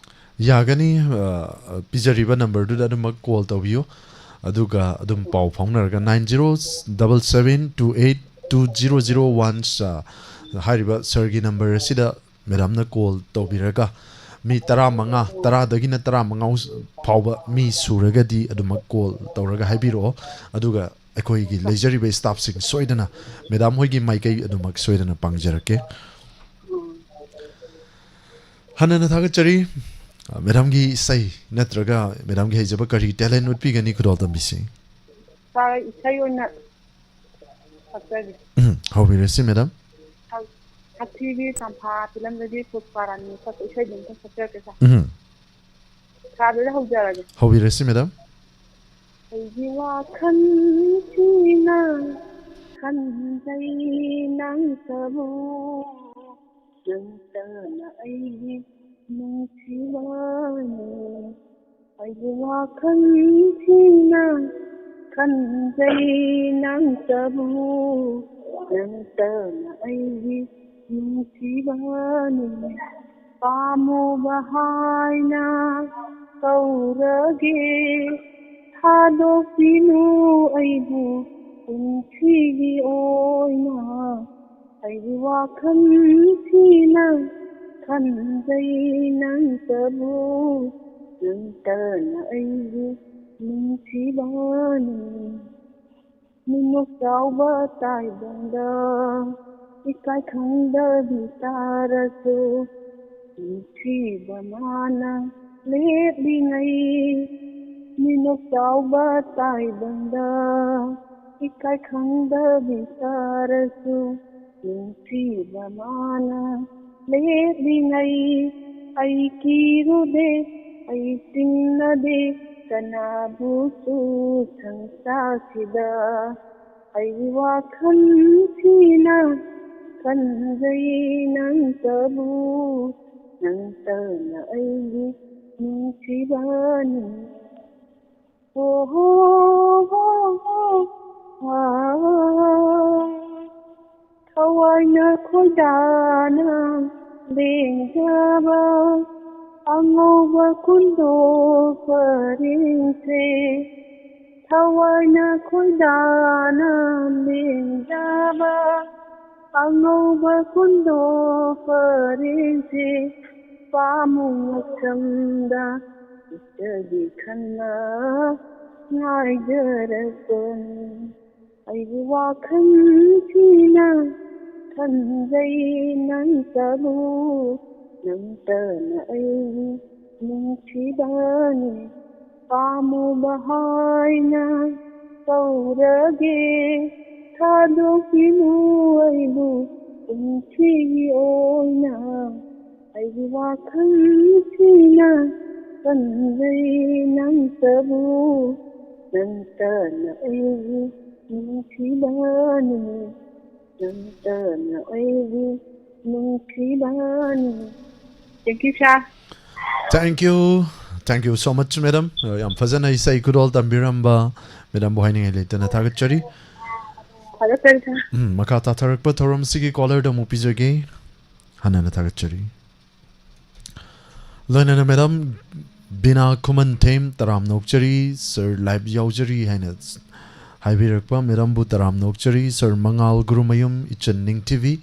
ꯌꯥꯒꯅꯤ, ꯑ, ꯄꯤꯖꯔꯤꯕ numberꯗꯨꯗ ꯑꯗꯨꯃꯛ call ꯇꯧꯕꯤꯌꯨ, ꯑꯗꯨꯒ ꯑꯗꯨꯝ ꯄꯥꯎ ꯐꯥꯎꯅꯔꯒ nine zero double seven two eight two zero zero one, ꯑ, ꯍꯥꯏꯔꯤꯕ sirꯒꯤ number ꯑꯁꯤꯗ ꯃꯦꯗꯥꯝꯅ call ꯇꯧꯕꯤꯔꯒ ꯃꯤ ꯇꯔꯥꯃꯉꯥ, ꯇꯔꯥꯗꯒꯤꯅ ꯇꯔꯥꯃꯉꯥ ꯐꯥꯎꯕ ꯃꯤ ꯁꯨꯔꯒꯗꯤ ꯑꯗꯨꯃꯛ call ꯇꯧꯔꯒ ꯍꯥꯏꯕꯤꯔꯛꯑꯣ, ꯑꯗꯨꯒ ꯑꯩꯈꯣꯏꯒꯤ ꯂꯩꯖꯔꯤꯕ staffꯁꯤꯡ ꯁꯣꯏꯗꯅ ꯃꯦꯗꯥꯝ ꯍꯣꯏꯒꯤ ꯃꯥꯏꯀꯩ ꯑꯗꯨꯃꯛ ꯁꯣꯏꯗꯅ ꯄꯥꯡꯖꯔꯛꯀꯦ꯫ ꯍꯟꯅꯅ ꯊꯥꯒꯠꯆꯔꯤ꯫ ꯃꯦꯗꯥꯝꯒꯤ ꯏꯁꯩ ꯅꯠꯇ꯭ꯔꯒ ꯃꯦꯗꯥꯝꯒꯤ ꯍꯩꯖꯕ ꯀꯔꯤ talent ꯎꯠꯄꯤꯒꯅꯤ ꯈꯨꯗꯣꯜ ꯇꯝꯕꯤꯁꯤ? ꯁꯥꯔ, ꯏꯁꯩ ꯑꯣꯏꯅ ꯁꯛꯆꯒꯦ꯫ ꯎꯝ, ꯍꯧꯕꯤꯔꯁꯤ, ꯃꯦꯗꯥꯝ꯫ ꯁꯛ-, ꯁꯛꯊꯤꯕꯤ ꯆꯝꯐꯥ ꯐꯤꯂꯝꯗꯒꯤ ꯄꯨꯁꯄꯥꯔꯥꯅꯤ ꯁꯛꯄ ꯏꯁꯩꯗꯨ ꯑꯝꯇ ꯁꯛꯆꯔꯛꯀꯦ, ꯁꯥꯔ꯫ ꯎꯝ, ꯁꯥꯔꯗꯨꯗ ꯍꯧꯖꯔꯒꯦ꯫ ꯍꯧꯕꯤꯔꯁꯤ, ꯃꯦꯗꯥꯝ꯫ ꯑꯩꯒꯤ ꯋꯥꯈꯜꯁꯤꯅ ꯈꯟꯖꯩ ꯅꯪꯇꯕꯨ, ꯅꯪꯇꯅ ꯑꯩꯒꯤ ꯅꯨꯡꯁꯤꯕꯅꯤ꯫ ꯑꯩꯒꯤ ꯋꯥꯈꯜꯁꯤꯅ ꯈꯟꯖꯩ ꯅꯪꯇꯕꯨ, ꯅꯪꯇꯅ ꯑꯩꯒꯤ ꯅꯨꯡꯁꯤꯕꯅꯤ꯫ ꯄꯥꯝꯃꯨꯕ ꯍꯥꯏꯅ ꯀꯧꯔꯒꯦ, ꯊꯥꯗꯣꯛꯄꯤꯅꯨ ꯑꯩꯕꯨ ꯄꯨꯟꯁꯤꯒꯤ ꯑꯣꯏꯅ꯫ ꯑꯩꯒꯤ ꯋꯥꯈꯜꯁꯤꯅ ꯈꯟꯖꯩ ꯅꯪꯇꯕꯨ, ꯅꯪꯇꯅ ꯑꯩꯒꯤ ꯅꯨꯡꯁꯤꯕꯅꯤ꯫ ꯃꯤꯅꯣꯛ ꯆꯥꯎꯕ ꯇꯥꯏꯕꯪꯗ ꯏꯀꯥꯏ ꯈꯪꯗꯕꯤ ꯇꯥꯔꯁꯨ, ꯅꯨꯡꯁꯤꯕ ꯃꯥꯅ ꯂꯦꯞꯂꯤꯉꯩ꯫ ꯃꯤꯅꯣꯛ ꯆꯥꯎꯕ ꯇꯥꯏꯕꯪꯗ ꯏꯀꯥꯏ ꯈꯪꯗꯕꯤ ꯇꯥꯔꯁꯨ, ꯅꯨꯡꯁꯤꯕ ꯃꯥꯅ ꯂꯦꯞꯂꯤꯉꯩ꯫ ꯑꯩ ꯀꯤꯔꯨꯗꯦ, ꯑꯩ ꯆꯤꯡꯅꯗꯦ ꯀꯅꯥꯕꯨꯁꯨ ꯁꯪꯁꯥꯔꯁꯤꯗ꯫ ꯑꯩꯒꯤ ꯋꯥꯈꯜꯁꯤꯅ ꯈꯟꯖꯩ ꯅꯪꯇꯕꯨ, ꯅꯪꯇꯅ ꯑꯩꯒꯤ ꯅꯨꯡꯁꯤꯕꯅꯤ꯫ ꯍꯣ ꯍꯣ ꯍꯣ ꯍꯣ, ꯑꯥ, ꯊꯋꯥꯏꯅ ꯈꯣꯏꯗꯥꯅ ꯂꯦꯡꯖꯕ ꯑꯉꯧꯕ ꯀꯨꯟꯗꯣ ꯄꯔꯦꯡꯁꯦ, ꯊꯋꯥꯏꯅ ꯈꯣꯏꯗꯥꯅ ꯂꯦꯡꯖꯕ ꯑꯉꯧꯕ ꯀꯨꯟꯗꯣ ꯄꯔꯦꯡꯁꯦ, ꯄꯥꯝꯃꯨ ꯉꯛꯁꯝꯗ ꯎꯠꯆꯒꯦ ꯈꯟꯅ ꯉꯥꯏꯖꯔꯛꯄꯅꯤ꯫ ꯑꯩꯒꯤ ꯋꯥꯈꯜꯁꯤꯅ ꯈꯟꯖꯩ ꯅꯪꯇꯕꯨ, ꯅꯪꯇꯅ ꯑꯩꯒꯤ ꯅꯨꯡꯁꯤꯕꯅꯤ꯫ ꯄꯥꯝꯃꯨꯕ ꯍꯥꯏꯅ ꯀꯧꯔꯒꯦ, ꯊꯥꯗꯣꯛꯄꯤꯅꯨ ꯑꯩꯕꯨ ꯄꯨꯟꯁꯤꯒꯤ ꯑꯣꯏꯅ꯫ ꯑꯩꯒꯤ ꯋꯥꯈꯜꯁꯤꯅ ꯀꯟꯖꯩ ꯅꯪꯇꯕꯨ꯫ ꯅꯪꯇꯅ ꯑꯩꯕꯨ ꯅꯨꯡꯁꯤꯕꯅꯤ꯫ ꯅꯪꯇꯅ ꯑꯩꯕꯨ ꯅꯨꯡꯁꯤꯕꯅꯤ꯫ Thank you, sir. Thank you. Thank you so much, madam. Uh, ꯌꯥꯝ ꯐꯖꯅ ꯏꯁꯩ ꯈꯨꯗꯣꯜ ꯇꯝꯕꯤꯔꯝꯕ madamꯕꯨ ꯍꯥꯏꯅꯤꯡꯉꯥꯏ ꯂꯩꯇꯅ ꯊꯥꯒꯠꯆꯔꯤ꯫ ꯐꯔꯦ, ꯐꯔꯦ, sir. ꯎꯝ, ꯃꯈꯥ ꯇꯥꯊꯔꯛꯄ ꯊꯧꯔꯝꯁꯤꯒꯤ callerꯗ ꯑꯃꯨꯛ ꯄꯤꯖꯒꯦ꯫ ꯍꯟꯅꯅ ꯊꯥꯒꯠꯆꯔꯤ꯫ ꯂꯣꯏꯅꯅ madam ꯕꯤꯅꯥ ꯈꯨꯃꯟꯊꯦꯝ ꯇꯔꯥꯝꯅ ꯑꯣꯛꯆꯔꯤ꯫ Sir, live ꯌꯥꯎꯖꯔꯤ ꯍꯥꯏꯅ ꯍꯥꯏꯕꯤꯔꯛꯄ madamꯕꯨ ꯇꯔꯥꯝꯅ ꯑꯣꯛꯆꯔꯤ꯫ Sir ꯃꯉꯥꯜ ꯒꯨꯔꯨꯃꯌꯨꯝ ꯏꯆꯟ ꯅꯤꯡꯊꯤꯕꯤ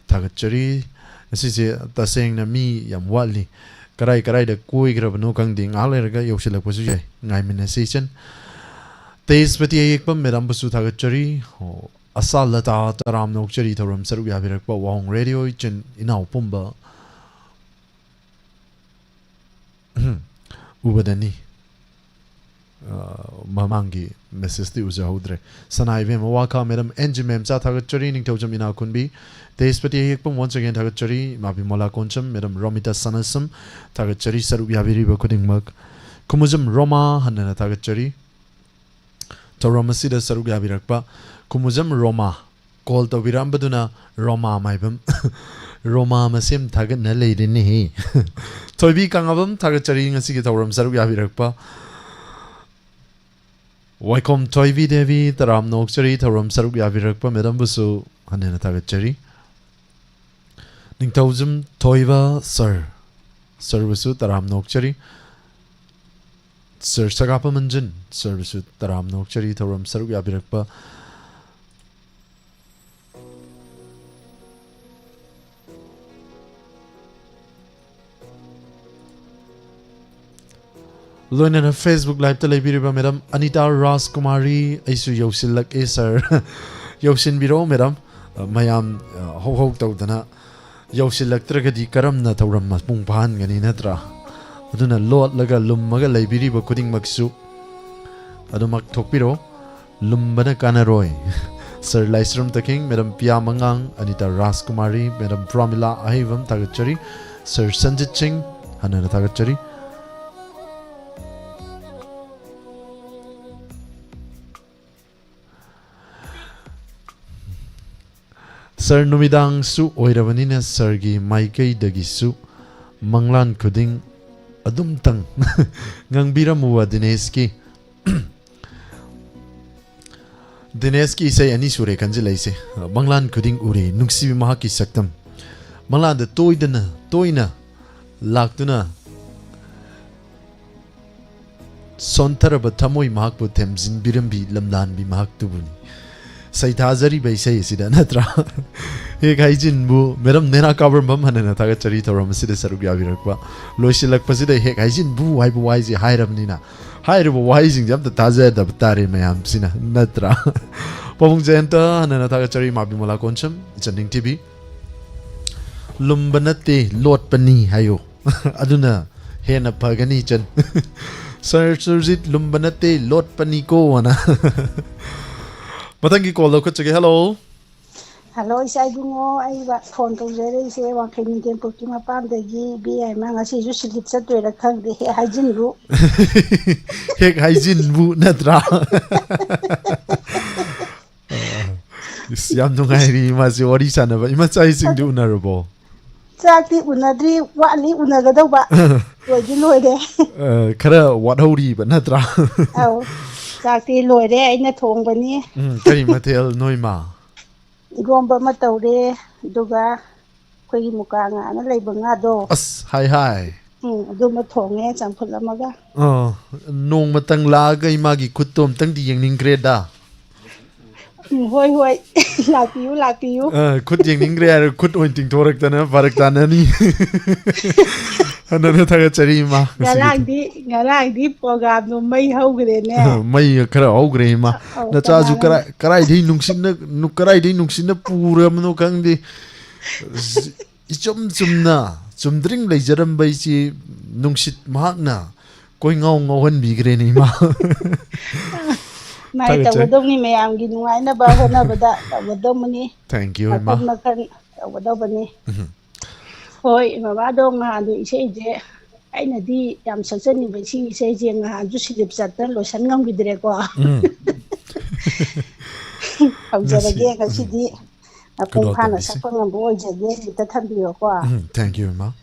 ꯊꯥꯒꯠꯆꯔꯤ꯫ ꯉꯁꯤꯁꯦ ꯇꯁꯦꯡꯅ ꯃꯤ ꯌꯥꯝ ꯋꯥꯠꯂꯤ꯫ ꯀꯔꯥꯏ ꯀꯔꯥꯏꯗ ꯀꯣꯏꯈ꯭ꯔꯕꯅꯣ ꯈꯪꯗꯦ꯫ ꯉꯥꯏꯍꯥꯛ ꯂꯩꯔꯒ ꯌꯧꯁꯤꯜꯂꯛꯄꯁꯨ ꯌꯥꯏ꯫ ꯉꯥꯏꯃꯤꯟꯅꯁꯤ ꯏꯆꯟ꯫ ꯇꯦꯖꯄꯇꯤ ꯑꯌꯦꯛꯄꯝ madamꯕꯨꯁꯨ ꯊꯥꯒꯠꯆꯔꯤ꯫ ꯑꯣ, ꯑꯁꯥ ꯂꯇꯥ ꯇꯔꯥꯝꯅ ꯑꯣꯛꯆꯔꯤ ꯊꯧꯔꯝ ꯁꯔꯨꯛ ꯌꯥꯕꯤꯔꯛꯄ꯫ ꯋꯥꯍꯣꯡ Radio ꯏꯆꯤꯟ ꯏꯅꯥꯎ ꯄꯨꯝꯕ ꯎꯕꯗꯅꯤ꯫ ꯑ, ꯃꯃꯥꯡꯒꯤ messageꯇꯤ ꯎꯖꯍꯧꯗ꯭ꯔꯦ꯫ ꯁꯅꯥ ꯏꯕꯦꯝꯃ ꯋꯥꯈꯥ madam ꯑꯦꯟ ꯖꯤ ꯃꯦꯝꯆꯥ ꯊꯥꯒꯠꯆꯔꯤ꯫ ꯅꯤꯡꯊꯧꯖꯝ ꯏꯅꯥꯈꯨꯟꯕꯤ ꯇꯦꯖꯄꯇꯤ ꯑꯌꯦꯛꯄꯝ once again ꯊꯥꯒꯠꯆꯔꯤ꯫ ꯏꯃꯥ ꯕꯤꯃꯣꯂꯥ ꯀꯣꯟꯁꯝ, madam ꯔꯣꯃꯤꯇꯥ ꯁꯅꯥꯁꯝ ꯊꯥꯒꯠꯆꯔꯤ꯫ ꯁꯔꯨꯛ ꯌꯥꯕꯤꯔꯤꯕ ꯈꯨꯗꯤꯡꯃꯛ꯫ ꯈꯨꯃꯨꯖꯝ ꯔꯣꯃꯥ ꯍꯟꯅꯅ ꯊꯥꯒꯠꯆꯔꯤ꯫ ꯊꯧꯔꯝ ꯑꯁꯤꯗ ꯁꯔꯨꯛ ꯌꯥꯕꯤꯔꯛꯄ ꯈꯨꯃꯨꯖꯝ ꯔꯣꯃꯥ꯫ Call ꯇꯧꯕꯤꯔꯛꯑꯝꯕꯗꯨꯅ ꯔꯣꯃꯥ ꯃꯥꯏꯕꯝ꯫ ꯔꯣꯃꯥ ꯃꯁꯦꯝ ꯊꯥꯒꯠꯅ ꯂꯩꯔꯦꯅꯦꯍꯦ꯫ ꯊꯣꯏꯕꯤ ꯀꯪꯂꯥꯕꯝ ꯊꯥꯒꯠꯆꯔꯤ ꯉꯁꯤꯒꯤ ꯊꯧꯔꯝ ꯁꯔꯨꯛ ꯌꯥꯕꯤꯔꯛꯄ꯫ ꯋꯥꯏꯈꯣꯝ ꯊꯣꯏꯕꯤ ꯗꯦꯕꯤ ꯇꯔꯥꯝꯅ ꯑꯣꯛꯆꯔꯤ ꯊꯧꯔꯝ ꯁꯔꯨꯛ ꯌꯥꯕꯤꯔꯛꯄ madamꯕꯨꯁꯨ ꯍꯟꯅ ꯍꯟꯅ ꯊꯥꯒꯠꯆꯔꯤ꯫ ꯅꯤꯡꯊꯧꯖꯝ ꯊꯣꯏꯕ sir, sirꯕꯨꯁꯨ ꯇꯔꯥꯝꯅ ꯑꯣꯛꯆꯔꯤ꯫ Sir ꯁꯒꯥꯄ ꯃꯟꯖꯟ, sirꯕꯨꯁꯨ ꯇꯔꯥꯝꯅ ꯑꯣꯛꯆꯔꯤ ꯊꯧꯔꯝ ꯁꯔꯨꯛ ꯌꯥꯕꯤꯔꯛꯄ꯫ ꯂꯣꯏꯅꯅ Facebook Liveꯇ ꯂꯩꯕꯤꯔꯤꯕ madam ꯑꯅꯤꯇꯥ ꯔꯥꯖꯀꯨꯃꯥꯔꯤ, ꯑꯩꯁꯨ ꯌꯧꯁꯤꯜꯂꯛꯑꯦ sir꯫ ꯌꯧꯁꯤꯟꯕꯤꯔꯛꯑꯣ madam꯫ ꯑ, ꯃꯌꯥꯝ, ꯑ, ꯍꯧ ꯍꯧ ꯇꯧꯗꯅ ꯌꯧꯁꯤꯜꯂꯛꯇ꯭ꯔꯒꯗꯤ ꯀꯔꯝꯅ ꯊꯧꯔꯝ ꯃꯄꯨꯡ ꯐꯥꯍꯟꯒꯅꯤ, ꯅꯠꯇ꯭ꯔꯥ? ꯑꯗꯨꯅ ꯂꯣꯠꯂꯒ ꯂꯨꯝꯃꯒ ꯂꯩꯕꯤꯔꯤꯕ ꯈꯨꯗꯤꯡꯃꯛꯁꯨ ꯑꯗꯨꯃꯛ ꯊꯣꯛꯄꯤꯔꯣ꯫ ꯂꯨꯝꯕꯅ ꯀꯥꯟꯅꯔꯣꯏ꯫ Sir ꯂꯥꯏꯁ꯭ꯔꯝ ꯇꯈꯦꯡ, Madam ꯄꯤꯌꯥ ꯃꯉꯥꯡ, ꯑꯅꯤꯇꯥ ꯔꯥꯖꯀꯨꯃꯥꯔꯤ, Madam ꯄ꯭ꯔꯥꯃꯤꯂꯥ ꯑꯍꯩꯕꯝ ꯊꯥꯒꯠꯆꯔꯤ꯫ Sir ꯁꯟꯖꯤꯠ ꯁꯤꯡ, ꯍꯟꯅ ꯍꯟꯅ ꯊꯥꯒꯠꯆꯔꯤ꯫ Sir ꯅꯨꯃꯤꯗꯥꯡꯁꯨ ꯑꯣꯏꯔꯕꯅꯤꯅ sirꯒꯤ ꯃꯥꯏꯀꯩꯗꯒꯤꯁꯨ ꯃꯪꯂꯥꯟ ꯈꯨꯗꯤꯡ ꯑꯗꯨꯝꯇꯪ ꯉꯥꯡꯕꯤꯔꯝꯃꯨꯕ ꯗꯤꯅꯦꯁꯀꯤ꯫ ꯗꯤꯅꯦꯁꯀꯤ ꯏꯁꯩ ꯑꯅꯤ ꯁꯨꯔꯦ ꯈꯟꯖꯤꯜꯂꯛꯏꯁꯦ꯫ ꯃꯪꯂꯥꯟ ꯈꯨꯗꯤꯡ ꯎꯔꯦ ꯅꯨꯡꯁꯤꯕꯤ ꯃꯍꯥꯛꯀꯤ ꯁꯛꯇꯝ꯫ ꯃꯪꯂꯥꯟꯗ ꯇꯣꯏꯗꯅ, ꯇꯣꯏꯅ ꯂꯥꯛꯇꯨꯅ ꯁꯣꯟꯊꯔꯕ ꯊꯃꯣꯏ ꯃꯍꯥꯛꯄꯨ ꯊꯦꯝꯖꯤꯟꯕꯤꯔꯝꯕꯤ ꯂꯝꯂꯥꯟꯕꯤ ꯃꯍꯥꯛꯇꯨꯕꯨꯅꯤ꯫ ꯁꯩꯊꯥꯖꯔꯤꯕ ꯏꯁꯩ ꯑꯁꯤꯗ ꯅꯠꯇ꯭ꯔꯥ? ꯍꯦꯛ ꯍꯥꯏꯖꯤꯟꯕꯨ꯫ Madam ꯅꯦꯅꯥ ꯀꯥꯕꯔꯝꯕꯝ, ꯍꯟꯅ ꯍꯟꯅ ꯊꯥꯒꯠꯆꯔꯤ ꯊꯧꯔꯝ ꯑꯁꯤꯗ ꯁꯔꯨꯛ ꯌꯥꯕꯤꯔꯛꯄ꯫ ꯂꯣꯏꯁꯤꯜꯂꯛꯄꯁꯤꯗ ꯍꯦꯛ ꯍꯥꯏꯖꯤꯟꯕꯨ ꯍꯥꯏꯕ ꯋꯥꯍꯩꯁꯤ ꯍꯥꯏꯔꯕꯅꯤꯅ, ꯍꯥꯏꯔꯤꯕ ꯋꯥꯍꯩꯁꯤꯡꯁꯦ ꯑꯝꯇ ꯇꯥꯖꯗꯕ ꯇꯥꯔꯦ ꯃꯌꯥꯝꯁꯤꯅ, ꯅꯠꯇ꯭ꯔꯥ? ꯄꯥꯕꯨꯡ ꯖꯌꯟꯇ, ꯍꯟꯅ ꯍꯟꯅ ꯊꯥꯒꯠꯆꯔꯤ꯫ ꯏꯃꯥ ꯕꯤꯃꯂꯥ ꯀꯣꯟꯁꯝ, ꯏꯆꯟ ꯅꯤꯡꯊꯤꯕꯤ꯫ ꯂꯨꯝꯕ ꯅꯠꯇꯦ, ꯂꯣꯠꯄꯅꯤ ꯍꯥꯏꯌꯣ꯫ ꯑꯗꯨꯅ ꯍꯦꯟꯅ ꯐꯒꯅꯤ, ꯏꯆꯟ꯫ Sir ꯁꯨꯔꯖꯤꯠ, ꯂꯨꯝꯕ ꯅꯠꯇꯦ, ꯂꯣꯠꯄꯅꯤꯀꯣ ꯑꯅ꯫ ꯃꯊꯪꯒꯤ call ꯂꯧꯈꯠꯆꯒꯦ꯫ Hello꯫ Hello, ꯏꯆꯥ ꯏꯕꯨꯡꯉꯣ, ꯑꯩ ꯋꯥ-, phone ꯇꯧꯖꯔꯛꯏꯁꯦ ꯋꯥꯡꯈꯩ ꯅꯤꯡꯊꯦꯝꯄꯣꯛꯀꯤ ꯃꯄꯥꯝꯗꯒꯤ ꯕꯤ ꯌꯥꯏꯃ꯫ ꯉꯁꯤꯁꯨ slip ꯆꯠꯇꯣꯏꯔꯥ ꯈꯪꯗꯦ, ꯍꯦꯛ ꯍꯥꯏꯖꯤꯟꯕꯨ꯫ ꯍꯦꯛ ꯍꯥꯏꯖꯤꯟꯕꯨ ꯅꯠꯇ꯭ꯔꯥ? ꯑ, ꯏꯁ, ꯌꯥꯝ ꯅꯨꯡꯉꯥꯏꯔꯤ ꯃꯥꯁꯦ ꯋꯥꯔꯤ ꯁꯥꯟꯅꯕ꯫ ꯏꯃꯥ, ꯆꯥꯛ ꯏꯁꯤꯡꯗꯤ ꯎꯅꯔꯕꯣ? ꯆꯥꯛꯇꯤ ꯎꯅꯗ꯭ꯔꯤ, ꯋꯥꯠꯂꯤ ꯎꯅꯒꯗꯧꯕ꯫ ꯂꯣꯏꯗꯤ ꯂꯣꯏꯔꯦ꯫ ꯑ, ꯈꯔ ꯋꯥꯠꯍꯧꯔꯤꯕ ꯅꯠꯇ꯭ꯔꯥ? ꯑꯧ, ꯆꯥꯛꯇꯤ ꯂꯣꯏꯔꯦ, ꯑꯩꯅ ꯊꯣꯡꯕꯅꯤ꯫ ꯎꯝ, ꯀꯔꯤ ꯃꯊꯦꯜ ꯅꯣꯏꯃ? ꯏꯔꯣꯝꯕ ꯑꯃ ꯇꯧꯔꯦ, ꯑꯗꯨꯒ ꯑꯩꯈꯣꯏꯒꯤ ꯃꯨꯀꯥ ꯉꯥꯅ ꯂꯩꯕ ꯉꯥꯗꯣ꯫ ꯑꯁ, ꯍꯥꯏ ꯍꯥꯏ꯫ ꯎꯝ, ꯑꯗꯨꯃ ꯊꯣꯡꯉꯦ, ꯆꯝꯐꯨꯠ ꯑꯃꯒ꯫ ꯑ, ꯅꯣꯡꯃꯇꯪ ꯂꯥꯛꯑꯒ ꯏꯃꯥꯒꯤ ꯈꯨꯠꯇꯣ ꯑꯝꯇꯪꯗꯤ ꯌꯦꯡꯅꯤꯡꯈ꯭ꯔꯦꯗ꯫ ꯎꯝ, ꯍꯣꯏ, ꯍꯣꯏ꯫ ꯂꯥꯛꯄꯤꯌꯨ, ꯂꯥꯛꯄꯤꯌꯨ꯫ ꯑ, ꯈꯨꯠ ꯌꯦꯡꯅꯤꯡꯈ꯭ꯔꯦ ꯍꯥꯏꯔ ꯈꯨꯠ ꯑꯣꯏꯅ ꯇꯤꯡꯊꯣꯔꯛꯇꯅ ꯐꯔꯛ ꯇꯥꯅꯅꯤ꯫ ꯍꯟꯅꯅ ꯊꯥꯒꯠꯆꯔꯤ, ꯏꯃꯥ, ꯉꯁꯤꯒꯤꯗꯤ꯫ ꯉꯔꯥꯡꯗꯤ, ꯉꯔꯥꯡꯗꯤ programꯗꯣ ꯃꯩ ꯍꯧꯈ꯭ꯔꯦꯅꯦ꯫ ꯃꯩ ꯈꯔ ꯍꯧꯈ꯭ꯔꯦ, ꯏꯃꯥ꯫ ꯑꯧ, ꯅꯆꯥꯁꯨ ꯀꯅꯥꯅ? ꯀꯔꯥꯏ-, ꯀꯔꯥꯏꯗꯩ ꯅꯨꯡꯁꯤꯠꯅ, ꯅꯨ-, ꯀꯔꯥꯏꯗꯩ ꯅꯨꯡꯁꯤꯠꯅ ꯄꯨꯔꯕꯅꯣ ꯈꯪꯗꯦ꯫ ꯏꯆꯝ ꯆꯨꯝꯅ, ꯆꯨꯝꯗ꯭ꯔꯤꯡ ꯂꯩꯖꯔꯝꯕ ꯑꯩꯁꯤ ꯅꯨꯡꯁꯤꯠ ꯃꯍꯥꯛꯅ ꯀꯣꯏꯉꯥꯎ ꯉꯥꯎꯍꯟꯕꯤꯈ꯭ꯔꯦꯅꯦ, ꯏꯃꯥ꯫ ꯃꯥꯏ ꯊꯥꯒꯠꯆꯔꯤ꯫ ꯇꯧꯒꯗꯧꯅꯤ, ꯃꯌꯥꯝꯒꯤ ꯅꯨꯡꯉꯥꯏꯅꯕ ꯍꯣꯠꯅꯕꯗ ꯇꯧꯒꯗꯧꯕꯅꯤ꯫ Thank you, ꯃꯈꯜ ꯏꯃꯥ꯫ ꯃꯈꯜ ꯇꯧꯒꯗꯧꯕꯅꯤ꯫ ꯎꯝ꯫ ꯍꯣꯏ, ꯃꯃꯥꯗꯣ ꯉꯍꯥꯟꯗꯣ ꯏꯁꯩꯁꯦ ꯑꯩꯅꯗꯤ ꯌꯥꯝ ꯁꯛꯆꯅꯤꯡꯕ, ꯏꯁꯩ, ꯏꯁꯩꯁꯦ ꯉꯍꯥꯟꯁꯨ ꯁꯤꯂꯤꯞ ꯆꯠꯇꯅ ꯂꯣꯏꯁꯟ ꯉꯝꯈꯤꯗ꯭ꯔꯦꯀꯣ꯫ ꯎꯝ꯫ ꯍꯧꯖꯔꯒꯦ ꯉꯁꯤ, ꯎꯝ꯫ ꯉꯁꯤꯗꯤ꯫ ꯃꯄꯨꯡ ꯀꯩꯅꯣ ꯐꯥꯅ ꯇꯧꯕꯤꯁꯦ꯫ ꯁꯛꯄ ꯉꯝꯕ ꯑꯣꯏꯖꯒꯦ, ꯍꯦꯛꯇ ꯊꯝꯕꯤꯔꯣꯀꯣ꯫ ꯎꯝ, thank you, ꯏꯃꯥ꯫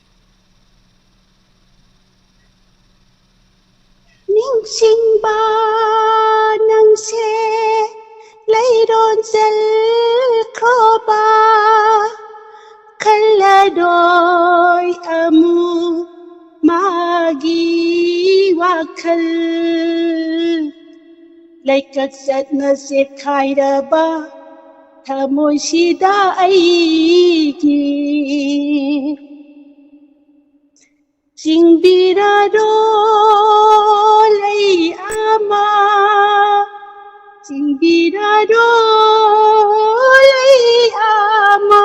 ꯅꯤꯡꯁꯤꯡꯕ ꯅꯪꯁꯦ ꯂꯩꯔꯣꯟ ꯆꯜꯈ꯭ꯔꯣꯕ, ꯈꯜꯂꯔꯣꯏ ꯑꯃꯨꯛ ꯃꯥꯒꯤ ꯋꯥꯈꯜ꯫ ꯂꯩꯀꯠ ꯆꯠꯅ ꯆꯦꯛꯈꯥꯏꯔꯕ ꯊꯃꯣꯏꯁꯤꯗ ꯑꯩꯒꯤ ꯆꯤꯡꯕꯤꯔꯔꯣ ꯂꯩ ꯑꯃ, ꯆꯤꯡꯕꯤꯔꯔꯣ ꯂꯩ ꯑꯃ,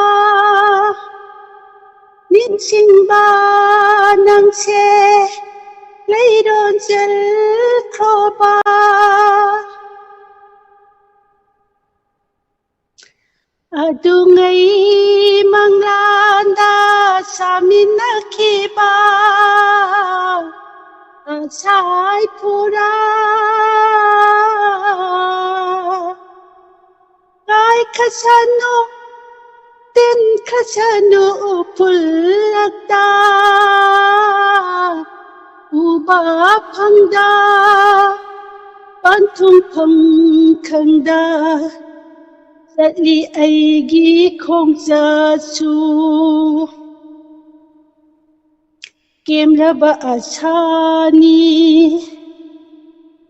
ꯅꯤꯡꯁꯤꯡꯕ ꯅꯪꯁꯦ ꯂꯩꯔꯣꯟ ꯆꯜꯈ꯭ꯔꯣꯕ꯫ ꯑꯗꯨꯉꯩ ꯃꯪꯂꯥꯟꯗ ꯁꯥꯃꯤꯟꯅꯈꯤꯕ ꯉꯁꯥꯏ ꯄꯨꯔꯥ ꯀꯥꯏꯈꯁꯅꯨ, ꯇꯤꯟꯈꯁꯅꯨ ꯎꯐꯨꯜꯂꯛꯇ꯫ ꯎꯕ ꯐꯪꯗ, ꯄꯟꯊꯨꯡꯐꯝ ꯈꯪꯗ ꯆꯠꯂꯤ ꯑꯩꯒꯤ ꯈꯣꯡꯆꯠꯁꯨ꯫ ꯀꯦꯝꯂꯕ ꯑꯁꯥꯅꯤ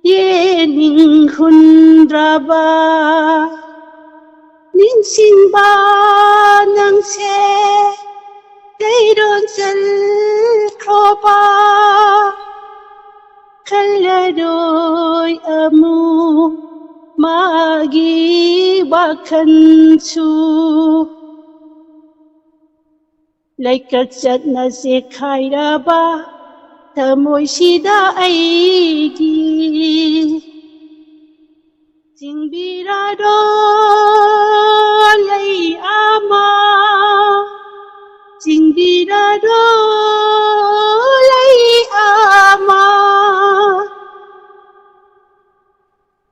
ꯌꯦꯅꯤꯡ ꯍꯨꯟꯗ꯭ꯔꯕ, ꯅꯤꯡꯁꯤꯡꯕ ꯅꯪꯁꯦ ꯀꯩꯔꯣꯟ ꯆꯜꯈ꯭ꯔꯣꯕ꯫ ꯈꯜꯂꯔꯣꯏ ꯑꯃꯨꯛ ꯃꯥꯒꯤ ꯋꯥꯈꯜꯁꯨ꯫ ꯂꯩꯀꯠ ꯆꯠꯅ ꯆꯦꯛꯈꯥꯏꯔꯕ ꯊꯃꯣꯏꯁꯤꯗ ꯑꯩꯒꯤ ꯆꯤꯡꯕꯤꯔꯔꯣ ꯂꯩ ꯑꯃ, ꯆꯤꯡꯕꯤꯔꯔꯣ ꯂꯩ ꯑꯃ꯫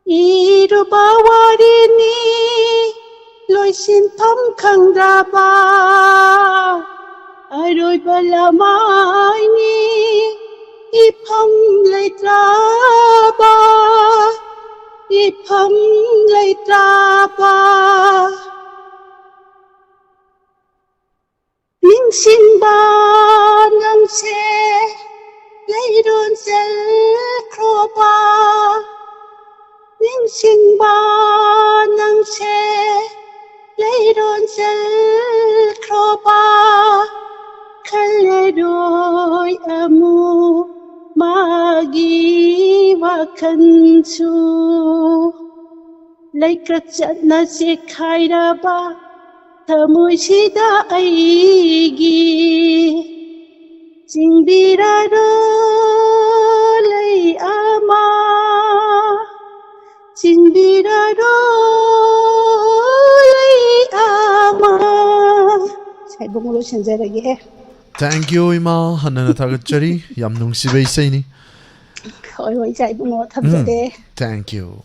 ꯏꯔꯨꯕ ꯋꯥꯔꯤꯅꯤ ꯂꯣꯏꯁꯤꯟꯐꯝ ꯈꯪꯗ꯭ꯔꯕ, ꯑꯔꯣꯏꯕ ꯂꯃꯥꯏꯅꯤ ꯏꯐꯝ ꯂꯩꯇ꯭ꯔꯕ, ꯏꯐꯝ ꯂꯩꯇ꯭ꯔꯕ꯫ ꯅꯤꯡꯁꯤꯡꯕ ꯅꯪꯁꯦ ꯂꯩꯔꯣꯟ ꯆꯠꯈ꯭ꯔꯣꯕ, ꯅꯤꯡꯁꯤꯡꯕ ꯅꯪꯁꯦ ꯂꯩꯔꯣꯟ ꯆꯠꯈ꯭ꯔꯣꯕ, ꯈꯜꯂꯔꯣꯏ ꯑꯃꯨꯛ ꯃꯥꯒꯤ ꯋꯥꯈꯜꯁꯨ꯫ ꯂꯩꯀ꯭ꯔꯛ ꯆꯠꯅ ꯆꯦꯛꯈꯥꯏꯔꯕ ꯊꯃꯣꯏꯁꯤꯗ ꯑꯩꯒꯤ ꯆꯤꯡꯕꯤꯔꯔꯣ ꯂꯩ ꯑꯃ, ꯆꯤꯡꯕꯤꯔꯔꯣ ꯂꯩ ꯑꯃ꯫ ꯁꯥꯏꯕꯨꯡ ꯂꯣꯏꯁꯤꯟꯖꯔꯒꯦ꯫ Thank you, ꯏꯃꯥ꯫ ꯍꯟꯅꯅ ꯊꯥꯒꯠꯆꯔꯤ꯫ ꯌꯥꯝ ꯅꯨꯡꯁꯤꯕ ꯏꯁꯩꯅꯤ꯫ ꯍꯣꯏ, ꯍꯣꯏ, ꯏꯆꯥ ꯏꯕꯨꯡꯉꯣ, ꯊꯝꯖꯔꯦ꯫ Thank you꯫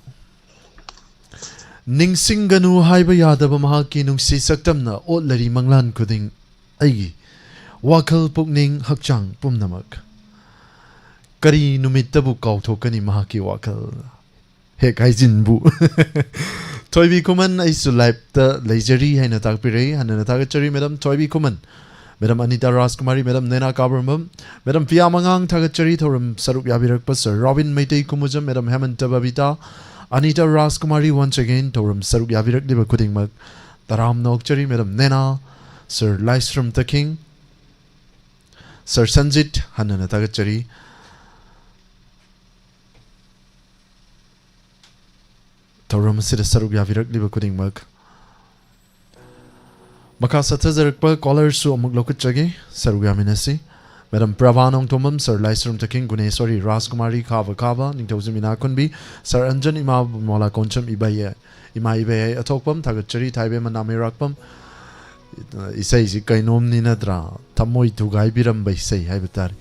ꯅꯤꯡꯁꯤꯡꯒꯅꯨ ꯍꯥꯏꯕ ꯌꯥꯗꯕ ꯃꯍꯥꯛꯀꯤ ꯅꯨꯡꯁꯤ ꯁꯛꯇꯝꯅ ꯑꯣꯠꯂꯔꯤ ꯃꯪꯂꯥꯟ ꯈꯨꯗꯤꯡ ꯑꯩꯒꯤ ꯋꯥꯈꯜ, ꯄꯨꯛꯅꯤꯡ, ꯍꯛꯆꯥꯡ ꯄꯨꯝꯅꯃꯛ꯫ ꯀꯔꯤ ꯅꯨꯃꯤꯠꯇꯕꯨ ꯀꯥꯎꯊꯣꯛꯀꯅꯤ ꯃꯍꯥꯛꯀꯤ ꯋꯥꯈꯜ? ꯍꯦꯛ ꯍꯥꯏꯖꯤꯟꯕꯨ꯫ ꯊꯣꯏꯕꯤ ꯈꯨꯃꯟ, ꯑꯩꯁꯨ live ꯇ ꯂꯩꯖꯔꯤ ꯍꯥꯏꯅ ꯇꯥꯛꯄꯤꯔꯛꯏ꯫ ꯍꯟꯅꯅ ꯊꯥꯒꯠꯆꯔꯤ, madam ꯊꯣꯏꯕꯤ ꯈꯨꯃꯟ꯫ Madam ꯑꯅꯤꯇꯥ ꯔꯥꯖꯀꯨꯃꯥꯔꯤ, madam ꯅꯦꯅꯥ ꯀꯥꯕ꯭ꯔꯝꯕꯝ, madam ꯄꯤꯌꯥ ꯃꯉꯥꯡ ꯊꯥꯒꯠꯆꯔꯤ꯫ ꯊꯧꯔꯝ ꯁꯔꯨꯛ ꯌꯥꯕꯤꯔꯛꯄ sir Robin Meitei Kumujam, madam Hemanta Babita, Anita Rajkumari, once again ꯊꯧꯔꯝ ꯁꯔꯨꯛ ꯌꯥꯕꯤꯔꯛꯂꯤꯕ ꯈꯨꯗꯤꯡꯃꯛ ꯇꯔꯥꯝꯅ ꯑꯣꯛꯆꯔꯤ꯫ Madam ꯅꯦꯅꯥ, sir ꯂꯥꯏꯁ꯭ꯔꯝ ꯇꯈꯤꯡ, sir ꯁꯟꯖꯤꯠ, ꯍꯟꯅꯅ ꯊꯥꯒꯠꯆꯔꯤ꯫ ꯊꯧꯔꯝ ꯑꯁꯤꯗ ꯁꯔꯨꯛ ꯌꯥꯕꯤꯔꯛꯂꯤꯕ ꯈꯨꯗꯤꯡꯃꯛ꯫ ꯃꯈꯥ ꯆꯠꯊꯖꯔꯛꯄ caller ꯁꯨ ꯑꯃꯨꯛ ꯂꯧꯈꯠꯆꯒꯦ, ꯁꯔꯨꯛ ꯌꯥꯃꯤꯟꯅꯁꯤ꯫ Madam Prabha Nongthombam, Sir Laisrum Taking, Guneswari Rajkumari, Khava Khava, Ningthoujam Ina Khunbi, Sir Anjan, Ima Mola Koncham, Ibai, Ima Ibai Athokpam, Thagattari, Thaibema Namei Rakpam, ꯏꯁꯩꯁꯤ ꯀꯩꯅꯣꯝꯅꯤ ꯅꯠꯇ꯭ꯔꯥ? ꯊꯃꯣꯏ ꯊꯨꯒꯥꯏꯕꯤꯔꯝꯕ ꯏꯁꯩ ꯍꯥꯏꯕ ꯇꯥꯔꯦ꯫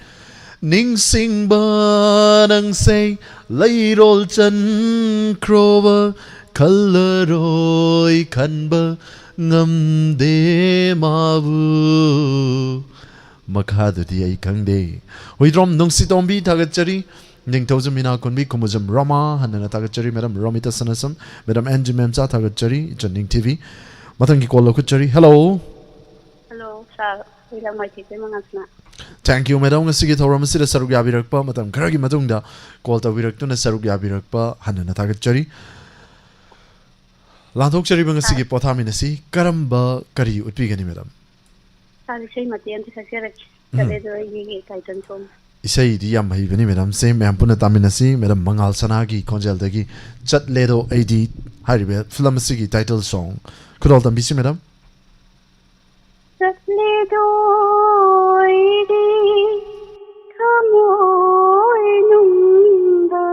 ꯅꯤꯡꯁꯤꯡꯕ ꯅꯪꯁꯦ ꯂꯩꯔꯣꯜ ꯆꯟꯈ꯭ꯔꯣꯕ, ꯈꯜꯂꯔꯣꯏ ꯈꯟꯕ ꯉꯝꯗꯦ ꯃꯥꯕꯨ꯫ ꯃꯈꯥꯗꯨꯗꯤ ꯑꯩ ꯈꯪꯗꯦ꯫ ꯍꯨꯏꯗ꯭ꯔꯣꯝ ꯅꯨꯡꯁꯤꯇꯣꯝꯕꯤ ꯊꯥꯒꯠꯆꯔꯤ꯫ ꯅꯤꯡꯊꯧꯖꯝ ꯃꯤꯅꯥ ꯀꯨꯟꯕꯤ, ꯈꯨꯃꯨꯖꯝ ꯔꯃꯥ ꯍꯟꯅꯅ ꯊꯥꯒꯠꯆꯔꯤ꯫ Madam Romita Sanasam, madam N G Memcha ꯊꯥꯒꯠꯆꯔꯤ꯫ ꯏꯆꯟ ꯅꯤꯡꯊꯤꯕꯤ꯫ ꯃꯊꯪꯒꯤ ꯀꯣꯜ ꯂꯧꯈꯠꯆꯔꯤ꯫ ꯍꯦꯜꯂꯣ꯫ Hello, sir. ꯑꯩ ꯂꯥꯡꯃꯩ ꯊꯦꯛꯄꯩ ꯃꯉꯥꯜꯁꯅꯥ꯫ Thank you, ꯃꯦꯗꯥꯝ, ꯉꯁꯤꯒꯤ ꯊꯧꯔꯝ ꯑꯁꯤꯗ ꯁꯔꯨꯛ ꯌꯥꯕꯤꯔꯛꯄ, ꯃꯇꯝ ꯈꯔꯒꯤ ꯃꯇꯨꯡꯗ ꯀꯣꯜ ꯇꯧꯕꯤꯔꯛꯇꯨꯅ ꯁꯔꯨꯛ ꯌꯥꯕꯤꯔꯛꯄ ꯍꯟꯅꯅ ꯊꯥꯒꯠꯆꯔꯤ꯫ ꯂꯥꯟꯊꯣꯛꯆꯔꯤꯕ ꯉꯁꯤꯒꯤ ꯄꯣꯊꯥꯃꯤꯟ ꯑꯁꯤ ꯀꯔꯝꯕ, ꯀꯔꯤ ꯎꯠꯄꯤꯒꯅꯤ, ꯃꯦꯗꯥꯝ? ꯁꯥꯔ, ꯏꯁꯩ ꯃꯇꯦꯛ ꯑꯃꯇ ꯁꯛꯆꯔꯛꯀꯦ꯫ ꯎꯝ꯫ ꯆꯠꯂꯦꯗꯣ ꯑꯩꯒꯤ title song꯫ ꯏꯁꯩꯗꯤ ꯌꯥꯝ ꯍꯩꯕꯅꯤ ꯃꯦꯗꯥꯝꯁꯦ꯫ ꯃꯌꯥꯝ ꯄꯨꯟꯅ ꯇꯥꯃꯤꯟꯅꯁꯤ꯫ ꯃꯦꯗꯥꯝ ꯃꯉꯥꯜ ꯁꯅꯥꯒꯤ ꯈꯣꯟꯖꯦꯜꯗꯒꯤ ꯆꯠꯂꯦꯗꯣ ꯑꯩꯗꯤ ꯍꯥꯏꯔꯤꯕ ꯐꯤꯂꯝ ꯑꯁꯤꯒꯤ title song ꯈꯨꯗꯣꯜ ꯇꯝꯕꯤꯁꯤ, ꯃꯦꯗꯥꯝ꯫ ꯆꯠꯂꯦꯗꯣ ꯑꯩꯗꯤ ꯊꯃꯣꯏꯅꯨꯡꯗ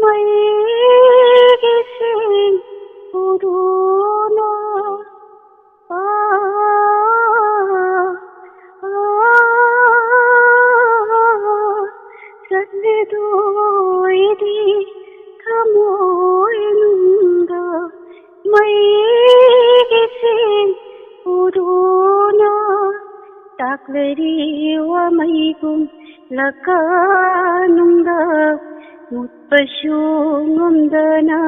ꯃꯩꯒꯤ ꯁꯤꯡ ꯎꯗꯨꯅ꯫ ꯆꯠꯂꯦꯗꯣ ꯑꯩꯗꯤ ꯊꯃꯣꯏꯅꯨꯡꯗ ꯃꯩꯒꯤ ꯁꯤꯡ ꯎꯗꯨꯅ꯫ ꯇꯥꯛꯂꯔꯤ ꯋꯥꯃꯩꯒꯨꯝ ꯂꯀꯥꯅꯨꯡꯗ ꯃꯨꯠꯄꯁꯨ ꯉꯝꯗꯅ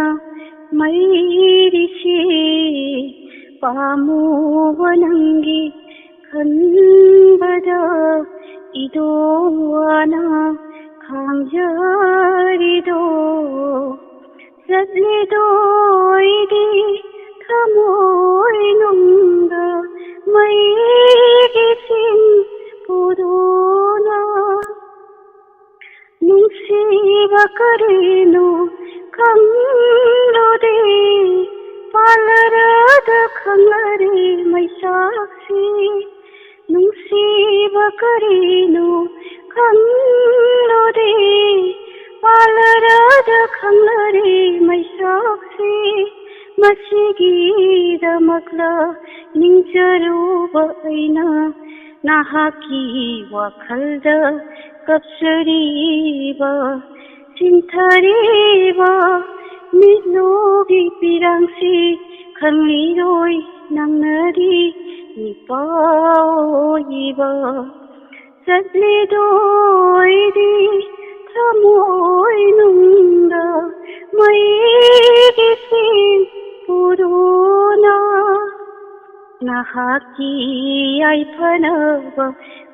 ꯃꯩꯔꯤꯁꯤ꯫ ꯄꯥꯝꯃꯨꯕ ꯅꯪꯒꯤ ꯈꯟꯕꯗ ꯏꯗꯣ ꯋꯥꯅ ꯈꯥꯡꯖꯔꯤꯗꯣ꯫ ꯆꯠꯂꯤꯗꯣ ꯑꯩꯗꯤ ꯊꯃꯣꯏꯅꯨꯡꯗ ꯃꯩꯒꯤ ꯁꯤꯡ ꯄꯨꯗꯨꯅ꯫ ꯅꯨꯡꯁꯤꯕ ꯀꯔꯤꯅꯣ ꯈꯪꯂꯨꯗꯦ, ꯄꯥꯜꯂꯔꯗ ꯈꯪꯂꯔꯦ ꯃꯩꯁꯥꯛꯁꯤ꯫ ꯅꯨꯡꯁꯤꯕ ꯀꯔꯤꯅꯣ ꯈꯪꯂꯨꯗꯦ, ꯄꯥꯜꯂꯔꯗ ꯈꯪꯂꯔꯦ ꯃꯩꯁꯥꯛꯁꯦ꯫ ꯃꯁꯤꯒꯤꯗꯃꯛꯂ ꯅꯤꯡꯖꯔꯨꯕ ꯑꯩꯅ ꯅꯍꯥꯛꯀꯤ ꯋꯥꯈꯜꯗ ꯀꯞꯆꯔꯤꯕ, ꯆꯤꯟꯊꯔꯤꯕ ꯃꯤꯠꯂꯨꯒꯤ ꯄꯤꯔꯥꯡꯁꯤ ꯈꯪꯂꯤꯔꯣꯏ ꯅꯪꯅꯗꯤ ꯅꯤꯄꯥ ꯑꯣꯏꯕ꯫ ꯆꯠꯂꯤꯗꯣꯏꯗꯤ ꯊꯃꯣꯏ ꯅꯨꯡꯗ ꯃꯩꯒꯤ ꯁꯤꯡ ꯄꯨꯗꯨꯅ꯫ ꯅꯍꯥꯛꯀꯤ ꯌꯥꯏꯐꯅꯕ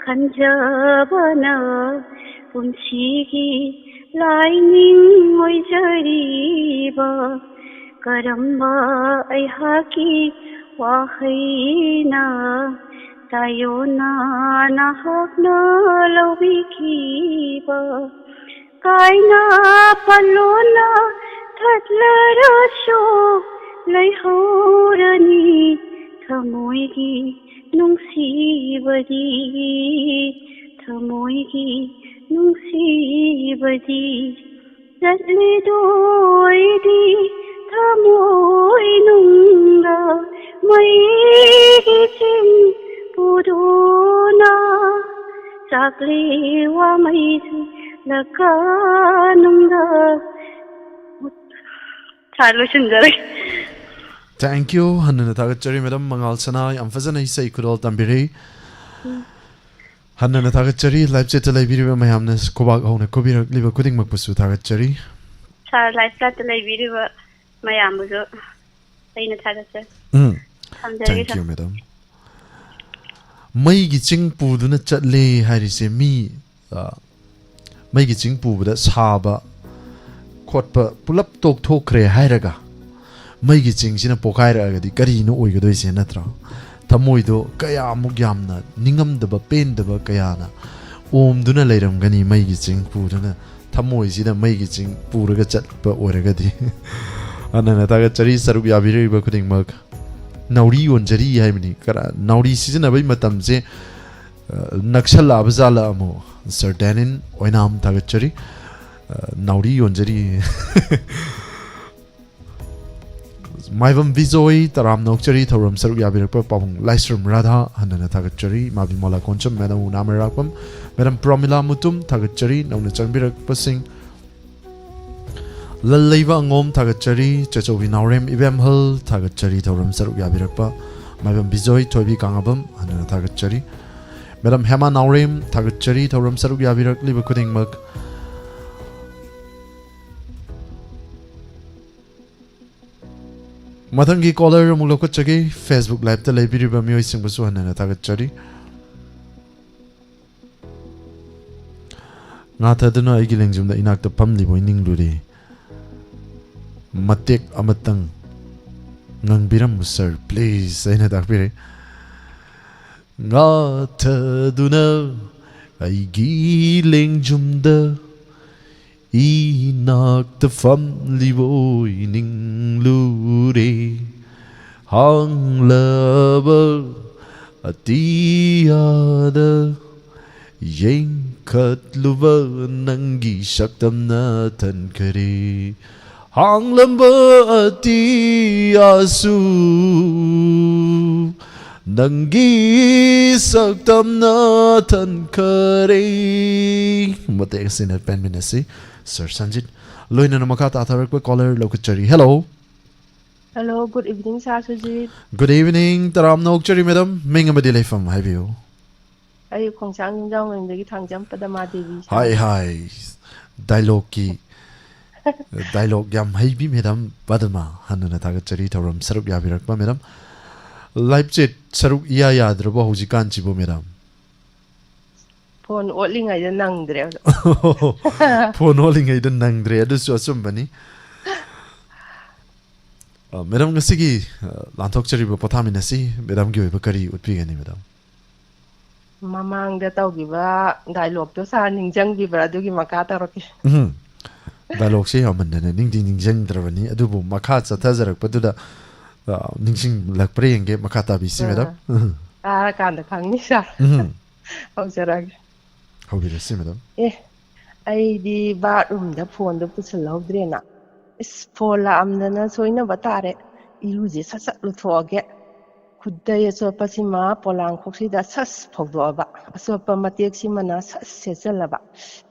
ꯈꯟꯖꯕꯅ ꯄꯨꯟꯁꯤꯒꯤ ꯂꯥꯏꯅꯤꯡ ꯑꯣꯏꯖꯔꯤꯕ꯫ ꯀꯔꯝꯕ ꯑꯩꯍꯥꯛꯀꯤ ꯋꯥꯍꯩꯅ ꯇꯥꯏꯌꯣꯟꯅ ꯅꯍꯥꯛꯅ ꯂꯧꯕꯤꯈꯤꯕ? ꯀꯥꯏꯅ ꯄꯜꯂꯣꯅ ꯊꯠꯂꯔꯁꯨ ꯂꯩꯍꯧꯔꯅꯤ ꯊꯃꯣꯏꯒꯤ ꯅꯨꯡꯁꯤꯕꯗꯤ, ꯊꯃꯣꯏꯒꯤ ꯅꯨꯡꯁꯤꯕꯗꯤ꯫ ꯆꯠꯂꯤꯗꯣꯏꯗꯤ ꯊꯃꯣꯏ ꯅꯨꯡꯗ ꯃꯩꯒꯤ ꯆꯤꯡ ꯄꯨꯗꯨꯅ꯫ ꯆꯥꯛꯂꯤ ꯋꯥꯃꯩꯁꯤ ꯂꯀꯥꯅꯨꯡꯗ꯫ ꯁꯥꯔ, ꯂꯣꯏꯁꯤꯟꯖꯔꯦ꯫ Thank you꯫ ꯍꯟꯅ ꯊꯥꯒꯠꯆꯔꯤ ꯃꯦꯗꯥꯝ ꯃꯉꯥꯜ ꯁꯅꯥ, ꯌꯥꯝ ꯐꯖꯅ ꯏꯁꯩ ꯈꯨꯗꯣꯜ ꯇꯝꯕꯤꯔꯤ꯫ ꯎꯝ꯫ ꯍꯟꯅ ꯊꯥꯒꯠꯆꯔꯤ꯫ Live chat ꯇ ꯂꯩꯕꯤꯔꯤꯕ ꯃꯌꯥꯝꯅ ꯈꯨꯕꯥꯛ ꯍꯧꯅ ꯈꯨꯕꯤꯔꯛꯂꯤꯕ ꯈꯨꯗꯤꯡꯃꯛꯄꯨꯁꯨ ꯊꯥꯒꯠꯆꯔꯤ꯫ ꯁꯥꯔ, live chat ꯇ ꯂꯩꯕꯤꯔꯤꯕ ꯃꯌꯥꯝꯕꯨꯁꯨ ꯑꯩꯅ ꯊꯥꯒꯠꯆꯔꯤ꯫ ꯎꯝ꯫ ꯊꯝꯖꯔꯒꯦ, Thank you, ꯁꯥꯔ꯫ ꯃꯦꯗꯥꯝ꯫ ꯃꯩꯒꯤ ꯆꯤꯡ ꯄꯨꯗꯨꯅ ꯆꯠꯂꯦ ꯍꯥꯏꯔꯤꯁꯦ ꯃꯤ, ꯑ, ꯃꯩꯒꯤ ꯆꯤꯡ ꯄꯨꯕꯗ ꯁꯥꯕ ꯈꯣꯠꯄ ꯄꯨꯂꯞ ꯇꯣꯛꯊꯣꯛꯈ꯭ꯔꯦ ꯍꯥꯏꯔꯒ ꯃꯩꯒꯤ ꯆꯤꯡꯁꯤꯅ ꯄꯣꯈꯥꯏꯔꯛꯑꯒꯗꯤ ꯀꯔꯤꯅꯣ ꯑꯣꯏꯒꯗꯣꯏꯁꯦ, ꯅꯠꯇ꯭ꯔꯣ? ꯊꯃꯣꯏꯗꯣ ꯀꯌꯥꯃꯨꯛ ꯌꯥꯝꯅ ꯅꯤꯡꯉꯝꯗꯕ, ꯄꯦꯟꯗꯕ ꯀꯌꯥꯅ ꯑꯣꯝꯗꯨꯅ ꯂꯩꯔꯝꯒꯅꯤ ꯃꯩꯒꯤ ꯆꯤꯡ ꯄꯨꯗꯨꯅ꯫ ꯊꯃꯣꯏꯁꯤꯗ ꯃꯩꯒꯤ ꯆꯤꯡ ꯄꯨꯔꯒ ꯆꯠꯄ ꯑꯣꯏꯔꯒꯗꯤ꯫ ꯑꯅꯅ ꯊꯥꯒꯠꯆꯔꯤ ꯁꯔꯨꯛ ꯌꯥꯕꯤꯔꯤꯕ ꯈꯨꯗꯤꯡꯃꯛ꯫ ꯅꯥꯎꯔꯤ ꯌꯣꯟꯖꯔꯤ ꯍꯥꯏꯕꯅꯤ꯫ ꯀꯔ-, ꯅꯥꯎꯔꯤ ꯁꯤꯖꯤꯟꯅꯕꯒꯤ ꯃꯇꯝꯁꯦ ꯅꯛꯁꯜꯂꯛꯑꯕ ꯖꯥꯠꯂ ꯑꯃꯨꯛ? ꯁꯔ ꯗꯦꯅꯤꯟ ꯑꯣꯏꯅꯥꯝ ꯊꯥꯒꯠꯆꯔꯤ꯫ ꯅꯥꯎꯔꯤ ꯌꯣꯟꯖꯔꯤ꯫ ꯃꯥꯏꯕꯝ ꯕꯤꯖꯣꯏ ꯇꯔꯥꯝꯅ ꯑꯣꯛꯆꯔꯤ, ꯊꯧꯔꯝ ꯁꯔꯨꯛ ꯌꯥꯕꯤꯔꯛꯄ꯫ ꯄꯥꯕꯨꯡ ꯂꯥꯏꯁ꯭ꯔꯝ ꯔꯥꯙꯥ ꯍꯟꯅꯅ ꯊꯥꯒꯠꯆꯔꯤ꯫ ꯃꯥꯕꯤ ꯃꯣꯂꯥ ꯀꯣꯟꯆꯝ, ꯃꯦꯗꯝ ꯎꯅꯥ ꯃꯩꯔꯥꯛꯄꯝ, ꯃꯦꯗꯝ ꯄ꯭ꯔꯣꯃꯤꯂꯥ ꯃꯨꯇꯨꯝ ꯊꯥꯒꯠꯆꯔꯤ꯫ ꯅꯧꯅ ꯆꯪꯕꯤꯔꯛꯄꯁꯤꯡ ꯂꯜꯂꯩꯕ ꯑꯉꯣꯝ ꯊꯥꯒꯠꯆꯔꯤ꯫ ꯆꯦꯆꯧꯕꯤ ꯅꯥꯎꯔꯦꯝ ꯏꯕꯦꯝꯍꯜ ꯊꯥꯒꯠꯆꯔꯤ, ꯊꯧꯔꯝ ꯁꯔꯨꯛ ꯌꯥꯕꯤꯔꯛꯄ꯫ ꯃꯥꯏꯕꯝ ꯕꯤꯖꯣꯏ ꯊꯣꯏꯕꯤ ꯀꯥꯉꯕꯝ ꯍꯟꯅꯅ ꯊꯥꯒꯠꯆꯔꯤ꯫ ꯃꯦꯗꯝ ꯍꯦꯃꯥ ꯅꯥꯎꯔꯦꯝ ꯊꯥꯒꯠꯆꯔꯤ, ꯊꯧꯔꯝ ꯁꯔꯨꯛ ꯌꯥꯕꯤꯔꯛꯂꯤꯕ ꯈꯨꯗꯤꯡꯃꯛ꯫ ꯃꯊꯪꯒꯤ ꯀꯣꯂꯔ ꯑꯃꯨꯛ ꯂꯧꯈꯠꯆꯒꯦ꯫ ꯐꯦꯁꯕꯨꯛ ꯂꯥꯏꯞꯇ ꯂꯩꯕꯤꯔꯤꯕ ꯃꯤꯑꯣꯏꯁꯤꯡꯕꯨꯁꯨ ꯍꯟꯅꯅ ꯊꯥꯒꯠꯆꯔꯤ꯫ ꯉꯥꯊꯗꯨꯅ ꯑꯩꯒꯤ ꯂꯦꯡꯖꯨꯝꯗ ꯏꯅꯥꯛꯇ ꯐꯝꯂꯤꯕꯣꯏ ꯅꯤꯡꯂꯨꯔꯦ꯫ ꯃꯇꯦꯛ ꯑꯃꯇꯪ ꯉꯪꯕꯤꯔꯝꯃꯨ ꯁꯥꯔ, ꯄ꯭ꯂꯤꯖ, ꯑꯩꯅ ꯇꯥꯛꯄꯤꯔꯦ꯫ ꯉꯥꯊꯗꯨꯅ ꯑꯩꯒꯤ ꯂꯦꯡꯖꯨꯝꯗ ꯏꯅꯥꯛꯇ ꯐꯝꯂꯤꯕꯣꯏ ꯅꯤꯡꯂꯨꯔꯦ꯫ ꯍꯥꯡꯂꯕ ꯑꯇꯤꯌꯥꯗ ꯌꯦꯡꯈꯠꯂꯨꯕ ꯅꯪꯒꯤ ꯁꯛꯇꯝꯅ ꯊꯟꯈꯔꯦ꯫ ꯍꯥꯡꯂꯝꯕ ꯑꯇꯤꯌꯥꯁꯨ ꯅꯪꯒꯤ ꯁꯛꯇꯝꯅ ꯊꯟꯈꯔꯦ꯫ ꯃꯇꯦꯛ ꯑꯁꯤꯅ ꯄꯦꯟꯃꯤꯟꯅꯁꯤ꯫ ꯁꯥꯔ ꯁꯟꯖꯤꯠ꯫ ꯂꯣꯏꯅꯅ ꯃꯈꯥ ꯇꯥꯊꯔꯛꯄ ꯀꯣꯂꯔ ꯂꯧꯈꯠꯆꯔꯤ꯫ Hello. Hello, good evening, sir Sujit. Good evening, ꯇꯔꯥꯝꯅ ꯑꯣꯛꯆꯔꯤ, ꯃꯦꯗꯝ꯫ ꯃꯤꯡ ꯑꯃꯗꯤ ꯂꯩꯐꯝ ꯍꯥꯏꯕꯤꯌꯨ꯫ ꯑꯩ ꯈꯣꯡꯁꯥꯡ ꯅꯤꯡꯖꯥꯎ ꯃꯌꯨꯝꯗꯒꯤ ꯊꯥꯡꯖꯝ ꯄꯗꯃꯥ ꯗꯦꯕꯤ, ꯁꯥꯔ꯫ ꯍꯥꯏ, ꯍꯥꯏ꯫ ꯗꯥꯏꯂꯣꯛꯀꯤ, ꯗꯥꯏꯂꯣꯛ ꯌꯥꯝ ꯍꯩꯕꯤ ꯃꯦꯗꯝ ꯄꯗꯃꯥ꯫ ꯍꯟꯅꯅ ꯊꯥꯒꯠꯆꯔꯤ, ꯊꯧꯔꯝ ꯁꯔꯨꯛ ꯌꯥꯕꯤꯔꯛꯄ, ꯃꯦꯗꯝ꯫ ꯂꯥꯏꯞ ꯆꯦꯠ ꯁꯔꯨꯛ ꯏꯌꯥ ꯌꯥꯗ꯭ꯔꯕꯣ ꯍꯧꯖꯤꯛꯀꯥꯟꯁꯤꯕꯨ, ꯃꯦꯗꯝ? ꯐꯣꯟ ꯑꯣꯠꯂꯤꯉꯩꯗ ꯅꯪꯗ꯭ꯔꯦ꯫ ꯐꯣꯟ ꯑꯣꯠꯂꯤꯉꯩꯗ ꯅꯪꯗ꯭ꯔꯦ, ꯑꯗꯨꯁꯨ ꯑꯆꯨꯝꯕꯅꯤ꯫ ꯑ, ꯃꯦꯗꯝ, ꯉꯁꯤꯒꯤ, ꯑ, ꯂꯥꯟꯊꯣꯛꯆꯔꯤꯕ ꯄꯣꯊꯥꯃꯤꯟꯅꯁꯤ ꯃꯦꯗꯝꯒꯤ ꯑꯣꯏꯕ ꯀꯔꯤ ꯎꯠꯄꯤꯒꯅꯤ, ꯃꯦꯗꯝ? ꯃꯃꯥꯡꯗ ꯇꯧꯈꯤꯕ ꯗꯥꯏꯂꯣꯛꯇꯣ ꯁꯥꯔ ꯅꯤꯡꯁꯤꯡꯕꯤꯕ꯭ꯔꯥ? ꯑꯗꯨꯒꯤ ꯃꯈꯥ ꯇꯧꯔꯛꯀꯦ꯫ ꯎꯝ꯫ ꯗꯥꯏꯂꯣꯛꯁꯦ ꯌꯥꯝꯃꯟꯗꯅ ꯅꯤꯡꯗꯤ ꯅꯤꯡꯁꯤꯡꯗ꯭ꯔꯕꯅꯤ, ꯑꯗꯨꯕꯨ ꯃꯈꯥ ꯆꯠꯊꯖꯔꯛꯄꯗꯨꯗ, ꯑ, ꯅꯤꯡꯁꯤꯡꯂꯛꯄ꯭ꯔꯥ ꯌꯦꯡꯒꯦ꯫ ꯃꯈꯥ ꯇꯥꯕꯤꯁꯤ, ꯑ, ꯃꯦꯗꯝ꯫ ꯎꯝ꯫ ꯇꯥꯔꯀꯥꯟꯗ ꯈꯪꯅꯤ, ꯁꯥꯔ꯫ ꯎꯝ꯫ ꯍꯧꯖꯔꯛꯑꯒꯦ꯫ ꯍꯧꯕꯤꯔꯁꯤ, ꯃꯦꯗꯥꯝ꯫ ꯑꯦ, ꯑꯩꯗꯤ ꯕꯥꯠꯔꯨꯝꯗ ꯐꯣꯟꯗꯣ ꯄꯨꯁꯤꯜꯍꯧꯗ꯭ꯔꯦꯅ, ꯏꯁ, ꯐꯣꯟ ꯂꯥꯛꯑꯝꯗꯅ ꯁꯣꯏꯅꯕ ꯇꯥꯔꯦ꯫ ꯏꯔꯨꯁꯦ ꯁꯠ ꯁꯠ ꯂꯨꯊꯣꯛꯑꯒꯦ꯫ ꯈꯨꯗꯩ ꯑꯆꯣꯠꯄꯁꯤꯃ ꯄꯣꯂꯥꯡꯈꯣꯛꯁꯤꯗ ꯁꯁ ꯐꯧꯗꯣꯛꯑꯕ, ꯑꯆꯣꯠꯄ ꯃꯇꯦꯛꯁꯤꯃꯅ ꯁꯁ ꯁꯦꯠꯆꯜꯂꯕ꯫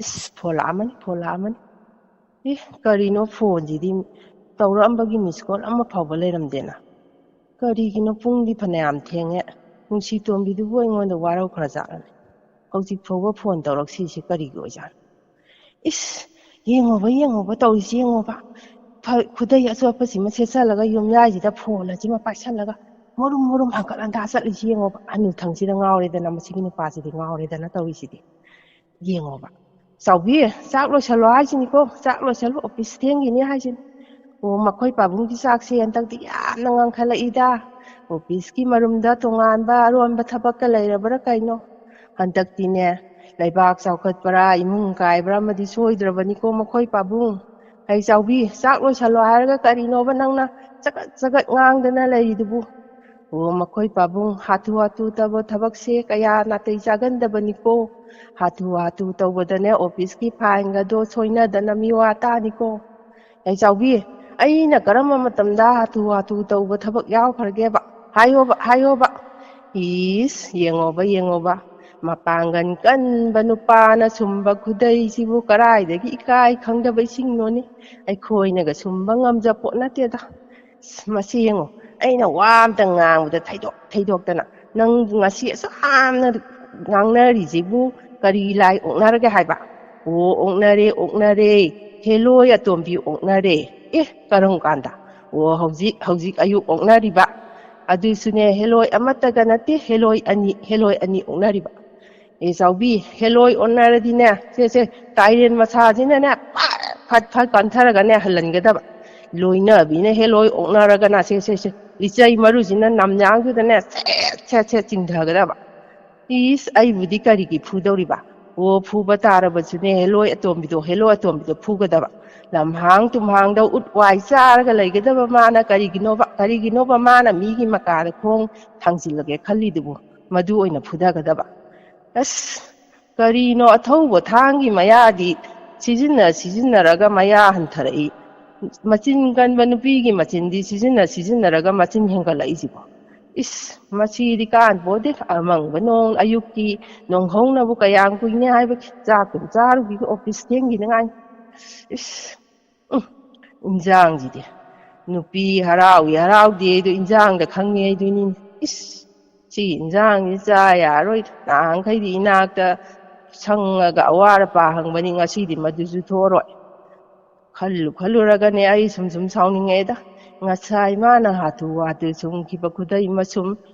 ꯏꯁ, ꯐꯣꯟ ꯂꯥꯛꯑꯝꯃꯅꯤ, ꯐꯣꯟ ꯂꯥꯛꯑꯝꯃꯅꯤ꯫ ꯏ, ꯀꯔꯤꯅꯣ ꯐꯣꯟꯁꯤꯗꯤ ꯇꯧꯔꯛꯑꯝꯕꯒꯤ ꯃꯤꯁ ꯀꯣꯜ ꯑꯃ ꯐꯥꯎꯕ ꯂꯩꯔꯝꯗꯦꯅ꯫ ꯀꯔꯤꯒꯤꯅꯣ ꯄꯨꯡꯗꯤ ꯐꯅꯌꯥꯝ ꯊꯦꯡꯉꯦ꯫ ꯅꯨꯡꯁꯤ ꯇꯣꯝꯕꯤꯗꯨꯕꯨ ꯑꯩꯉꯣꯟꯗ ꯋꯥꯔꯧꯈ꯭ꯔꯖꯥꯠꯂꯅꯦ꯫ ꯍꯧꯖꯤꯛ ꯐꯥꯎꯕ ꯐꯣꯟ ꯇꯧꯔꯛꯁꯤꯁꯦ ꯀꯔꯤꯒꯤ ꯑꯣꯏꯖꯥꯠꯅꯣ? ꯏꯁ, ꯌꯦꯡꯉꯣꯕ, ꯌꯦꯡꯉꯣꯕ ꯇꯧꯔꯤꯁꯤ ꯌꯦꯡꯉꯣꯕ꯫ ꯐ-, ꯈꯨꯗꯩ ꯑꯆꯣꯠꯄꯁꯤꯃ ꯁꯦꯠꯆꯜꯂꯒ ꯌꯨꯝꯌꯥꯏꯁꯤꯗ ꯐꯣꯟ ꯑꯁꯤꯃ ꯄꯥꯏꯁꯜꯂꯒ ꯃꯔꯨꯝ ꯃꯔꯨꯝ ꯍꯪꯀꯠ ꯍꯟꯗꯥ ꯆꯠꯂꯤꯁꯤ ꯌꯦꯡꯉꯣꯕ꯫ ꯍꯅꯨꯊꯪꯁꯤꯗ ꯉꯥꯎꯔꯦꯗꯅ, ꯃꯁꯤꯒꯤ ꯅꯨꯄꯥꯁꯤꯗꯤ ꯉꯥꯎꯔꯦꯗꯅ ꯇꯧꯔꯤꯁꯤꯗꯤ꯫ ꯌꯦꯡꯉꯣꯕ꯫ ꯆꯥꯎꯕꯤ, ꯆꯥꯛ ꯂꯣꯏꯁꯜꯂꯣ ꯍꯥꯏꯁꯤꯅꯤꯀꯣ, ꯆꯥꯛ ꯂꯣꯏꯁꯜꯂꯣ, ꯑꯣꯐꯤꯁ ꯊꯦꯡꯈꯤꯅꯤ ꯍꯥꯏꯁꯤꯅꯤ꯫ ꯑꯣ, ꯃꯈꯣꯏ ꯄꯥꯕꯨꯡꯒꯤ ꯆꯥꯛꯁꯦ ꯍꯟꯗꯛꯇꯤ ꯌꯥꯝꯅ ꯉꯟꯈꯠꯂꯛꯏꯗ꯫ ꯑꯣꯐꯤꯁꯀꯤ ꯃꯔꯨꯝꯗ ꯇꯣꯉꯥꯟꯕ ꯑꯔꯣꯟꯕ ꯊꯕꯛꯀ ꯂꯩꯔꯕ꯭ꯔꯥ ꯀꯩꯅꯣ? ꯍꯟꯗꯛꯇꯤꯅꯦ, ꯂꯩꯕꯥꯛ ꯆꯥꯎꯈꯠꯄ꯭ꯔꯥ ꯏꯃꯨꯡ ꯀꯥꯏꯕ꯭ꯔꯥ ꯑꯃꯗꯤ ꯁꯣꯏꯗ꯭ꯔꯕꯅꯤꯀꯣ ꯃꯈꯣꯏ ꯄꯥꯕꯨꯡ꯫ ꯍꯩ ꯆꯥꯎꯕꯤ, ꯆꯥꯛ ꯂꯣꯏꯁꯜꯂꯣ ꯍꯥꯏꯔꯒ ꯀꯔꯤꯅꯣꯕ ꯅꯪꯅ ꯆꯒꯠ ꯆꯒꯠ ꯉꯥꯡꯗꯅ ꯂꯩꯔꯤꯗꯨꯕꯨ? ꯑꯣ, ꯃꯈꯣꯏ ꯄꯥꯕꯨꯡ, ꯍꯥꯊꯨ ꯍꯥꯊꯨ ꯇꯧꯕ ꯊꯕꯛꯁꯦ ꯀꯌꯥ ꯅꯥꯇꯩ ꯆꯥꯒꯟꯗꯕꯅꯤꯀꯣ꯫ ꯍꯥꯊꯨ ꯍꯥꯊꯨ ꯇꯧꯕꯗꯅꯦ, ꯑꯣꯐꯤꯁꯀꯤ ꯐꯥꯏꯟꯒꯗꯣ ꯁꯣꯏꯅꯗꯅ ꯃꯤꯋꯥ ꯇꯥꯅꯤꯀꯣ꯫ ꯌꯥꯏꯆꯥꯎꯕꯤ, ꯑꯩꯅ ꯀꯔꯝꯕ ꯃꯇꯝꯗ ꯍꯥꯊꯨ ꯍꯥꯊꯨ ꯇꯧꯕ ꯊꯕꯛ ꯌꯥꯎꯈ꯭ꯔꯒꯦꯕ? ꯍꯥꯏꯌꯣꯕ, ꯍꯥꯏꯌꯣꯕ꯫ ꯏꯁ, ꯌꯦꯡꯉꯣꯕ, ꯌꯦꯡꯉꯣꯕ꯫ ꯃꯄꯥꯡꯒꯜ ꯀꯟꯕ ꯅꯨꯄꯥꯅ ꯁꯨꯝꯕ ꯈꯨꯗꯩꯁꯤꯕꯨ ꯀꯔꯥꯏꯗꯒꯤ ꯏꯀꯥꯏ ꯈꯪꯗꯕ ꯏꯁꯤꯡꯅꯣꯅꯦ? ꯑꯩꯈꯣꯏꯅꯒ ꯁꯨꯝꯕ ꯉꯝꯖ ꯄꯣꯠ ꯅꯠꯇꯦꯗ꯫ ꯏꯁ, ꯃꯁꯤ ꯌꯦꯡꯉꯣ, ꯑꯩꯅ ꯋꯥ ꯑꯝꯇ ꯉꯥꯡꯕꯗ ꯊꯩꯗꯣꯛ ꯊꯩꯗꯣꯛꯇꯅ, ꯅꯪ ꯉꯁꯤ ꯑꯁꯨꯛ ꯌꯥꯝꯅ ꯉꯥꯡꯅꯔꯤꯁꯤꯕꯨ ꯀꯔꯤ ꯂꯥꯏ ꯑꯣꯛꯅꯔꯒꯦ ꯍꯥꯏꯕ? ꯑꯣ, ꯑꯣꯛꯅꯔꯦ, ꯑꯣꯛꯅꯔꯦ, ꯍꯦꯂꯣꯏ ꯑꯇꯣꯝꯕꯤ ꯑꯣꯛꯅꯔꯦ꯫ ꯑꯦ, ꯀꯔꯝ ꯀꯥꯟꯗ? ꯑꯣ, ꯍꯧꯖꯤꯛ, ꯍꯧꯖꯤꯛ ꯑꯌꯨꯛ ꯑꯣꯛꯅꯔꯤꯕ꯫ ꯑꯗꯨꯁꯨꯅꯦ, ꯍꯦꯂꯣꯏ ꯑꯃꯠꯇꯒ ꯅꯠꯇꯦ, ꯍꯦꯂꯣꯏ ꯑꯅꯤ, ꯍꯦꯂꯣꯏ ꯑꯅꯤ ꯑꯣꯛꯅꯔꯤꯕ꯫ ꯑꯦ ꯆꯥꯎꯕꯤ, ꯍꯦꯂꯣꯏ ꯑꯣꯟꯅꯔꯗꯤꯅꯦ, ꯁꯦ, ꯁꯦ, ꯇꯥꯏꯔꯦꯟ ꯃꯁꯥꯁꯤꯅꯅꯦ, ꯐꯠ, ꯐꯠ, ꯐꯠ ꯀꯟꯊꯔꯒꯅꯦ ꯍꯜꯍꯟꯒꯗꯕ꯫ ꯂꯣꯏꯅꯕꯤꯅ ꯍꯦꯂꯣꯏ ꯑꯣꯛꯅꯔꯒꯅ, ꯁꯦ, ꯁꯦ, ꯁꯦ, ꯂꯤꯆꯩ ꯃꯔꯨꯁꯤꯅ ꯅꯝꯌꯥꯡꯗꯨꯗꯅꯦ, ꯁꯦꯠ, ꯁꯦꯠ, ꯁꯦꯠ ꯆꯤꯡꯊꯒꯗꯕ꯫ ꯏꯁ, ꯑꯩꯕꯨꯗꯤ ꯀꯔꯤꯒꯤ ꯐꯨꯗꯧꯔꯤꯕ? ꯑꯣ, ꯐꯨꯕ ꯇꯥꯔꯕꯁꯨꯅꯦ, ꯍꯦꯂꯣꯏ ꯑꯇꯣꯝꯕꯤꯗꯣ, ꯍꯦꯂꯣꯏ ꯑꯇꯣꯝꯕꯤꯗꯣ ꯐꯨꯒꯗꯕ꯫ ꯂꯝꯍꯥꯡ ꯇꯨꯝꯍꯥꯡꯗ ꯎꯠ ꯋꯥꯏ ꯆꯥꯔꯒ ꯂꯩꯒꯗꯕ ꯃꯥꯅ ꯀꯔꯤꯒꯤꯅꯣꯕ, ꯀꯔꯤꯒꯤꯅꯣꯕ ꯃꯥꯅ ꯃꯤꯒꯤ ꯃꯀꯥꯗ ꯈꯣꯡ ꯊꯥꯡꯖꯤꯜꯂꯒꯦ ꯈꯜꯂꯤꯗꯨꯕꯨ? ꯃꯗꯨ ꯑꯣꯏꯅ ꯐꯨꯊꯒꯗꯕ꯫ ꯑꯁ, ꯀꯔꯤꯅꯣ ꯑꯊꯧꯕ ꯊꯥꯡꯒꯤ ꯃꯌꯥꯗꯤ ꯁꯤꯖꯤꯟꯅ ꯁꯤꯖꯤꯟꯅꯔꯒ ꯃꯌꯥ ꯍꯟꯊꯔꯛꯏ꯫ ꯃꯆꯤꯟ ꯀꯟꯕ ꯅꯨꯄꯤꯒꯤ ꯃꯆꯤꯟꯗꯤ ꯁꯤꯖꯤꯟꯅ ꯁꯤꯖꯤꯟꯅꯔꯒ ꯃꯆꯤꯟ ꯍꯦꯟꯒꯠꯂꯛꯏꯁꯤꯕꯣ꯫ ꯏꯁ, ꯃꯁꯤꯗꯤ ꯀꯥꯟꯄꯣꯠꯇꯦ꯫ ꯑꯃꯪꯕ ꯅꯣꯡ ꯑꯌꯨꯛꯀꯤ ꯅꯣꯡꯍꯧꯅꯕꯨ ꯀꯌꯥꯝ ꯀꯨꯏꯅꯤ ꯍꯥꯏꯕꯒꯤ ꯆꯥꯛꯇꯨꯝ ꯆꯥꯔꯨꯈꯤꯒꯦ, ꯑꯣꯐꯤꯁ ꯊꯦꯡꯈꯤꯅꯉꯥꯏ꯫ ꯏꯁ, ꯎꯝ, ꯏꯟꯖꯥꯡꯁꯤꯗꯤ꯫ ꯅꯨꯄꯤ ꯍꯔꯥꯎꯏ ꯍꯔꯥꯎꯗꯦ ꯑꯗꯨ ꯏꯟꯖꯥꯡꯗ ꯈꯪꯉꯦ ꯍꯥꯏꯗꯣꯏꯅꯤꯅꯦ꯫ ꯏꯁ, ꯁꯤ ꯏꯟꯖꯥꯡꯁꯤ ꯆꯥ ꯌꯥꯔꯣꯏꯗ꯫ ꯅꯍꯥꯟꯈꯩꯗꯤ ꯏꯅꯥꯛꯇ ꯁꯪꯉꯒ ꯑꯋꯥꯠ ꯑꯄꯥ ꯍꯪꯕꯅꯤ, ꯉꯁꯤꯗꯤ ꯃꯗꯨꯁꯨ ꯊꯣꯛꯑꯔꯣꯏ꯫ ꯈꯜꯂꯨ ꯈꯜꯂꯨꯔꯒꯅꯦ ꯑꯩ ꯁꯨꯝ ꯁꯨꯝ ꯁꯥꯎꯅꯤꯡꯉꯛꯑꯦꯗ꯫ ꯉꯁꯥꯏ ꯃꯥꯅ ꯍꯥꯊꯨ ꯍꯥꯊꯨ ꯁꯨꯝꯈꯤꯕ ꯈꯨꯗꯩ ꯃꯁꯨꯝ,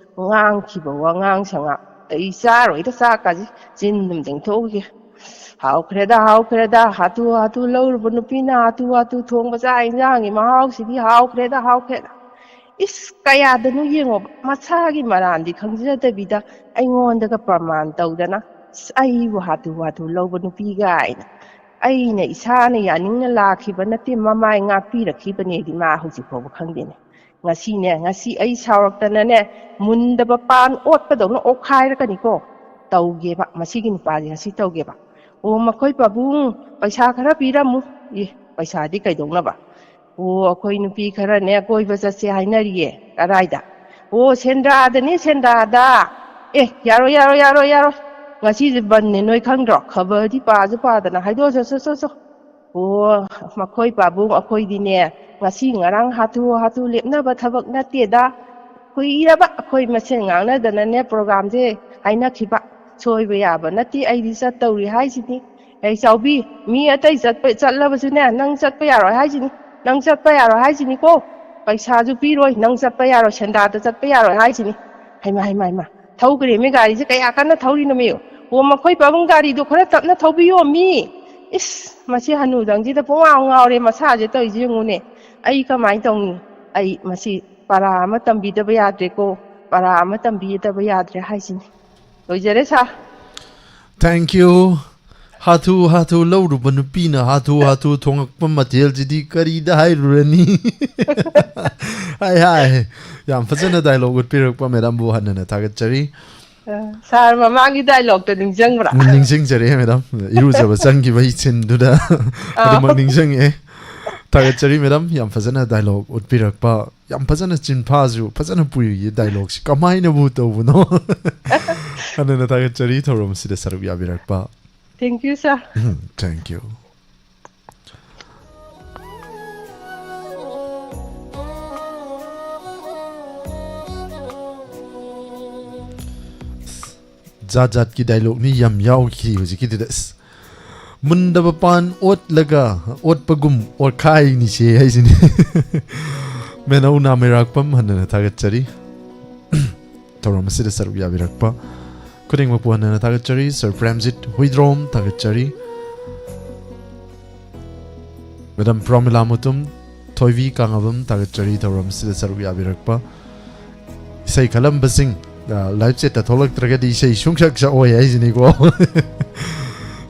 ꯉꯥꯡꯈꯤꯕ ꯋꯥꯉꯥꯡ ꯁꯉꯥꯡ, ꯑꯩ ꯆꯥꯔꯣꯏꯗ ꯆꯥꯛꯀꯁꯤ, ꯆꯤꯟ ꯑꯗꯨꯝ ꯇꯦꯡꯊꯣꯛꯎꯒꯦ꯫ ꯍꯥꯎꯈ꯭ꯔꯦꯗ, ꯍꯥꯎꯈ꯭ꯔꯦꯗ, ꯍꯥꯊꯨ ꯍꯥꯊꯨ ꯂꯧꯔꯨꯕ ꯅꯨꯄꯤꯅ ꯍꯥꯊꯨ ꯍꯥꯊꯨ ꯊꯣꯡꯕ ꯆꯥꯛ ꯏꯟꯖꯥꯡꯒꯤ ꯃꯍꯥꯎꯁꯤꯗꯤ ꯍꯥꯎꯈ꯭ꯔꯦꯗ, ꯍꯥꯎꯈ꯭ꯔꯦꯗ꯫ ꯏꯁ, ꯀꯌꯥꯗꯅꯣ ꯌꯦꯡꯉꯣꯕ, ꯃꯁꯥꯒꯤ ꯃꯔꯥꯟꯗꯤ ꯈꯪꯖꯗꯕꯤꯗ ꯑꯩꯉꯣꯟꯗꯒ ꯄ꯭ꯔꯃꯥꯟ ꯇꯧꯗꯅ, "ꯑꯁ, ꯑꯩꯕꯨ ꯍꯥꯊꯨ ꯍꯥꯊꯨ ꯂꯧꯕ ꯅꯨꯄꯤ" ꯀꯥꯏꯅ꯫ ꯑꯩꯅ ꯏꯁꯥꯅ ꯌꯥꯅꯤꯡꯅ ꯂꯥꯛꯈꯤꯕ ꯅꯠꯇꯦ, ꯃꯃꯥꯏ ꯉꯥꯛꯄꯤꯔꯛꯈꯤꯕꯅꯦꯗꯤ ꯃꯥ ꯍꯧꯖꯤꯛ ꯐꯥꯎꯕ ꯈꯪꯗꯦꯅꯦ꯫ ꯉꯁꯤꯅꯦ, ꯉꯁꯤ ꯑꯩ ꯁꯥꯎꯔꯛꯇꯅꯅꯦ, ꯃꯨꯟꯗꯕ ꯄꯥꯟ ꯑꯣꯠꯄꯗꯧꯅ ꯑꯣꯠꯈꯥꯏꯔꯛꯀꯅꯤꯀꯣ꯫ ꯇꯧꯒꯦꯕ, ꯃꯁꯤꯒꯤ ꯅꯨꯄꯥꯁꯦ ꯉꯁꯤ ꯇꯧꯒꯦꯕ꯫ "ꯑꯣ, ꯃꯈꯣꯏ ꯄꯥꯕꯨꯡ, ꯄꯩꯁꯥ ꯈꯔ ꯄꯤꯔꯝꯃꯨ"꯫ "ꯑꯦ, ꯄꯩꯁꯥꯗꯤ ꯀꯩꯗꯧꯅꯕ?" "ꯑꯣ, ꯑꯩꯈꯣꯏ ꯅꯨꯄꯤ ꯈꯔꯅꯦ ꯀꯣꯏꯕ ꯆꯠꯁꯦ ꯍꯥꯏꯅꯔꯤꯌꯦ"꯫ "ꯀꯔꯥꯏꯗ?" "ꯑꯣ, ꯁꯦꯟꯗ꯭ꯔꯥꯗꯅꯤ, ꯁꯦꯟꯗ꯭ꯔꯥꯗ"꯫ "ꯑꯦ, ꯌꯥꯔꯣꯏ, ꯌꯥꯔꯣꯏ, ꯌꯥꯔꯣꯏ, ꯌꯥꯔꯣꯏ, ꯉꯁꯤꯁꯦ ꯕꯟꯅꯦ, ꯅꯣꯏ ꯈꯪꯗ꯭ꯔꯣ? ꯈꯕꯔꯗꯤ ꯄꯥꯁꯨ ꯄꯥꯗꯅ ꯍꯥꯏꯗꯣꯛꯑꯁꯨ, ꯆꯣ, ꯆꯣ, ꯆꯣ"꯫ "ꯑꯣ, ꯃꯈꯣꯏ ꯄꯥꯕꯨꯡ, ꯑꯩꯈꯣꯏꯗꯤꯅꯦ ꯉꯁꯤ ꯉꯔꯥꯡ ꯍꯥꯊꯨ ꯍꯥꯊꯨ ꯂꯦꯞꯅꯕ ꯊꯕꯛ ꯅꯠꯇꯦꯗ꯫ ꯀꯨꯏꯔꯕ ꯑꯩꯈꯣꯏ ꯃꯁꯦꯟ ꯉꯥꯡꯅꯗꯅꯅꯦ ꯄ꯭ꯔꯣꯒ꯭ꯔꯥꯝꯁꯦ ꯍꯥꯏꯅꯈꯤꯕ꯫ ꯁꯣꯏꯕ ꯌꯥꯕ ꯅꯠꯇꯦ, ꯑꯩꯗꯤ ꯆꯠꯇꯧꯔꯤ ꯍꯥꯏꯁꯤꯅꯤ꯫ ꯍꯦ ꯆꯥꯎꯕꯤ, ꯃꯤ ꯑꯇꯩ ꯆꯠꯄ, ꯆꯠꯂꯕꯁꯨꯅꯦ, ꯅꯪ ꯆꯠꯄ ꯌꯥꯔꯣꯏ ꯍꯥꯏꯁꯤꯅꯤ, ꯅꯪ ꯆꯠꯄ ꯌꯥꯔꯣꯏ ꯍꯥꯏꯁꯤꯅꯤꯀꯣ꯫ ꯄꯩꯁꯥꯁꯨ ꯄꯤꯔꯣꯏ, ꯅꯪ ꯆꯠꯄ ꯌꯥꯔꯣꯏ, ꯁꯦꯟꯗꯥꯗ ꯆꯠꯄ ꯌꯥꯔꯣꯏ ꯍꯥꯏꯁꯤꯅꯤ"꯫ ꯍꯩꯃꯥ, ꯍꯩꯃꯥ, ꯍꯩꯃꯥ, ꯊꯧꯈ꯭ꯔꯦꯃꯤ ꯒꯥꯔꯤꯁꯦ, ꯀꯌꯥ ꯀꯟꯅ ꯊꯧꯔꯤꯅꯣꯃꯤ? "ꯑꯣ, ꯃꯈꯣꯏ ꯄꯥꯕꯨꯡ, ꯒꯥꯔꯤꯗꯣ ꯈꯔ ꯇꯞꯅ ꯊꯧꯕꯤꯌꯣ ꯃꯤ"꯫ ꯏꯁ, ꯃꯁꯤ ꯍꯅꯨꯗꯪꯁꯤꯗ ꯄꯨꯡꯉꯥꯎ ꯉꯥꯎꯔꯦ ꯃꯁꯥꯁꯦ ꯇꯧꯔꯤꯁꯦ ꯌꯦꯡꯉꯨꯅꯦ꯫ ꯑꯩ ꯀꯃꯥꯏꯅ ꯇꯧꯅꯤ? ꯑꯩ ꯃꯁꯤ ꯄꯔꯥ ꯑꯃ ꯇꯝꯕꯤꯗꯕ ꯌꯥꯗ꯭ꯔꯦꯀꯣ, ꯄꯔꯥ ꯑꯃ ꯇꯝꯕꯤꯗꯕ ꯌꯥꯗ꯭ꯔꯦ ꯍꯥꯏꯁꯤꯅꯤ꯫ ꯂꯣꯏꯖꯔꯦ ꯁꯥꯔ꯫ Thank you꯫ ꯍꯥꯊꯨ ꯍꯥꯊꯨ ꯂꯧꯔꯨꯕ ꯅꯨꯄꯤꯅ ꯍꯥꯊꯨ ꯍꯥꯊꯨ ꯊꯣꯉꯛꯄ ꯃꯊꯦꯜꯁꯤꯗꯤ ꯀꯔꯤꯗ ꯍꯥꯏꯔꯨꯔꯅꯤ? ꯍꯥꯏ ꯍꯥꯏ꯫ ꯌꯥꯝ ꯐꯖꯅ ꯗꯥꯏꯂꯣꯛ ꯎꯠꯄꯤꯔꯛꯄ ꯃꯦꯗꯥꯝꯕꯨ ꯍꯟꯅ ꯍꯟꯅ ꯊꯥꯒꯠꯆꯔꯤ꯫ ꯑ, ꯁꯥꯔ, ꯃꯃꯥꯡꯒꯤ ꯗꯥꯏꯂꯣꯛꯇꯣ ꯅꯤꯡꯁꯤꯡꯕ꯭ꯔꯥ? ꯎꯝ, ꯅꯤꯡꯁꯤꯡꯖꯔꯦ, ꯃꯦꯗꯥꯝ꯫ ꯏꯔꯨꯖꯕ ꯆꯪꯈꯤꯕꯒꯤ ꯁꯤꯟꯗꯨꯗ ꯑꯥ꯫ ꯑꯗꯨꯃꯛ ꯅꯤꯡꯁꯤꯡꯉꯦ꯫ ꯊꯥꯒꯠꯆꯔꯤ, ꯃꯦꯗꯥꯝ, ꯌꯥꯝ ꯐꯖꯅ ꯗꯥꯏꯂꯣꯛ ꯎꯠꯄꯤꯔꯛꯄ, ꯌꯥꯝ ꯐꯖꯅ ꯆꯤꯟꯐꯥꯁꯨ ꯐꯖꯅ ꯄꯨꯏꯌꯦ ꯗꯥꯏꯂꯣꯛꯁꯤ꯫ ꯀꯃꯥꯏꯅꯕꯨ ꯇꯧꯕꯅꯣ? ꯍꯟꯅ ꯍꯟꯅ ꯊꯥꯒꯠꯆꯔꯤ ꯊꯧꯔꯝ ꯑꯁꯤꯗ ꯁꯔꯨꯛ ꯌꯥꯕꯤꯔꯛꯄ꯫ Thank you, sir. Um, thank you. ꯖꯥꯠ ꯖꯥꯠꯀꯤ ꯗꯥꯏꯂꯣꯛꯅꯤ ꯌꯥꯝ ꯌꯥꯎꯈꯤ ꯍꯧꯖꯤꯛꯀꯤꯗꯨꯗ꯫ ꯑꯁ, ꯃꯨꯟꯗꯕ ꯄꯥꯟ ꯑꯣꯠꯂꯒ ꯑꯣꯠꯄꯒꯨꯝ ꯑꯣꯠꯈꯥꯏꯅꯤꯁꯦ ꯍꯥꯏꯁꯤꯅꯤ꯫ ꯃꯦꯅꯧ ꯅꯥꯃꯩꯔꯥꯛꯄꯝ, ꯍꯟꯅ ꯍꯟꯅ ꯊꯥꯒꯠꯆꯔꯤ꯫ ꯊꯧꯔꯝ ꯑꯁꯤꯗ ꯁꯔꯨꯛ ꯌꯥꯕꯤꯔꯛꯄ ꯈꯨꯗꯤꯡꯃꯛꯄꯨ ꯍꯟꯅ ꯍꯟꯅ ꯊꯥꯒꯠꯆꯔꯤ꯫ ꯁꯔ ꯄ꯭ꯔꯦꯝꯖꯤꯠ ꯍꯨꯏꯗ꯭ꯔꯣꯝ, ꯊꯥꯒꯠꯆꯔꯤ꯫ ꯃꯦꯗꯥꯝ ꯄ꯭ꯔꯣꯃꯤꯂꯥ ꯃꯨꯇꯨꯝ, ꯊꯣꯏꯕꯤ ꯀꯥꯉꯕꯝ, ꯊꯥꯒꯠꯆꯔꯤ ꯊꯧꯔꯝ ꯑꯁꯤꯗ ꯁꯔꯨꯛ ꯌꯥꯕꯤꯔꯛꯄ꯫ ꯏꯁꯩ ꯈꯜꯂꯝꯕꯁꯤꯡ, ꯑ, ꯂꯥꯏꯚ ꯆꯦꯠꯇ ꯊꯣꯛꯂꯛꯇ꯭ꯔꯒꯗꯤ ꯏꯁꯩ ꯁꯨꯡꯁꯛ ꯁꯛꯑꯣꯏ ꯍꯥꯏꯁꯤꯅꯤꯀꯣ꯫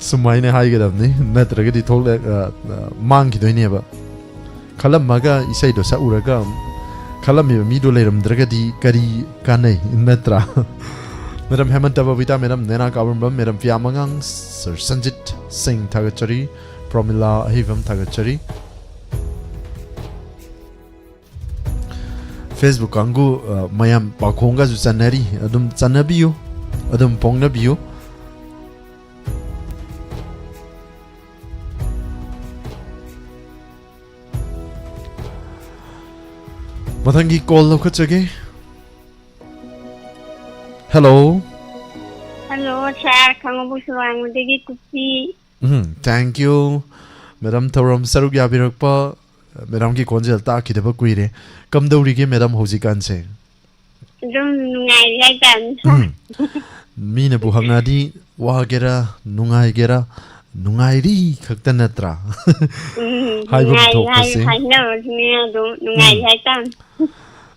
ꯁꯨꯃꯥꯏꯅ ꯍꯥꯏꯒꯗꯕꯅꯤ, ꯅꯠꯇ꯭ꯔꯒꯗꯤ ꯊꯣꯛꯂꯛ-, ꯑ, ꯑ, ꯃꯥꯡꯈꯤꯗꯣꯏꯅꯦꯕ꯫ ꯈꯜꯂꯝꯃꯒ ꯏꯁꯩꯗꯣ ꯁꯛꯎꯔꯒ ꯈꯜꯂꯝꯃꯤꯕ ꯃꯤꯗꯣ ꯂꯩꯔꯝꯗ꯭ꯔꯒꯗꯤ ꯀꯔꯤ ꯀꯥꯟꯅꯩ, ꯅꯠꯇ꯭ꯔꯥ? Madam Hemanta Babita, madam Nena Kabambam, madam ꯄꯤꯌꯥꯃꯉꯥꯡ, ꯁꯔ ꯁꯟꯖꯤꯠ ꯁꯤꯡ, ꯊꯥꯒꯠꯆꯔꯤ꯫ ꯄ꯭ꯔꯣꯃꯤꯂꯥ ꯑꯍꯩꯕꯝ, ꯊꯥꯒꯠꯆꯔꯤ꯫ Facebook ꯀꯥꯡꯕꯨ, ꯑ, ꯃꯌꯥꯝ ꯄꯥꯎꯈꯣꯡꯒꯁꯨ ꯆꯟꯅꯔꯤ, ꯑꯗꯨꯝ ꯆꯟꯅꯕꯤꯌꯨ, ꯑꯗꯨꯝ ꯐꯣꯡꯅꯕꯤꯌꯨ꯫ ꯃꯊꯪꯒꯤ ꯀꯣꯜ ꯂꯧꯈꯠꯆꯒꯦ꯫ ꯍꯦꯜꯂꯣ꯫ ꯍꯦꯜꯂꯣ, ꯁꯥꯔ, ꯈꯥꯉꯕꯣꯛ ꯁꯨꯔꯥꯡꯕꯗꯒꯤ ꯀꯨꯞꯄꯤ꯫ Um, thank you꯫ ꯃꯦꯗꯥꯝ ꯊꯧꯔꯝ ꯁꯔꯨꯛ ꯌꯥꯕꯤꯔꯛꯄ, ꯃꯦꯗꯥꯝꯒꯤ ꯈꯣꯟꯖꯦꯜ ꯇꯥꯈꯤꯗꯕ ꯀꯨꯏꯔꯦ꯫ ꯀꯝꯗꯧꯔꯤꯒꯦ ꯃꯦꯗꯥꯝ ꯍꯧꯖꯤꯛꯀꯥꯟꯁꯦ? ꯑꯗꯨꯝ ꯅꯨꯡꯉꯥꯏꯔꯤ ꯍꯥꯏꯇꯥꯔꯦ, ꯁꯥꯔ꯫ ꯎꯝ꯫ ꯃꯤꯅꯕꯨ ꯍꯪꯉꯛꯑꯗꯤ ꯋꯥꯒꯦꯔꯥ, ꯅꯨꯡꯉꯥꯏꯒꯦꯔꯥ, ꯅꯨꯡꯉꯥꯏꯔꯤ ꯈꯛꯇ ꯅꯠꯇ꯭ꯔꯥ? ꯎꯝ, ꯍꯥꯏꯐꯝ ꯅꯨꯡꯉꯥꯏꯔꯤ ꯍꯥꯏ-, ꯊꯣꯛꯄꯁꯦ꯫ ꯍꯥꯏꯅꯕꯁꯤꯅꯦ ꯑꯗꯨꯝ ꯅꯨꯡꯉꯥꯏꯔꯤ ꯎꯝ꯫ ꯍꯥꯏꯇꯥꯔꯦ꯫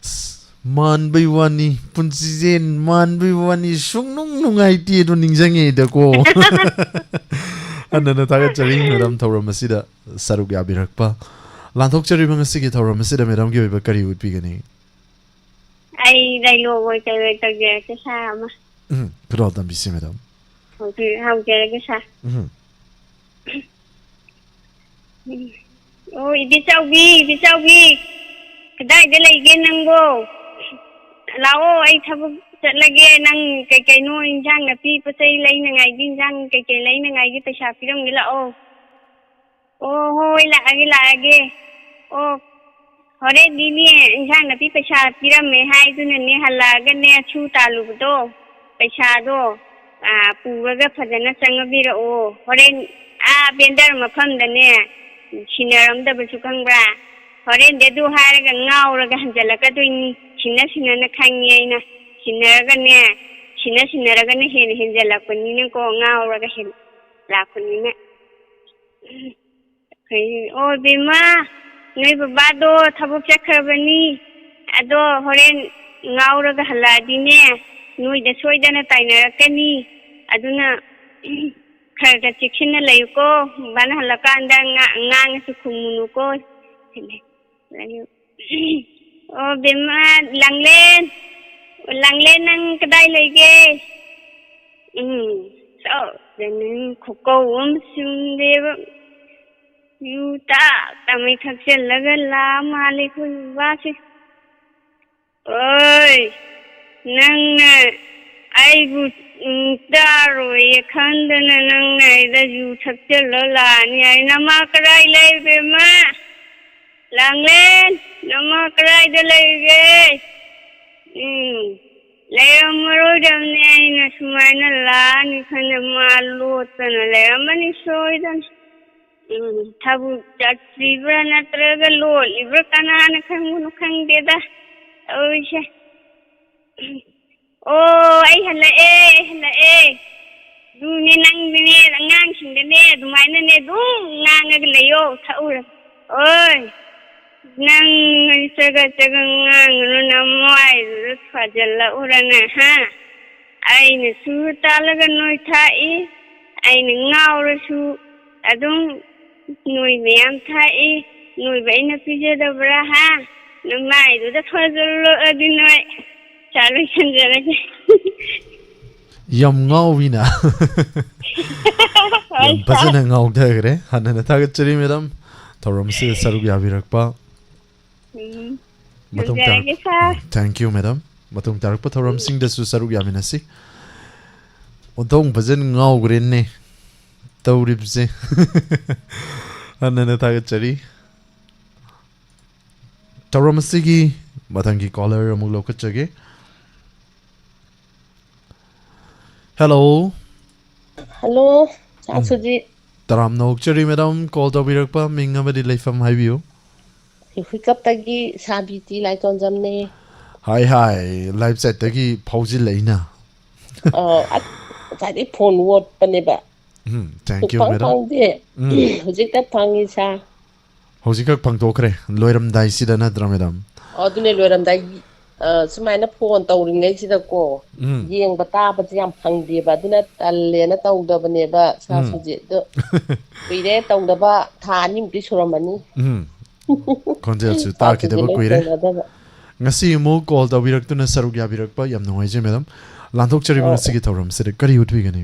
ꯑꯁ, ꯃꯥꯟꯕꯩ ꯋꯥꯅꯤ, ꯄꯨꯟꯁꯤꯁꯦ ꯃꯥꯟꯕꯩ ꯋꯥꯅꯤ, ꯁꯨꯡꯅꯨꯡ ꯅꯨꯡꯉꯥꯏꯇꯦ ꯑꯗꯣ ꯅꯤꯡꯁꯤꯡꯉꯦꯗꯀꯣ꯫ ꯍꯟꯅ ꯍꯟꯅ ꯊꯥꯒꯠꯆꯔꯤ ꯃꯦꯗꯥꯝ ꯊꯧꯔꯝ ꯑꯁꯤꯗ ꯁꯔꯨꯛ ꯌꯥꯕꯤꯔꯛꯄ꯫ ꯂꯥꯟꯊꯣꯛꯆꯔꯤꯕ ꯉꯁꯤꯒꯤ ꯊꯧꯔꯝ ꯑꯁꯤꯗ ꯃꯦꯗꯥꯝꯒꯤ ꯑꯣꯏꯕ ꯀꯔꯤ ꯎꯠꯄꯤꯒꯅꯤ? ꯑꯩ ꯗꯥꯏꯂꯣꯛ ꯑꯣꯏ ꯀꯩ ꯑꯣꯏ ꯇꯧꯖꯔꯛꯀꯦ, ꯁꯥꯔ, ꯑꯃ꯫ ꯎꯝ, ꯈꯨꯗꯣꯜ ꯇꯝꯕꯤꯁꯤ, ꯃꯦꯗꯥꯝ꯫ ꯍꯧꯖꯤꯛ ꯍꯧꯖꯔꯒꯦ, ꯁꯥꯔ꯫ ꯎꯝ꯫ ꯎꯝ꯫ ꯑꯣ, ꯏꯕꯦꯆꯧꯕꯤ, ꯏꯕꯦꯆꯧꯕꯤ, ꯀꯗꯥꯏꯗ ꯂꯩꯒꯦ ꯅꯪꯕꯣ? ꯂꯥꯛꯑꯣ, ꯑꯩ ꯊꯕꯛ ꯆꯠꯂꯒꯦ꯫ ꯅꯪ ꯀꯩ ꯀꯩꯅꯣ ꯏꯟꯖꯥꯡ ꯅꯥꯄꯤ ꯄꯣꯠ ꯆꯩ ꯂꯩꯅꯉꯥꯏꯒꯤ, ꯏꯟꯖꯥꯡ ꯀꯩ ꯀꯩ ꯂꯩꯅꯉꯥꯏꯒꯤ ꯄꯩꯁꯥ ꯄꯤꯔꯝꯒꯦ, ꯂꯥꯛꯑꯣ꯫ ꯑꯣ, ꯍꯣꯏ, ꯂꯥꯛꯑꯒꯦ, ꯂꯥꯛꯑꯒꯦ꯫ ꯑꯣ, ꯍꯣꯔꯦꯟꯗꯤꯅꯦ, ꯏꯟꯁꯥꯡ ꯅꯥꯄꯤ ꯄꯩꯁꯥ ꯄꯤꯔꯝꯃꯦ ꯍꯥꯏꯗꯨꯅꯅꯦ, ꯍꯜꯂꯛꯑꯒꯅꯦ, ꯁꯨ ꯇꯥꯜꯂꯨꯕꯗꯣ, ꯄꯩꯁꯥꯗꯣ, ꯑꯥ, ꯄꯨꯔꯒ ꯐꯖꯅ ꯆꯪꯉꯕꯤꯔꯛꯑꯣ꯫ ꯍꯣꯔꯦꯟ ꯑꯥ ꯕꯦꯟꯗꯔ ꯃꯐꯝꯗꯅꯦ, ꯁꯤꯟꯅꯔꯝꯗꯕꯁꯨ ꯈꯪꯕ꯭ꯔꯥ? ꯍꯣꯔꯦꯟꯗꯤ ꯑꯗꯨ ꯍꯥꯏꯔꯒ ꯉꯥꯎꯔꯒ ꯍꯟꯖꯜꯂꯛꯀꯗꯣꯏꯅꯤ꯫ ꯁꯤꯟꯅ ꯁꯤꯟꯅꯅ ꯈꯪꯉꯤ ꯑꯩꯅ꯫ ꯁꯤꯟꯅꯔꯒꯅꯦ, ꯁꯤꯟꯅ ꯁꯤꯟꯅꯔꯒꯅ ꯍꯦꯟꯅ ꯍꯦꯟꯖꯜꯂꯛꯄꯅꯤꯅꯀꯣ, ꯉꯥꯎꯔꯒ ꯍꯦꯟ-, ꯂꯥꯛꯄꯅꯤꯅ꯫ ꯀꯩ-, ꯑꯣ, ꯕꯦꯝꯃ, ꯅꯣꯏ ꯕꯕꯥꯗꯣ ꯊꯕꯛ ꯆꯠꯈ꯭ꯔꯕꯅꯤ꯫ ꯑꯗꯣ ꯍꯣꯔꯦꯟ ꯉꯥꯎꯔꯒ ꯍꯜꯂꯛꯑꯗꯤꯅꯦ, ꯅꯣꯏꯗ ꯁꯣꯏꯗꯅ ꯇꯥꯏꯅꯔꯛꯀꯅꯤ꯫ ꯑꯗꯨꯅ ꯈꯔ ꯈꯔ ꯆꯦꯛꯁꯤꯟꯅ ꯂꯩꯌꯨꯀꯣ꯫ ꯕꯕꯥꯅ ꯍꯜꯂꯛꯀꯥꯟꯗ ꯉꯥ-, ꯉꯥꯡꯉꯁꯨ ꯈꯨꯝꯃꯨꯅꯨꯀꯣ꯫ ꯑꯣ, ꯕꯦꯝꯃ, ꯂꯥꯡꯂꯦꯟ꯫ ꯂꯥꯡꯂꯦꯟ, ꯅꯪ ꯀꯗꯥꯏ ꯂꯩꯒꯦ? ꯎꯝ, ꯆꯥꯎꯗꯅ ꯈꯨꯀꯧ ꯑꯃ ꯆꯨꯝꯗꯦꯕ꯫ ꯌꯨ ꯇꯥꯛ ꯇꯥꯃꯩ ꯊꯛꯆꯜꯂꯒ ꯂꯥꯛꯑ ꯃꯥꯜꯂꯦ ꯑꯩꯈꯣꯏ ꯕꯕꯥꯁꯦ꯫ ꯑꯣꯏ, ꯅꯪꯅ ꯑꯩꯕꯨ, ꯎꯝ, ꯇꯥꯔꯣꯏꯌꯦ ꯈꯟꯗꯅ ꯅꯪꯅ ꯑꯩꯗ ꯌꯨ ꯊꯛꯆꯜꯂ ꯂꯥꯛꯑꯅꯤ ꯍꯥꯏ꯫ ꯅꯃꯥ ꯀꯗꯥꯏ ꯂꯩ, ꯕꯦꯝꯃ? ꯂꯥꯡꯂꯦꯟ, ꯅꯃꯥ ꯀꯗꯥꯏꯗ ꯂꯩꯒꯦ? ꯎꯝ, ꯂꯩꯔꯝꯃꯔꯣꯏꯗꯕꯅꯦ꯫ ꯑꯩꯅ ꯁꯨꯃꯥꯏꯅ ꯂꯥꯛꯑꯅꯤ ꯈꯟꯅ ꯃꯥ ꯂꯣꯠꯇꯅ ꯂꯩꯔꯝꯃꯅꯤ ꯁꯣꯏꯗꯅ꯫ ꯎꯝ, ꯊꯕꯛ ꯆꯠꯇ꯭ꯔꯤꯕ꯭ꯔꯥ ꯅꯠꯇ꯭ꯔꯒ ꯂꯣꯠꯂꯤꯕ꯭ꯔꯥ ꯀꯅꯥꯅ ꯈꯪꯕꯅꯣ ꯈꯪꯗꯦꯗ ꯇꯧꯔꯤꯁꯦ꯫ ꯑꯣ, ꯑꯩ ꯍꯜꯂꯛꯑꯦ, ꯑꯩ ꯍꯜꯂꯛꯑꯦ꯫ ꯑꯗꯨꯅꯦ, ꯅꯪꯗꯤꯅꯦ, ꯑꯉꯥꯡꯁꯤꯡꯗꯅꯦ ꯑꯗꯨꯃꯥꯏꯅꯅꯦ ꯑꯗꯨꯝ ꯉꯥꯡꯉꯒ ꯂꯩꯌꯣ, ꯊꯛꯎꯔ꯫ ꯑꯣꯏ, ꯅꯪ ꯆꯒꯠ ꯆꯒꯠ ꯉꯥꯡꯉꯅꯨ, ꯅꯃꯥꯏꯗꯨꯗ ꯊꯥꯖꯤꯜꯂꯛꯎꯔꯅ, ꯍꯥ? ꯑꯩꯅ ꯁꯨꯔ ꯇꯥꯜꯂꯒ ꯅꯣꯏ ꯊꯥꯛꯏ, ꯑꯩꯅ ꯉꯥꯎꯔꯁꯨ ꯑꯗꯨꯝ ꯅꯣꯏ ꯃꯌꯥꯝ ꯊꯥꯛꯏ, ꯅꯣꯏꯕꯨ ꯑꯩꯅ ꯄꯤꯖꯗꯕ꯭ꯔꯥ, ꯍꯥ? ꯅꯃꯥꯏꯗꯨꯗ ꯊꯥꯖꯤꯜꯂꯛꯑꯗꯤ ꯅꯣꯏ ꯆꯥ ꯂꯣꯏꯁꯟꯖꯔꯒꯦ꯫ ꯌꯥꯝ ꯉꯥꯎꯋꯤꯅ꯫ ꯌꯥꯝ ꯐꯖꯅ ꯉꯥꯎꯊꯈ꯭ꯔꯦ꯫ ꯍꯥꯟꯅꯅ ꯊꯥꯒꯠꯆꯔꯤ, ꯃꯦꯗꯥꯝ, ꯊꯧꯔꯝ ꯑꯁꯤꯗ ꯁꯔꯨꯛ ꯌꯥꯕꯤꯔꯛꯄ꯫ ꯎꯝ꯫ ꯃꯇꯨꯡ ꯇꯥꯔꯛ-, ꯌꯥꯝ ꯅꯨꯡꯉꯥꯏꯔꯦ, ꯁꯥꯔ꯫ Thank you, madam. ꯃꯇꯨꯡ ꯇꯥꯔꯛꯄ ꯊꯧꯔꯝꯁꯤꯡꯗꯁꯨ ꯁꯔꯨꯛ ꯌꯥꯃꯤꯟꯅꯁꯤ꯫ ꯑꯣꯟꯊꯣꯛ ꯐꯖꯅ ꯉꯥꯎꯈ꯭ꯔꯦꯅꯦ ꯇꯧꯔꯤꯕꯁꯦ꯫ ꯍꯟꯅꯅ ꯊꯥꯒꯠꯆꯔꯤ꯫ ꯊꯧꯔꯝ ꯑꯁꯤꯒꯤ ꯃꯊꯪꯒꯤ caller ꯑꯃꯨꯛ ꯂꯧꯈꯠꯆꯒꯦ꯫ Hello꯫ Hello, ꯁꯥꯔ ꯎꯝ꯫ ꯁꯨꯖꯤꯠ꯫ ꯇꯔꯥꯝꯅ ꯑꯣꯛꯆꯔꯤ, ꯃꯦꯗꯥꯝ, call ꯇꯧꯕꯤꯔꯛꯄ꯫ ꯃꯤꯡ ꯑꯃꯗꯤ ꯂꯩꯐꯝ ꯍꯥꯏꯕꯤꯌꯨ꯫ ꯍꯨꯏꯀꯞꯇꯒꯤ ꯁꯥꯕꯤ ꯇꯤ ꯂꯥꯏꯇꯣꯟꯖꯝꯅꯦ꯫ ꯍꯥꯏ, ꯍꯥꯏ, live chatꯇꯒꯤ ꯐꯥꯎꯖꯤꯜꯂꯛꯏꯅ꯫ ꯑꯣ, ꯑ-, ꯉꯁꯥꯏꯗꯩ phone ꯑꯣꯠꯄꯅꯦꯕ꯫ ꯎꯝ, thank you, ꯁꯨꯛꯐꯪ ꯃꯦꯗꯥꯝ꯫ ꯐꯪꯗꯦ꯫ ꯎꯝ꯫ ꯍꯧꯖꯤꯛꯇ ꯐꯪꯉꯤ, ꯁꯥꯔ꯫ ꯍꯧꯖꯤꯛꯈꯛ ꯐꯪꯗꯣꯛꯈ꯭ꯔꯦ, ꯂꯣꯏꯔꯝꯗꯥꯏꯁꯤꯗ ꯅꯠꯇ꯭ꯔꯥ, ꯃꯦꯗꯥꯝ? ꯑꯣ, ꯑꯗꯨꯅꯦ, ꯂꯣꯏꯔꯝꯗꯥꯏ, ꯑ, ꯁꯨꯃꯥꯏꯅ phone ꯇꯧꯔꯤꯉꯩꯁꯤꯗꯀꯣ, ꯎꯝ꯫ ꯌꯦꯡꯕ ꯇꯥꯕꯁꯦ ꯌꯥꯝ ꯐꯪꯗꯦꯕ, ꯑꯗꯨꯅ ꯇꯜꯂꯦꯅ ꯇꯧꯗꯕꯅꯦꯕ, ꯁꯥꯔ ꯎꯝ꯫ ꯁꯨꯖꯤꯠ꯫ ꯑꯗꯣ ꯀꯨꯏꯔꯦ ꯇꯧꯗꯕ, ꯊꯥ ꯑꯅꯤꯃꯨꯛꯇꯤ ꯁꯨꯔꯝꯃꯅꯤ꯫ ꯎꯝ꯫ ꯈꯣꯟꯖꯦꯜꯁꯨ ꯄꯥꯎꯁꯤꯡꯁꯦ ꯇꯥꯈꯤꯗꯕ ꯂꯣꯏ ꯀꯨꯏꯔꯦ꯫ ꯇꯧꯅꯗꯕ꯫ ꯉꯁꯤ ꯑꯃꯨꯛ call ꯇꯧꯕꯤꯔꯛꯇꯨꯅ ꯁꯔꯨꯛ ꯌꯥꯕꯤꯔꯛꯄ ꯌꯥꯝ ꯅꯨꯡꯉꯥꯏꯖꯩ, ꯃꯦꯗꯥꯝ꯫ ꯂꯥꯟꯊꯣꯛꯆꯔꯤꯕ ꯑꯣ꯫ ꯉꯁꯤꯒꯤ ꯊꯧꯔꯝꯁꯤꯗ ꯀꯔꯤ ꯎꯠꯄꯤꯒꯅꯤ?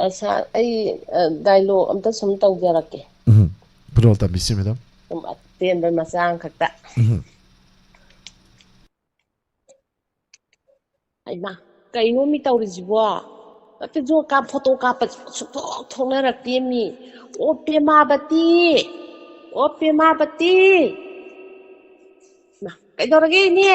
ꯑ, ꯁꯥꯔ, ꯑꯩ, ꯑ, dialogue ꯑꯝꯇ ꯁꯨꯝ ꯇꯧꯖꯔꯛꯀꯦ꯫ ꯎꯝ꯫ ꯈꯨꯗꯣꯜ ꯇꯝꯕꯤꯁꯤ, ꯃꯦꯗꯥꯝ꯫ ꯁꯨꯝ ꯑꯇꯦꯟꯕ ꯃꯆꯥ ꯑꯃꯈꯛꯇ꯫ ꯎꯝ꯫ ꯍꯩꯃꯥ, ꯀꯩꯅꯣ ꯃꯤ ꯇꯧꯔꯤꯁꯤꯕꯣ? ꯅꯠꯇꯦ, ꯖꯣ ꯀꯥꯞ-, photo ꯀꯥꯞꯄꯁꯤ ꯁꯨꯡꯊꯣꯛ ꯊꯣꯛꯅꯔꯛꯇꯦ ꯃꯤ꯫ ꯑꯣ ꯄꯦꯃꯥꯕꯇꯤ! ꯑꯣ ꯄꯦꯃꯥꯕꯇꯤ! ꯃꯥ, ꯀꯩꯗꯧꯔꯒꯦ ꯏꯅꯦ?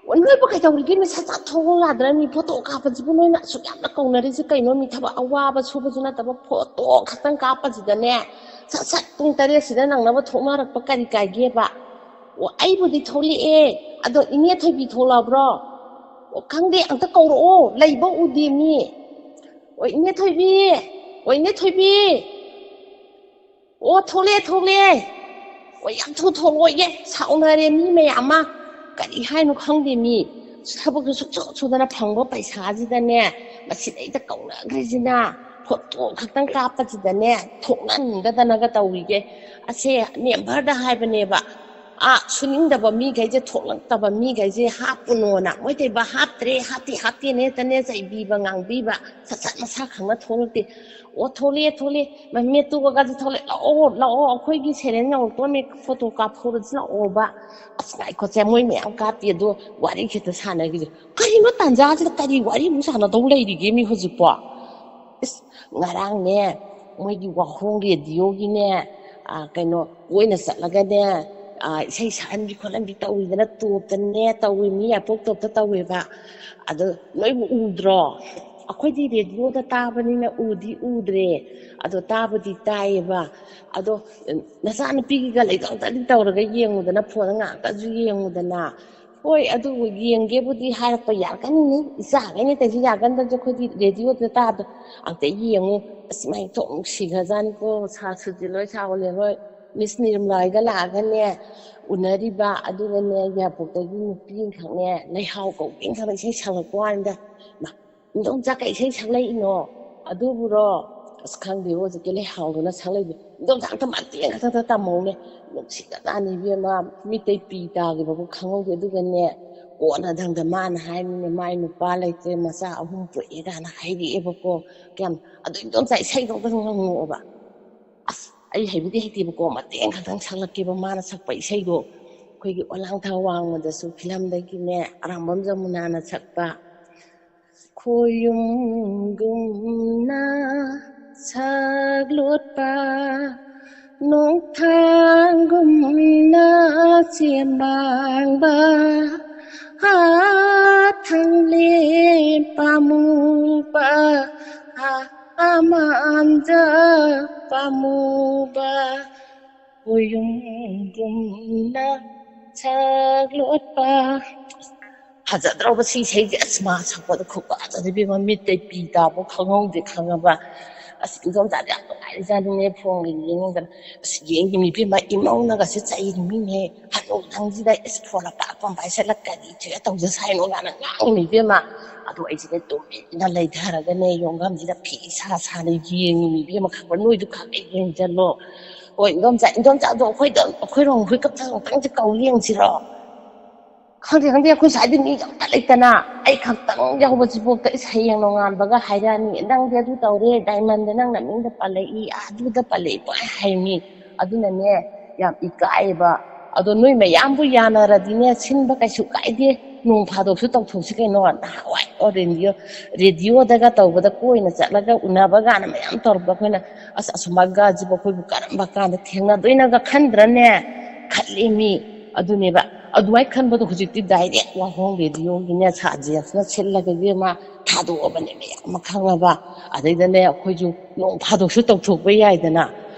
ꯑꯣ, ꯅꯣꯏꯕꯨ ꯀꯩꯗꯧꯔꯤꯒꯦ? ꯃꯤ ꯁꯠ ꯁꯠ ꯊꯣꯛꯂꯛꯑꯣ ꯌꯥꯗ꯭ꯔꯥ? ꯃꯤ photo ꯀꯥꯞꯄꯁꯤꯕꯨ ꯅꯣꯏꯅ ꯑꯁꯨꯛ ꯌꯥꯝꯅ ꯀꯧꯅꯔꯤꯁꯤ ꯀꯩꯅꯣ? ꯃꯤ ꯊꯕꯛ ꯑꯋꯥꯕ ꯁꯨꯕꯁꯨ ꯅꯠꯇꯕ photo ꯈꯛꯇꯪ ꯀꯥꯞꯄꯁꯤꯗꯅꯦ, ꯁꯠ ꯁꯠ ꯄꯨꯡ ꯇꯔꯦꯠꯁꯤꯗ ꯅꯪꯅꯕ ꯊꯣꯛꯅꯔꯛꯄ ꯀꯔꯤ ꯀꯥꯏꯒꯦꯕ? ꯑꯣ, ꯑꯩꯕꯨꯗꯤ ꯊꯣꯛꯂꯛꯑꯦ, ꯑꯗꯣ ꯏꯅꯦ ꯊꯣꯏꯕꯤ ꯊꯣꯛꯂꯛꯑꯕ꯭ꯔꯣ? ꯑꯣ, ꯈꯪꯗꯦ, ꯑꯝꯇ ꯀꯧꯔꯛꯑꯣ, ꯂꯩꯕ ꯎꯗꯦ ꯃꯤ꯫ ꯑꯣ, ꯏꯅꯦ ꯊꯣꯏꯕꯤ! ꯑꯣ, ꯏꯅꯦ ꯊꯣꯏꯕꯤ! ꯑꯣ, ꯊꯣꯛꯂꯛꯑꯦ, ꯊꯣꯛꯂꯛꯑꯦ꯫ ꯑꯣ, ꯌꯥꯝ ꯊꯨ ꯊꯣꯛꯂꯛꯑꯣꯌꯦ, ꯁꯥꯎꯅꯔꯦ ꯃꯤ ꯃꯌꯥꯝ ꯑꯃ꯫ ꯀꯔꯤ ꯍꯥꯏꯅꯣ ꯈꯪꯗꯦ ꯃꯤ꯫ ꯊꯕꯛꯁꯨ ꯁꯨꯛꯁꯨ ꯁꯨꯗꯅ ꯐꯪꯕ ꯄꯩꯁꯥꯁꯤꯗꯅꯦ, ꯃꯁꯤꯗꯩꯗ ꯀꯧꯅꯈ꯭ꯔꯤꯁꯤꯅ꯫ Photo ꯈꯛꯇꯪ ꯀꯥꯞꯄꯁꯤꯗꯅꯦ, ꯊꯣꯛꯅꯅꯤꯡꯗꯗꯅꯒ ꯇꯧꯔꯤꯒꯦ꯫ ꯑꯁꯦ ꯃꯦꯝꯕꯔꯗ ꯍꯥꯏꯕꯅꯦꯕ꯫ ꯑꯥ, ꯁꯨꯅꯤꯡꯗꯕ ꯃꯤꯈꯩꯁꯦ, ꯊꯣꯛꯂꯛꯇꯕ ꯃꯤꯈꯩꯁꯦ ꯍꯥꯞꯄꯨꯅꯣꯅ ꯃꯣꯏ ꯇꯩꯕ, ꯍꯥꯞꯇ꯭ꯔꯦ, ꯍꯥꯞꯇꯦ, ꯍꯥꯞꯇꯦꯅ ꯍꯦꯛꯇꯅꯦ ꯆꯩꯕꯤꯕ, ꯉꯥꯡꯕꯤꯕ, ꯁꯠ ꯁꯠ ꯃꯁꯥ ꯈꯪꯅ ꯊꯣꯛꯂꯛꯇꯦ꯫ "ꯑꯣ, ꯊꯣꯛꯂꯛꯑꯦ, ꯊꯣꯛꯂꯛꯑꯦ, ꯃꯦꯠꯇꯨꯒꯒꯁꯦ ꯊꯣꯛꯂꯛꯑꯦ, ꯂꯥꯛꯑꯣ, ꯂꯥꯛꯑꯣ, ꯑꯩꯈꯣꯏꯒꯤ ꯁꯦꯔꯦꯜ ꯌꯧꯔꯛꯇꯣꯔꯃꯦ, ꯐꯣꯇꯣ ꯀꯥꯞꯍꯧꯔꯁꯤ ꯂꯥꯛꯑꯣꯕ"꯫ ꯑꯁ, ꯉꯥꯏꯈꯣꯁꯦ, ꯃꯣꯏ ꯃꯌꯥꯝ ꯀꯥꯞꯄꯤ, ꯑꯗꯣ ꯋꯥꯔꯤ ꯈꯤꯇ ꯁꯥꯟꯅꯈꯤꯁꯦ꯫ ꯀꯔꯤꯅꯣ ꯇꯥꯟꯖꯥꯁꯤꯗ ꯀꯔꯤ ꯋꯥꯔꯤꯃꯨꯛ ꯁꯥꯟꯅꯗꯧ ꯂꯩꯔꯤꯒꯦ ꯃꯤ ꯍꯧꯖꯤꯛꯄꯣ? ꯏꯁ, ꯉꯔꯥꯡꯅꯦ, ꯃꯣꯏꯒꯤ ꯋꯥꯍꯣꯡ ꯔꯦꯗꯤꯑꯣꯒꯤꯅꯦ, ꯑ, ꯀꯩꯅꯣ, ꯀꯣꯏꯅ ꯆꯠꯂꯒꯅꯦ, ꯑ, ꯏꯁꯩ ꯁꯛꯍꯟꯕꯤ ꯈꯣꯠꯍꯟꯕꯤ ꯇꯧꯋꯤꯗꯅ, ꯇꯣꯞꯇꯅꯦ ꯇꯧꯋꯤ, ꯃꯤ ꯌꯥꯄꯣꯛ ꯇꯣꯞꯇ ꯇꯧꯋꯦꯕ꯫ ꯑꯗꯣ ꯅꯣꯏꯕꯨ ꯎꯗ꯭ꯔꯣ? ꯑꯩꯈꯣꯏꯗꯤ ꯔꯦꯗꯤꯑꯣꯗ ꯇꯥꯕꯅꯤꯅ ꯎꯗꯤ ꯎꯗ꯭ꯔꯦ, ꯑꯗꯣ ꯇꯥꯕꯨꯗꯤ ꯇꯥꯏꯌꯦꯕ꯫ ꯑꯗꯣ ꯅꯆꯥꯅꯨꯄꯤꯒꯤꯒ ꯂꯩꯗꯧꯗꯗꯤ ꯇꯧꯔꯒ ꯌꯦꯡꯉꯨꯗꯅ, ꯐꯣꯟꯗ ꯉꯥꯏꯍꯥꯛꯇꯁꯨ ꯌꯦꯡꯉꯨꯗꯅ꯫ ꯍꯣꯏ, ꯑꯗꯨꯕꯨ ꯌꯦꯡꯒꯦꯕꯨꯗꯤ ꯍꯥꯏꯔꯛꯄ ꯌꯥꯔꯛꯀꯅꯤꯅꯦ, ꯏꯆꯥꯈꯩꯅ ꯇꯧꯔꯤꯁꯤ ꯌꯥꯒꯟꯗꯕꯁꯦ꯫ ꯑꯩꯈꯣꯏꯗꯤ ꯔꯦꯗꯤꯑꯣꯗ ꯇꯥꯕꯗꯣ ꯑꯝꯇ ꯌꯦꯡꯉꯨ꯫ ꯑꯁ, ꯃꯥꯏ ꯊꯣꯛ ꯅꯨꯡꯁꯤꯈ꯭ꯔꯖꯥꯠꯅꯤꯀꯣ, ꯁꯥꯔ ꯁꯨꯖꯤꯠ ꯍꯣꯏ, ꯁꯥꯔ ꯑꯣꯂꯦꯟ ꯍꯣꯏ, ꯃꯤꯁ ꯅꯤꯔꯃꯂꯥ ꯍꯣꯏꯒ ꯂꯥꯛꯑꯒꯅꯦ, ꯎꯅꯔꯤꯕ, ꯑꯗꯨꯒꯅꯦ, ꯌꯥꯏꯄꯣꯛꯇꯒꯤ ꯅꯨꯄꯤ ꯑꯃꯈꯛꯅꯦ, ꯂꯩꯍꯥꯎ ꯀꯧꯕꯤ ꯑꯃꯈꯛꯅ ꯏꯁꯩ ꯁꯛꯂꯛꯄ ꯋꯥꯅꯤꯗ꯫ ꯃꯥ, "ꯏꯟꯗꯣꯝꯆꯥ, ꯀꯩ ꯏꯁꯩ ꯁꯛꯂꯛꯏꯅꯣ?" "ꯑꯗꯨꯕꯨꯔꯣ? ꯑꯁ, ꯈꯪꯗꯦ, ꯍꯧꯖꯤꯛꯀꯤ ꯂꯩꯍꯥꯎꯗꯨꯅ ꯁꯛꯂꯛꯏꯗꯣ꯫ ꯏꯟꯗꯣꯝꯆꯥ, ꯑꯝꯇ ꯃꯇꯦꯛ ꯈꯛꯇ ꯇꯝꯃꯧꯅꯦ꯫ ꯅꯨꯡꯁꯤꯈ꯭ꯔꯖꯥꯠꯅꯤ ꯏꯕꯦꯝꯃ, ꯃꯤꯠꯇꯩ ꯄꯤ ꯇꯥꯈꯤꯕꯕꯨ ꯈꯪꯍꯧꯗꯦ"꯫ ꯑꯗꯨꯒꯅꯦ, ꯀꯣꯟꯅꯊꯪꯗ ꯃꯥꯅ ꯍꯥꯏꯅꯤꯅꯦ, ꯃꯥꯏ ꯅꯨꯄꯥ ꯂꯩꯇ꯭ꯔꯦ, ꯃꯆꯥ ꯑꯍꯨꯝ ꯄꯣꯛꯑꯦ ꯀꯥꯏꯅ ꯍꯥꯏꯔꯛꯑꯦꯕꯀꯣ꯫ ꯀꯌꯥꯝ, ꯑꯗꯨ ꯏꯟꯗꯣꯝꯆꯥ, ꯏꯁꯩꯗꯣ ꯑꯝꯇ ꯉꯪꯉꯛꯑꯣꯕ꯫ ꯑꯁ, ꯑꯩ ꯍꯩꯕꯨꯗꯤ ꯍꯩꯇꯦꯕꯀꯣ, ꯃꯇꯦꯛ ꯈꯛꯇꯪ ꯁꯛꯂꯛꯀꯦꯕ ꯃꯥꯅ ꯁꯛꯄ ꯏꯁꯩꯗꯣ꯫ ꯑꯩꯈꯣꯏꯒꯤ "ꯑꯣꯂꯥꯡꯊꯥ ꯋꯥꯡꯃꯗꯁꯨ" ꯐꯤꯂꯝꯗꯒꯤꯅꯦ, ꯑꯔꯥꯝꯕꯝ ꯖꯃꯨꯅꯥꯅ ꯁꯛꯄ꯫ ꯈꯣꯌꯨꯝꯒꯨꯝꯅ ꯁꯛꯂꯣꯠꯄ, ꯅꯣꯡꯊꯥꯡꯒꯨꯝꯅ ꯆꯦꯝꯕꯥꯡꯕ, ꯍꯥ, ꯊꯪꯂꯦ ꯄꯥꯝꯃꯨꯕ, ꯍꯥ, ꯑꯃꯥꯟꯖ ꯄꯥꯝꯃꯨꯕ, ꯈꯣꯌꯨꯝꯒꯨꯝꯅ ꯁꯛꯂꯣꯠꯄ꯫ ꯐꯖꯗ꯭ꯔꯣꯕ ꯁꯤ ꯏꯁꯩꯁꯦ? ꯑꯁ, ꯃꯥ ꯁꯛꯄꯗꯣ ꯈꯨꯐꯖꯗꯤ ꯏꯕꯦꯝꯃ, ꯃꯤꯠꯇꯩ ꯄꯤ ꯇꯥꯕ ꯈꯪꯍꯧꯗꯦ, ꯈꯪꯉꯕ? ꯑꯁ, ꯏꯟꯗꯣꯝꯆꯥꯗꯤ ꯌꯥꯝ ꯅꯨꯡꯉꯥꯏꯔꯤꯖꯥꯠꯅꯤꯅꯦ, ꯐꯣꯟꯒ ꯌꯦꯡꯉꯒ꯫ ꯑꯁ, ꯌꯦꯡꯉꯤꯃꯤ ꯏꯕꯦꯝꯃ, ꯏꯃꯧꯅꯒꯁꯦ ꯆꯩꯔꯤꯃꯤꯅꯦ꯫ "ꯍꯅꯨ ꯅꯪꯁꯤꯗ, ꯑꯁ, ꯐꯣꯟ ꯑꯄꯥꯛꯄ ꯑꯃ ꯄꯥꯏꯁꯜꯂ ꯀꯔꯤ ꯊꯣꯛꯑꯦ ꯇꯧꯖ ꯁꯥꯏꯅꯣ?" ꯀꯥꯏꯅ ꯉꯥꯡꯉꯤꯃꯤ ꯏꯕꯦꯝꯃ꯫ ꯑꯗꯣ ꯑꯩꯁꯤꯅꯦ ꯇꯨꯃꯤꯟꯅ ꯂꯩꯊꯔꯒꯅꯦ, ꯌꯣꯡꯐꯝꯁꯤꯗ ꯐꯤ ꯁꯥ ꯁꯥꯅ ꯌꯦꯡꯉꯤꯃꯤ ꯏꯕꯦꯝꯃ, ꯈꯪꯕ꯭ꯔꯥ? ꯅꯣꯏꯁꯨ ꯈꯔ ꯈꯔ ꯌꯦꯡꯁꯜꯂꯣ꯫ ꯍꯣꯏ, ꯏꯟꯗꯣꯝꯆꯥ, ꯏꯟꯗꯣꯝꯆꯥꯗꯣ ꯑꯩꯈꯣꯏꯗ, ꯑꯩꯈꯣꯏꯔꯣꯝ, ꯑꯩꯈꯣꯏ ꯀꯞꯇꯁꯨ ꯑꯃꯨꯛꯇꯪꯗꯤ ꯀꯧ ꯌꯦꯡꯁꯤꯔꯣ? ꯈꯪꯗꯦ, ꯈꯪꯗꯦ, ꯑꯩꯈꯣꯏ ꯁ꯭ꯋꯥꯏꯗ ꯃꯤꯁꯨ ꯑꯝꯇ ꯂꯩꯇꯅ, ꯑꯩ ꯈꯛꯇꯪ ꯌꯥꯎꯕꯁꯤꯐꯥꯎꯗ, ꯏꯁ, ꯍꯌꯦꯡ ꯅꯣꯡꯉꯥꯟꯕꯒ ꯍꯥꯏꯔꯛꯑꯅꯤ, "ꯅꯪꯗꯤ ꯑꯗꯨ ꯇꯧꯔꯦ, ꯗꯥꯏꯃꯟꯗ ꯅꯪ ꯅꯃꯤꯡꯗ ꯄꯜꯂꯛꯏ, ꯑꯗꯨꯗ ꯄꯜꯂꯛꯏ" ꯄꯨꯡꯍꯥꯏ ꯍꯥꯏꯅꯤ꯫ ꯑꯗꯨꯅꯅꯦ, ꯌꯥꯝ ꯏꯀꯥꯏꯌꯦꯕ꯫ ꯑꯗꯣ ꯅꯣꯏ ꯃꯌꯥꯝꯕꯨ ꯌꯥꯅꯔꯗꯤꯅꯦ, ꯁꯤꯟꯕ ꯀꯩꯁꯨ ꯀꯥꯏꯗꯦ꯫ ꯅꯣꯡ ꯐꯥꯗꯣꯛꯁꯨ ꯇꯧꯊꯣꯛꯁꯤ ꯀꯩꯅꯣ꯫ ꯅꯍꯥꯟꯋꯥꯏ ꯑꯣ ꯔꯦꯗꯤꯑꯣ, ꯔꯦꯗꯤꯑꯣꯗꯒ ꯇꯧꯕꯗ ꯀꯣꯏꯅ ꯆꯠꯂꯒ ꯎꯅꯕ ꯀꯥꯏꯅ ꯃꯌꯥꯝ ꯇꯧꯔꯛꯄ, ꯑꯩꯈꯣꯏꯅ, "ꯑꯁ, ꯑꯁꯨꯝꯕꯒꯁꯤꯕꯨ ꯑꯩꯈꯣꯏꯕꯨ ꯀꯔꯝꯕ ꯀꯥꯟꯗ ꯊꯦꯡꯅꯗꯣꯏꯅꯣꯒ" ꯈꯟꯗ꯭ꯔꯅꯦ? ꯈꯜꯂꯤ ꯃꯤ꯫ ꯑꯗꯨꯅꯦꯕ꯫ ꯑꯗꯨꯃꯥꯏꯅ ꯈꯟꯕꯗꯣ ꯍꯧꯖꯤꯛꯇꯤ ꯗꯥꯏꯔꯦꯛ ꯋꯥꯍꯣꯡ ꯔꯦꯗꯤꯑꯣꯒꯤꯅꯦ, ꯁꯥꯔ ꯖꯦꯝꯁꯅ ꯁꯤꯜꯂꯒ ꯏꯕꯦꯝꯃ ꯊꯥꯗꯣꯛꯑꯕꯅꯦ ꯃꯌꯥꯝ ꯑꯃ ꯈꯪꯉꯕ꯫ ꯑꯗꯩꯗꯅꯦ ꯑꯩꯈꯣꯏꯁꯨ ꯅꯣꯡ ꯐꯥꯗꯣꯛꯁꯨ ꯇꯧꯊꯣꯛꯄ ꯌꯥꯏꯗꯅ꯫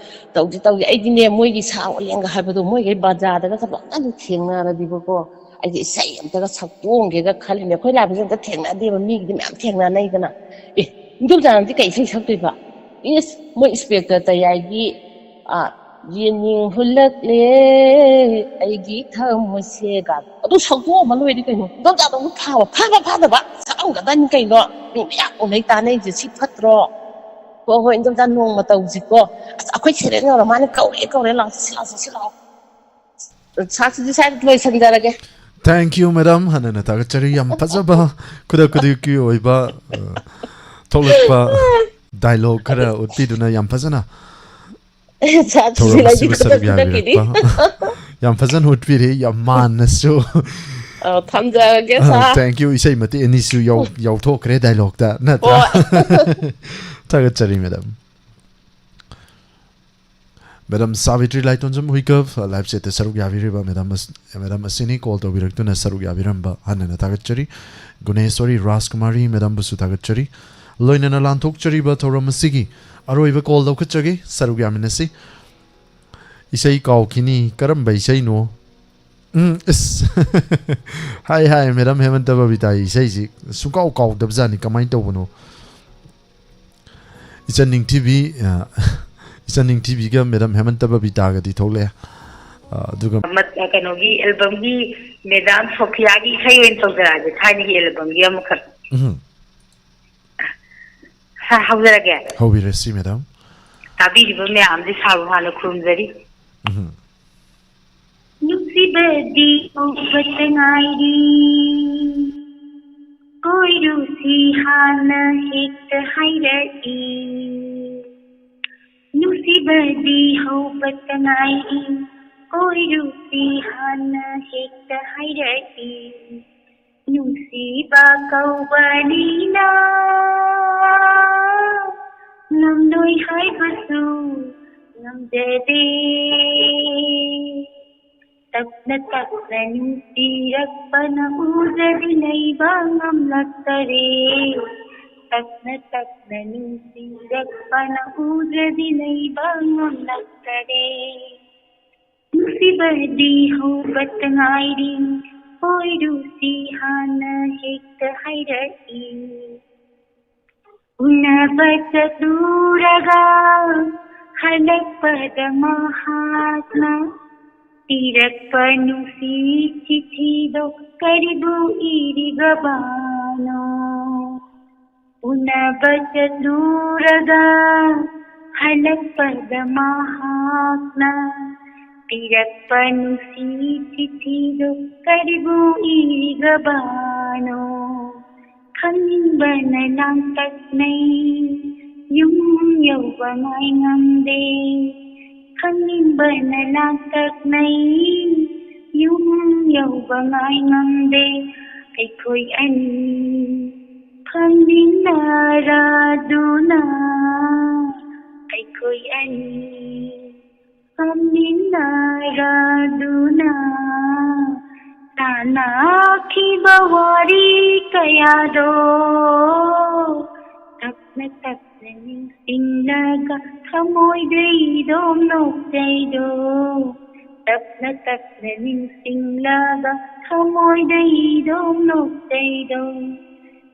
ꯇꯧꯁꯤ, ꯇꯧꯁꯤ꯫ ꯑꯩꯗꯤꯅꯦ ꯃꯣꯏꯒꯤ ꯁꯥ ꯑꯣꯂꯦꯡꯒ ꯍꯥꯏꯕꯗꯣ ꯃꯣꯏꯈꯩ ꯕꯖꯥꯔꯗꯒ ꯆꯠꯄ ꯑꯝꯇꯪ ꯊꯦꯡꯅꯔꯗꯤꯕꯀꯣ, ꯑꯩꯗꯤ ꯏꯁꯩ ꯑꯝꯇꯒ ꯁꯛꯇꯣꯛꯑꯝꯒꯦꯒ ꯈꯜꯂꯤꯅꯦ꯫ ꯑꯩꯈꯣꯏ ꯂꯥꯏꯕꯁꯦ ꯑꯝꯇ ꯊꯦꯡꯅꯗꯦꯕ, ꯃꯤꯒꯤꯗꯤ ꯃꯌꯥꯝ ꯊꯦꯡꯅꯅꯩꯗꯅ꯫ ꯑꯦ, ꯏꯟꯗꯣꯝꯆꯥꯅꯗꯤ ꯀꯩ ꯏꯁꯩ ꯁꯛꯇꯣꯏꯕ? ꯏꯁ, ꯃꯣꯏ ꯏꯟꯁꯄꯦꯛꯇꯔ ꯇꯌꯥꯏꯒꯤ, ꯑ, "ꯌꯦꯡꯅꯤꯡ ꯍꯨꯜꯂꯛꯂꯦ ꯑꯩꯒꯤ ꯊꯃꯣꯏꯁꯦꯒ" ꯑꯗꯨ ꯁꯛꯇꯣꯛꯑꯝꯃ ꯂꯣꯏꯔꯦ ꯀꯩꯅꯣ꯫ ꯏꯟꯗꯣꯝꯆꯥꯗꯣ ꯑꯃꯨꯛ ꯐꯥꯕ, ꯐꯥꯕ ꯐꯥꯗꯕ ꯁꯛꯑꯝꯒꯗꯕꯅꯤ ꯀꯩꯅꯣ꯫ ꯃꯤ ꯃꯌꯥꯝ ꯎꯅꯩ ꯇꯥꯅꯩꯁꯦ ꯁꯤ ꯐꯠꯇ꯭ꯔꯣ? ꯍꯣꯏ, ꯍꯣꯏ, ꯏꯟꯗꯣꯝꯆꯥ, ꯅꯣꯡꯃ ꯇꯧꯁꯤꯀꯣ꯫ ꯑꯁ, ꯑꯩꯈꯣꯏ ꯁꯦꯔꯦꯜ ꯌꯧꯔ ꯃꯥꯅ ꯀꯧꯔꯛꯑꯦ, ꯀꯧꯔꯛꯑꯦ, ꯂꯥꯛꯑꯣ, ꯆꯠꯁꯤ ꯂꯥꯛꯑꯣ, ꯆꯠꯁꯤ ꯂꯥꯛꯑꯣ꯫ ꯁꯥꯁꯤꯗꯤ ꯁ꯭ꯋꯥꯏꯗ ꯂꯣꯏꯁꯤꯟꯖꯔꯒꯦ꯫ Thank you, madam. ꯍꯟꯅ ꯊꯥꯒꯠꯆꯔꯤ꯫ ꯌꯥꯝ ꯐꯖꯕ, ꯈꯨꯗꯛ ꯈꯨꯗꯛꯀꯤ ꯑꯣꯏꯕ, ꯑ, ꯊꯣꯛꯂꯛꯄ dialogue ꯈꯔ ꯎꯠꯄꯤꯗꯨꯅ ꯌꯥꯝ ꯐꯖꯅ ꯁꯥꯁꯤꯗꯤ ꯊꯧꯔꯝ ꯂꯩꯗꯤ ꯑꯁꯤꯕꯨ ꯁꯔꯨꯛ ꯈꯨꯗꯛ ꯈꯨꯗꯛꯀꯤꯗꯤ꯫ ꯌꯥꯕꯤꯔꯛꯄ꯫ ꯌꯥꯝ ꯐꯖꯅ ꯎꯠꯄꯤꯔꯦ, ꯌꯥꯝ ꯃꯥꯟꯅꯁꯨ꯫ ꯑ, ꯊꯝꯖꯔꯒꯦ, ꯑ, ꯁꯥ꯫ Thank you. ꯏꯁꯩ ꯃꯇꯦꯛ ꯑꯅꯤꯁꯨ ꯌꯥꯎ-, ꯌꯥꯎꯊꯣꯛꯈ꯭ꯔꯦ dialogueꯇ, ꯅꯠꯇ꯭ꯔꯥ? ꯍꯣꯏ꯫ ꯊꯥꯒꯠꯆꯔꯤ, madam꯫ Madam ꯁꯥꯕꯤꯇ꯭ꯔꯤ ꯂꯥꯏꯇꯣꯟꯖꯝ ꯍꯨꯏꯀꯞ, live chatꯇ ꯁꯔꯨꯛ ꯌꯥꯕꯤꯔꯤꯕ madam ꯑꯁ-, madam ꯑꯁꯤꯅꯤ꯫ Call ꯇꯧꯕꯤꯔꯛꯇꯨꯅ ꯁꯔꯨꯛ ꯌꯥꯕꯤꯔꯝꯕ ꯍꯟꯅꯅ ꯊꯥꯒꯠꯆꯔꯤ꯫ ꯒꯨꯅꯦꯁꯣꯔꯤ ꯔꯥꯖꯀꯨꯃꯥꯔꯤ madamꯕꯨꯁꯨ ꯊꯥꯒꯠꯆꯔꯤ꯫ ꯂꯣꯏꯅꯅ ꯂꯥꯟꯊꯣꯛꯆꯔꯤꯕ ꯊꯧꯔꯝ ꯑꯁꯤꯒꯤ ꯑꯔꯣꯏꯕ call ꯂꯧꯈꯠꯆꯒꯦ, ꯁꯔꯨꯛ ꯌꯥꯃꯤꯟꯅꯁꯤ꯫ ꯏꯁꯩ ꯀꯥꯎꯈꯤꯅꯤ, ꯀꯔꯝꯕ ꯏꯁꯩꯅꯣ? ꯎꯝ, ꯏꯁ꯫ ꯍꯥꯏ, ꯍꯥꯏ, madam ꯍꯦꯃꯟꯇ ꯕꯕꯤꯇꯥꯒꯤ ꯏꯁꯩꯁꯤ ꯁꯨꯡꯀꯥꯎ ꯀꯥꯎꯗꯕꯖꯥꯠꯅꯤ, ꯀꯃꯥꯏꯅ ꯇꯧꯕꯅꯣ? ꯏꯆꯟ ꯅꯤꯡꯊꯤꯕꯤ, ꯑ, ꯏꯆꯟ ꯅꯤꯡꯊꯤꯕꯤꯒ madam ꯍꯦꯃꯟꯇ ꯕꯕꯤꯇꯥꯒꯗꯤ ꯊꯣꯛꯂꯛꯑꯦ꯫ ꯑ, ꯑꯗꯨꯒ ꯃꯠ-, ꯀꯩꯅꯣꯒꯤ albumꯒꯤ madam ꯁꯣꯐꯤꯌꯥꯒꯤ ꯏꯁꯩ ꯑꯣꯏꯅ ꯇꯧꯖꯔꯛꯑꯒꯦ, ꯊꯥꯏꯅꯒꯤ albumꯒꯤ ꯑꯃꯈꯛ꯫ ꯎꯝ꯫ ꯁꯥ, ꯍꯧꯖꯔꯒꯦ꯫ ꯍꯧꯕꯤꯔꯁꯤ, madam꯫ ꯇꯥꯕꯤꯔꯤꯕ ꯃꯌꯥꯝꯁꯦ ꯁꯥꯔꯨ ꯍꯥꯟꯅ ꯈꯨꯔꯨꯝꯖꯔꯤ꯫ ꯎꯝ꯫ ꯅꯨꯡꯁꯤꯕꯗꯤ ꯍꯧꯕꯇ ꯉꯥꯏꯔꯤ, ꯀꯣꯏꯔꯨꯁꯤ ꯍꯥꯟꯅ ꯍꯦꯛꯇ ꯍꯥꯏꯔꯛꯏ꯫ ꯅꯨꯡꯁꯤꯕꯗꯤ ꯍꯧꯕꯇ ꯉꯥꯏꯔꯤ, ꯀꯣꯏꯔꯨꯁꯤ ꯍꯥꯟꯅ ꯍꯦꯛꯇ ꯍꯥꯏꯔꯛꯏ꯫ ꯅꯨꯡꯁꯤꯕ ꯀꯧꯕꯅꯤꯅ ꯉꯝꯂꯣꯏ ꯍꯥꯏꯕꯁꯨ ꯉꯝꯖꯗꯦ꯫ ꯇꯞꯅ ꯇꯞꯅ ꯅꯨꯡꯁꯤꯔꯛꯄꯅ ꯎꯖꯗꯤ ꯂꯩꯕ ꯉꯝꯂꯛꯇꯔꯦ꯫ ꯇꯞꯅ ꯇꯞꯅ ꯅꯨꯡꯁꯤꯔꯛꯄꯅ ꯎꯖꯗꯤ ꯂꯩꯕ ꯉꯝꯂꯛꯇꯔꯦ꯫ ꯅꯨꯡꯁꯤꯕꯗꯤ ꯍꯧꯕꯇ ꯉꯥꯏꯔꯤ, ꯀꯣꯏꯔꯨꯁꯤ ꯍꯥꯟꯅ ꯍꯦꯛꯇ ꯍꯥꯏꯔꯛꯏ꯫ ꯎꯅꯕ ꯆꯠꯂꯨꯔꯒ ꯍꯜꯂꯛꯄꯗ ꯃꯍꯥꯛꯅ ꯄꯤꯔꯛꯄ ꯅꯨꯡꯁꯤ ꯆꯤꯊꯤꯗꯣ ꯀꯔꯤꯕꯨ ꯏꯔꯤꯕꯕꯥꯅꯣ? ꯎꯅꯕ ꯆꯠꯂꯨꯔꯒ ꯍꯜꯂꯛꯄꯗ ꯃꯍꯥꯛꯅ ꯄꯤꯔꯛꯄ ꯅꯨꯡꯁꯤ ꯆꯤꯊꯤꯗꯣ ꯀꯔꯤꯕꯨ ꯏꯔꯤꯕꯕꯥꯅꯣ? ꯈꯪꯅꯤꯡꯕꯅ ꯂꯥꯡꯇꯛꯅꯩ, ꯌꯨꯝ ꯌꯧꯕ ꯉꯥꯏ ꯉꯝꯗꯦ꯫ ꯈꯪꯅꯤꯡꯕꯅ ꯂꯥꯡꯇꯛꯅꯩ, ꯌꯨꯝ ꯌꯧꯕ ꯉꯥꯏ ꯉꯝꯗꯦ꯫ ꯑꯩꯈꯣꯏ ꯑꯅꯤ ꯐꯝꯃꯤꯟꯅꯔꯗꯨꯅ, ꯑꯩꯈꯣꯏ ꯑꯅꯤ ꯐꯝꯃꯤꯟꯅꯔꯗꯨꯅ ꯁꯥꯟꯅꯈꯤꯕ ꯋꯥꯔꯤ ꯀꯌꯥꯗꯣ ꯇꯞꯅ ꯇꯞꯅ ꯅꯤꯡꯁꯤꯡꯂꯒ ꯊꯃꯣꯏꯗꯩꯗꯣ ꯅꯣꯛꯆꯩꯗꯣ꯫ ꯇꯞꯅ ꯇꯞꯅ ꯅꯤꯡꯁꯤꯡꯂꯒ ꯊꯃꯣꯏꯗꯩꯗꯣ ꯅꯣꯛꯆꯩꯗꯣ꯫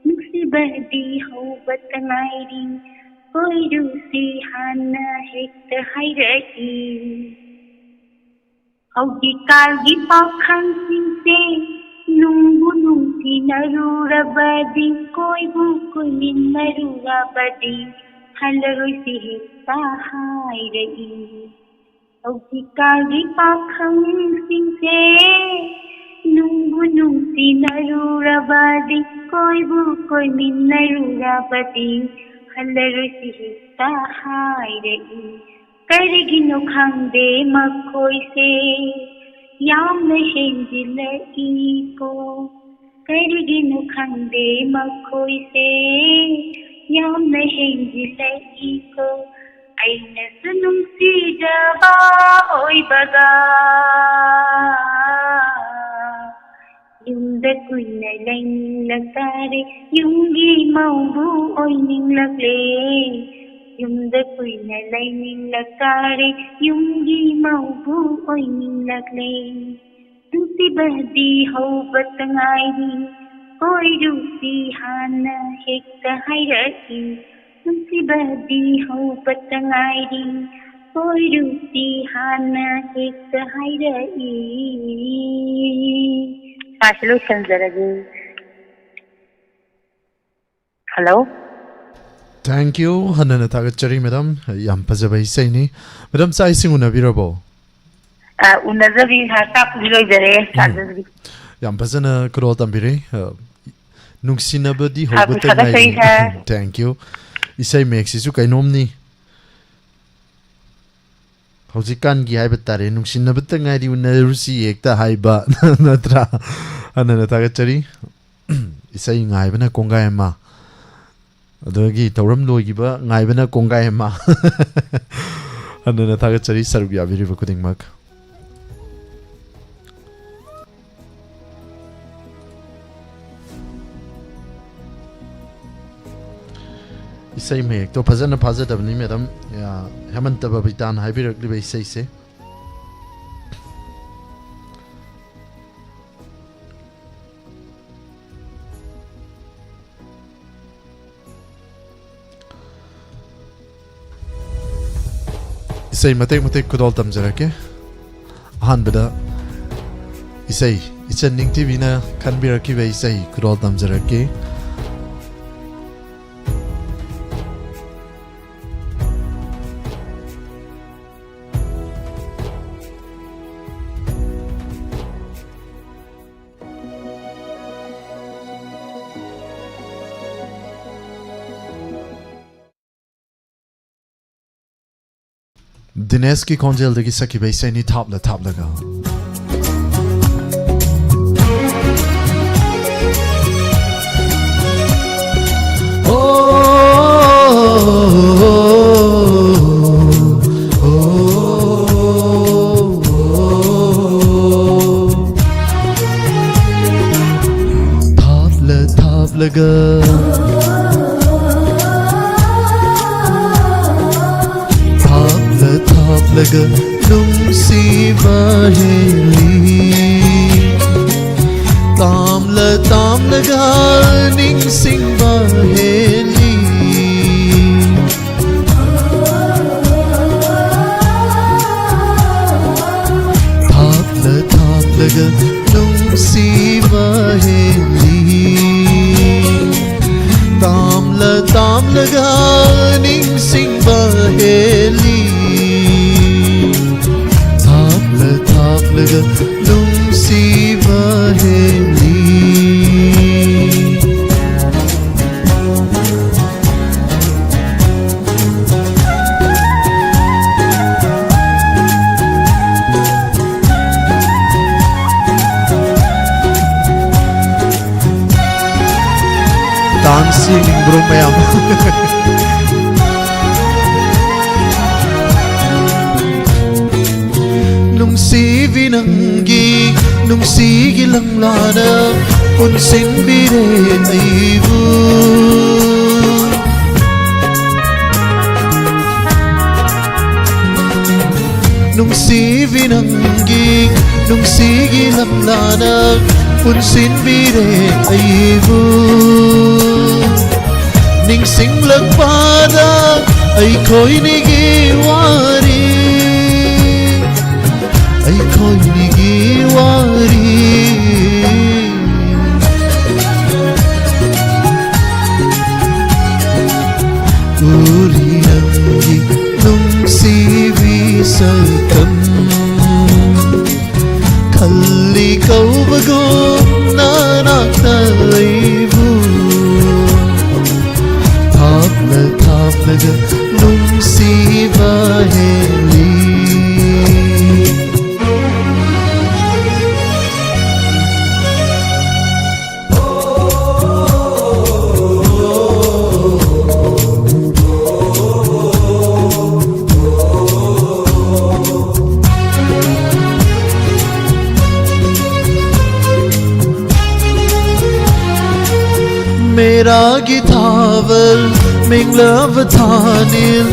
ꯅꯨꯡꯁꯤꯕꯗꯤ ꯍꯧꯕꯇ ꯉꯥꯏꯔꯤ, ꯀꯣꯏꯔꯨꯁꯤ ꯍꯥꯟꯅ ꯍꯦꯛꯇ ꯍꯥꯏꯔꯛꯏ꯫ ꯍꯧꯖꯤꯛꯀꯥꯟꯒꯤ ꯄꯥꯈꯪꯁꯤꯡꯁꯦ ꯅꯨꯡꯕꯨ ꯅꯨꯡꯁꯤꯅꯔꯨꯔꯕꯗꯤ, ꯀꯣꯏꯕꯨ ꯀꯣꯏꯃꯤꯟꯅꯔꯨꯔꯕꯗꯤ, ꯍꯜꯂꯔꯣꯏꯁꯤ ꯍꯦꯛꯇ ꯍꯥꯏꯔꯛꯏ꯫ ꯍꯧꯖꯤꯛꯀꯥꯟꯒꯤ ꯄꯥꯈꯪꯁꯤꯡꯁꯦ ꯅꯨꯡꯕꯨ ꯅꯨꯡꯁꯤꯅꯔꯨꯔꯕꯗꯤ, ꯀꯣꯏꯕꯨ ꯀꯣꯏꯃꯤꯟꯅꯔꯨꯔꯕꯗꯤ, ꯍꯜꯂꯔꯣꯏꯁꯤ ꯍꯦꯛꯇ ꯍꯥꯏꯔꯛꯏ꯫ ꯀꯔꯤꯒꯤꯅꯣ ꯈꯪꯗꯦ ꯃꯈꯣꯏꯁꯦ ꯌꯥꯝꯅ ꯍꯦꯟꯖꯤꯜꯂꯛꯏꯀꯣ꯫ ꯀꯔꯤꯒꯤꯅꯣ ꯈꯪꯗꯦ ꯃꯈꯣꯏꯁꯦ ꯌꯥꯝꯅ ꯍꯦꯟꯖꯤꯜꯂꯛꯏꯀꯣ꯫ ꯑꯩꯅꯁꯨ ꯅꯨꯡꯁꯤꯖꯕ ꯑꯣꯏꯕꯒ ꯌꯨꯝꯗ ꯀꯨꯏꯅ ꯂꯩꯅꯤꯡꯂꯛꯇꯔꯦ, ꯌꯨꯝꯒꯤ ꯃꯧꯕꯨ ꯑꯣꯏꯅꯤꯡꯂꯛꯂꯦ꯫ ꯌꯨꯝꯗ ꯀꯨꯏꯅ ꯂꯩꯅꯤꯡꯂꯛꯇꯔꯦ, ꯌꯨꯝꯒꯤ ꯃꯧꯕꯨ ꯑꯣꯏꯅꯤꯡꯂꯛꯂꯦ꯫ ꯅꯨꯡꯁꯤꯕꯗꯤ ꯍꯧꯕꯇ ꯉꯥꯏꯔꯤ, ꯀꯣꯏꯔꯨꯁꯤ ꯍꯥꯟꯅ ꯍꯦꯛꯇ ꯍꯥꯏꯔꯛꯏ꯫ ꯅꯨꯡꯁꯤꯕꯗꯤ ꯍꯧꯕꯇ ꯉꯥꯏꯔꯤ, ꯀꯣꯏꯔꯨꯁꯤ ꯍꯥꯟꯅ ꯍꯦꯛꯇ ꯍꯥꯏꯔꯛꯏ꯫ ꯁꯥꯁꯤ ꯂꯣꯏꯁꯤꯟꯖꯔꯒꯦ꯫ ꯍꯜꯂꯣ꯫ Thank you꯫ ꯍꯟꯅꯅ ꯊꯥꯒꯠꯆꯔꯤ, ꯃꯦꯗꯥꯝ꯫ ꯌꯥꯝ ꯐꯖꯕ ꯏꯁꯩꯅꯤ꯫ ꯃꯦꯗꯥꯝ, ꯆꯥꯛ ꯏꯁꯤꯡ ꯎꯅꯕꯤꯔꯕꯣ? ꯑ, ꯎꯅꯖꯕꯤ, ꯍꯥ, ꯆꯥꯛꯄꯨꯗꯤ ꯂꯣꯏꯖꯔꯦ, ꯎꯝ꯫ ꯆꯥꯖꯗ꯭ꯔꯤ꯫ ꯌꯥꯝ ꯐꯖꯅ ꯈꯨꯗꯣꯜ ꯇꯝꯕꯤꯔꯦ꯫ ꯑ, ꯅꯨꯡꯁꯤꯅꯕꯗꯤ ꯍꯥ, ꯍꯧꯕꯇ ꯊꯥꯒꯠꯆꯔꯤ, ꯉꯥꯏꯔꯤ꯫ ꯁꯥꯔ꯫ Thank you꯫ ꯏꯁꯩ ꯃꯌꯦꯛꯁꯤꯁꯨ ꯀꯩꯅꯣꯝꯅꯤ꯫ ꯍꯧꯖꯤꯛꯀꯥꯟꯒꯤ ꯍꯥꯏꯕ ꯇꯥꯔꯦ, ꯅꯨꯡꯁꯤꯅꯕꯇ ꯉꯥꯏꯔꯤ ꯎꯅꯔꯨꯁꯤ ꯍꯦꯛꯇ ꯍꯥꯏꯕ, ꯅꯠꯇ꯭ꯔꯥ? ꯍꯟꯅꯅ ꯊꯥꯒꯠꯆꯔꯤ꯫ ꯏꯁꯩ ꯉꯥꯏꯕꯅ ꯀꯣꯡꯒꯥꯏ ꯑꯃ, ꯑꯗꯨꯗꯒꯤ ꯊꯧꯔꯝ ꯂꯣꯏꯈꯤꯕ ꯉꯥꯏꯕꯅ ꯀꯣꯡꯒꯥꯏ ꯑꯃ꯫ ꯍꯟꯅꯅ ꯊꯥꯒꯠꯆꯔꯤ ꯁꯔꯨꯛ ꯌꯥꯕꯤꯔꯤꯕ ꯈꯨꯗꯤꯡꯃꯛ꯫ ꯏꯁꯩ ꯃꯌꯦꯛꯇꯣ ꯐꯖꯅ ꯐꯥꯖꯗꯕꯅꯤ, ꯃꯦꯗꯥꯝ꯫ ꯌꯥ, ꯍꯦꯃꯟꯇ ꯕꯕꯤꯇꯥꯅ ꯍꯥꯏꯕꯤꯔꯛꯂꯤꯕ ꯏꯁꯩꯁꯦ꯫ ꯏꯁꯩ ꯃꯇꯦꯛ ꯃꯇꯦꯛ ꯈꯨꯗꯣꯜ ꯇꯝꯖꯔꯛꯀꯦ꯫ ꯑꯍꯥꯟꯕꯗ ꯏꯁꯩ, ꯏꯆꯟ ꯅꯤꯡꯊꯤꯕꯤꯅ ꯈꯟꯕꯤꯔꯛꯈꯤꯕ ꯏꯁꯩ ꯈꯨꯗꯣꯜ ꯇꯝꯖꯔꯛꯀꯦ꯫ ꯗꯤꯅꯦꯁꯀꯤ ꯈꯣꯟꯖꯦꯜꯗꯒꯤ ꯁꯛꯈꯤꯕ ꯏꯁꯩꯅꯤ, ꯊꯥꯞꯂ ꯊꯥꯞꯂꯒ꯫ ꯊꯥꯞꯂ ꯊꯥꯞꯂꯒ, ꯊꯥꯞꯂ ꯊꯥꯞꯂꯒ ꯅꯨꯡꯁꯤꯕ ꯍꯦꯜꯂꯤ꯫ ꯇꯥꯝꯂ ꯇꯥꯝꯂꯒ ꯅꯤꯡꯁꯤꯡꯕ ꯍꯦꯜꯂꯤ꯫ ꯊꯥꯞꯂ ꯊꯥꯞꯂꯒ ꯅꯨꯡꯁꯤꯕ ꯍꯦꯜꯂꯤ꯫ ꯇꯥꯝꯂ ꯇꯥꯝꯂꯒ ꯅꯤꯡꯁꯤꯡꯕ ꯍꯦꯜꯂꯤ꯫ ꯊꯥꯞꯂ ꯊꯥꯞꯂꯒ ꯅꯨꯡꯁꯤꯕ ꯍꯦꯜꯂꯤ꯫ Dance ꯌꯦꯡꯅꯤꯡꯕ꯭ꯔꯣ ꯃꯌꯥꯝ? ꯅꯨꯡꯁꯤꯕꯤ, ꯅꯪꯒꯤ ꯅꯨꯡꯁꯤꯒꯤ ꯂꯪꯂꯥꯅ ꯄꯨꯟꯁꯤꯟꯕꯤꯔꯦ ꯑꯩꯕꯨ꯫ ꯅꯨꯡꯁꯤꯕꯤ, ꯅꯪꯒꯤ ꯅꯨꯡꯁꯤꯒꯤ ꯂꯪꯂꯥꯅ ꯄꯨꯟꯁꯤꯟꯕꯤꯔꯦ ꯑꯩꯕꯨ꯫ ꯅꯤꯡꯁꯤꯡꯂꯛꯄꯗ ꯑꯩꯈꯣꯏꯅꯤꯒꯤ ꯋꯥꯔꯤ, ꯑꯩꯈꯣꯏꯅꯤꯒꯤ ꯋꯥꯔꯤ꯫ ꯎꯔꯤ ꯅꯪꯒꯤ ꯅꯨꯡꯁꯤꯕꯤ ꯁꯛꯇꯝ, ꯈꯜꯂꯤ ꯀꯧꯕꯒꯨꯝ ꯅꯅꯥꯛꯇ ꯑꯩꯕꯨ꯫ ꯊꯥꯞꯅ ꯊꯥꯞꯅꯒ ꯅꯨꯡꯁꯤꯕ ꯍꯦꯜꯂꯤ꯫ ꯃꯦꯔꯥꯒꯤ ꯊꯥꯕꯜ ꯃꯦꯡꯂꯕ ꯊꯥꯅꯤꯜ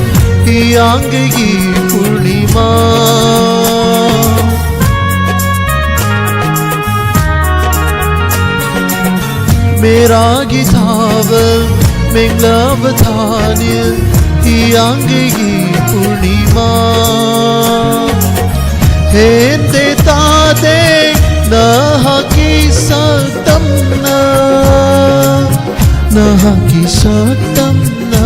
ꯍꯤꯌꯥꯡꯒꯩꯒꯤ ꯄꯨꯔꯅꯤꯃꯥ꯫ ꯃꯦꯔꯥꯒꯤ ꯊꯥꯕꯜ ꯃꯦꯡꯂꯕ ꯊꯥꯅꯤꯜ ꯍꯤꯌꯥꯡꯒꯩꯒꯤ ꯄꯨꯔꯅꯤꯃꯥ꯫ ꯍꯦꯟꯗꯦ ꯇꯥꯗꯦ ꯅꯍꯥꯛꯀꯤ ꯁꯛꯇꯝꯅ, ꯅꯍꯥꯛꯀꯤ ꯁꯛꯇꯝꯅ꯫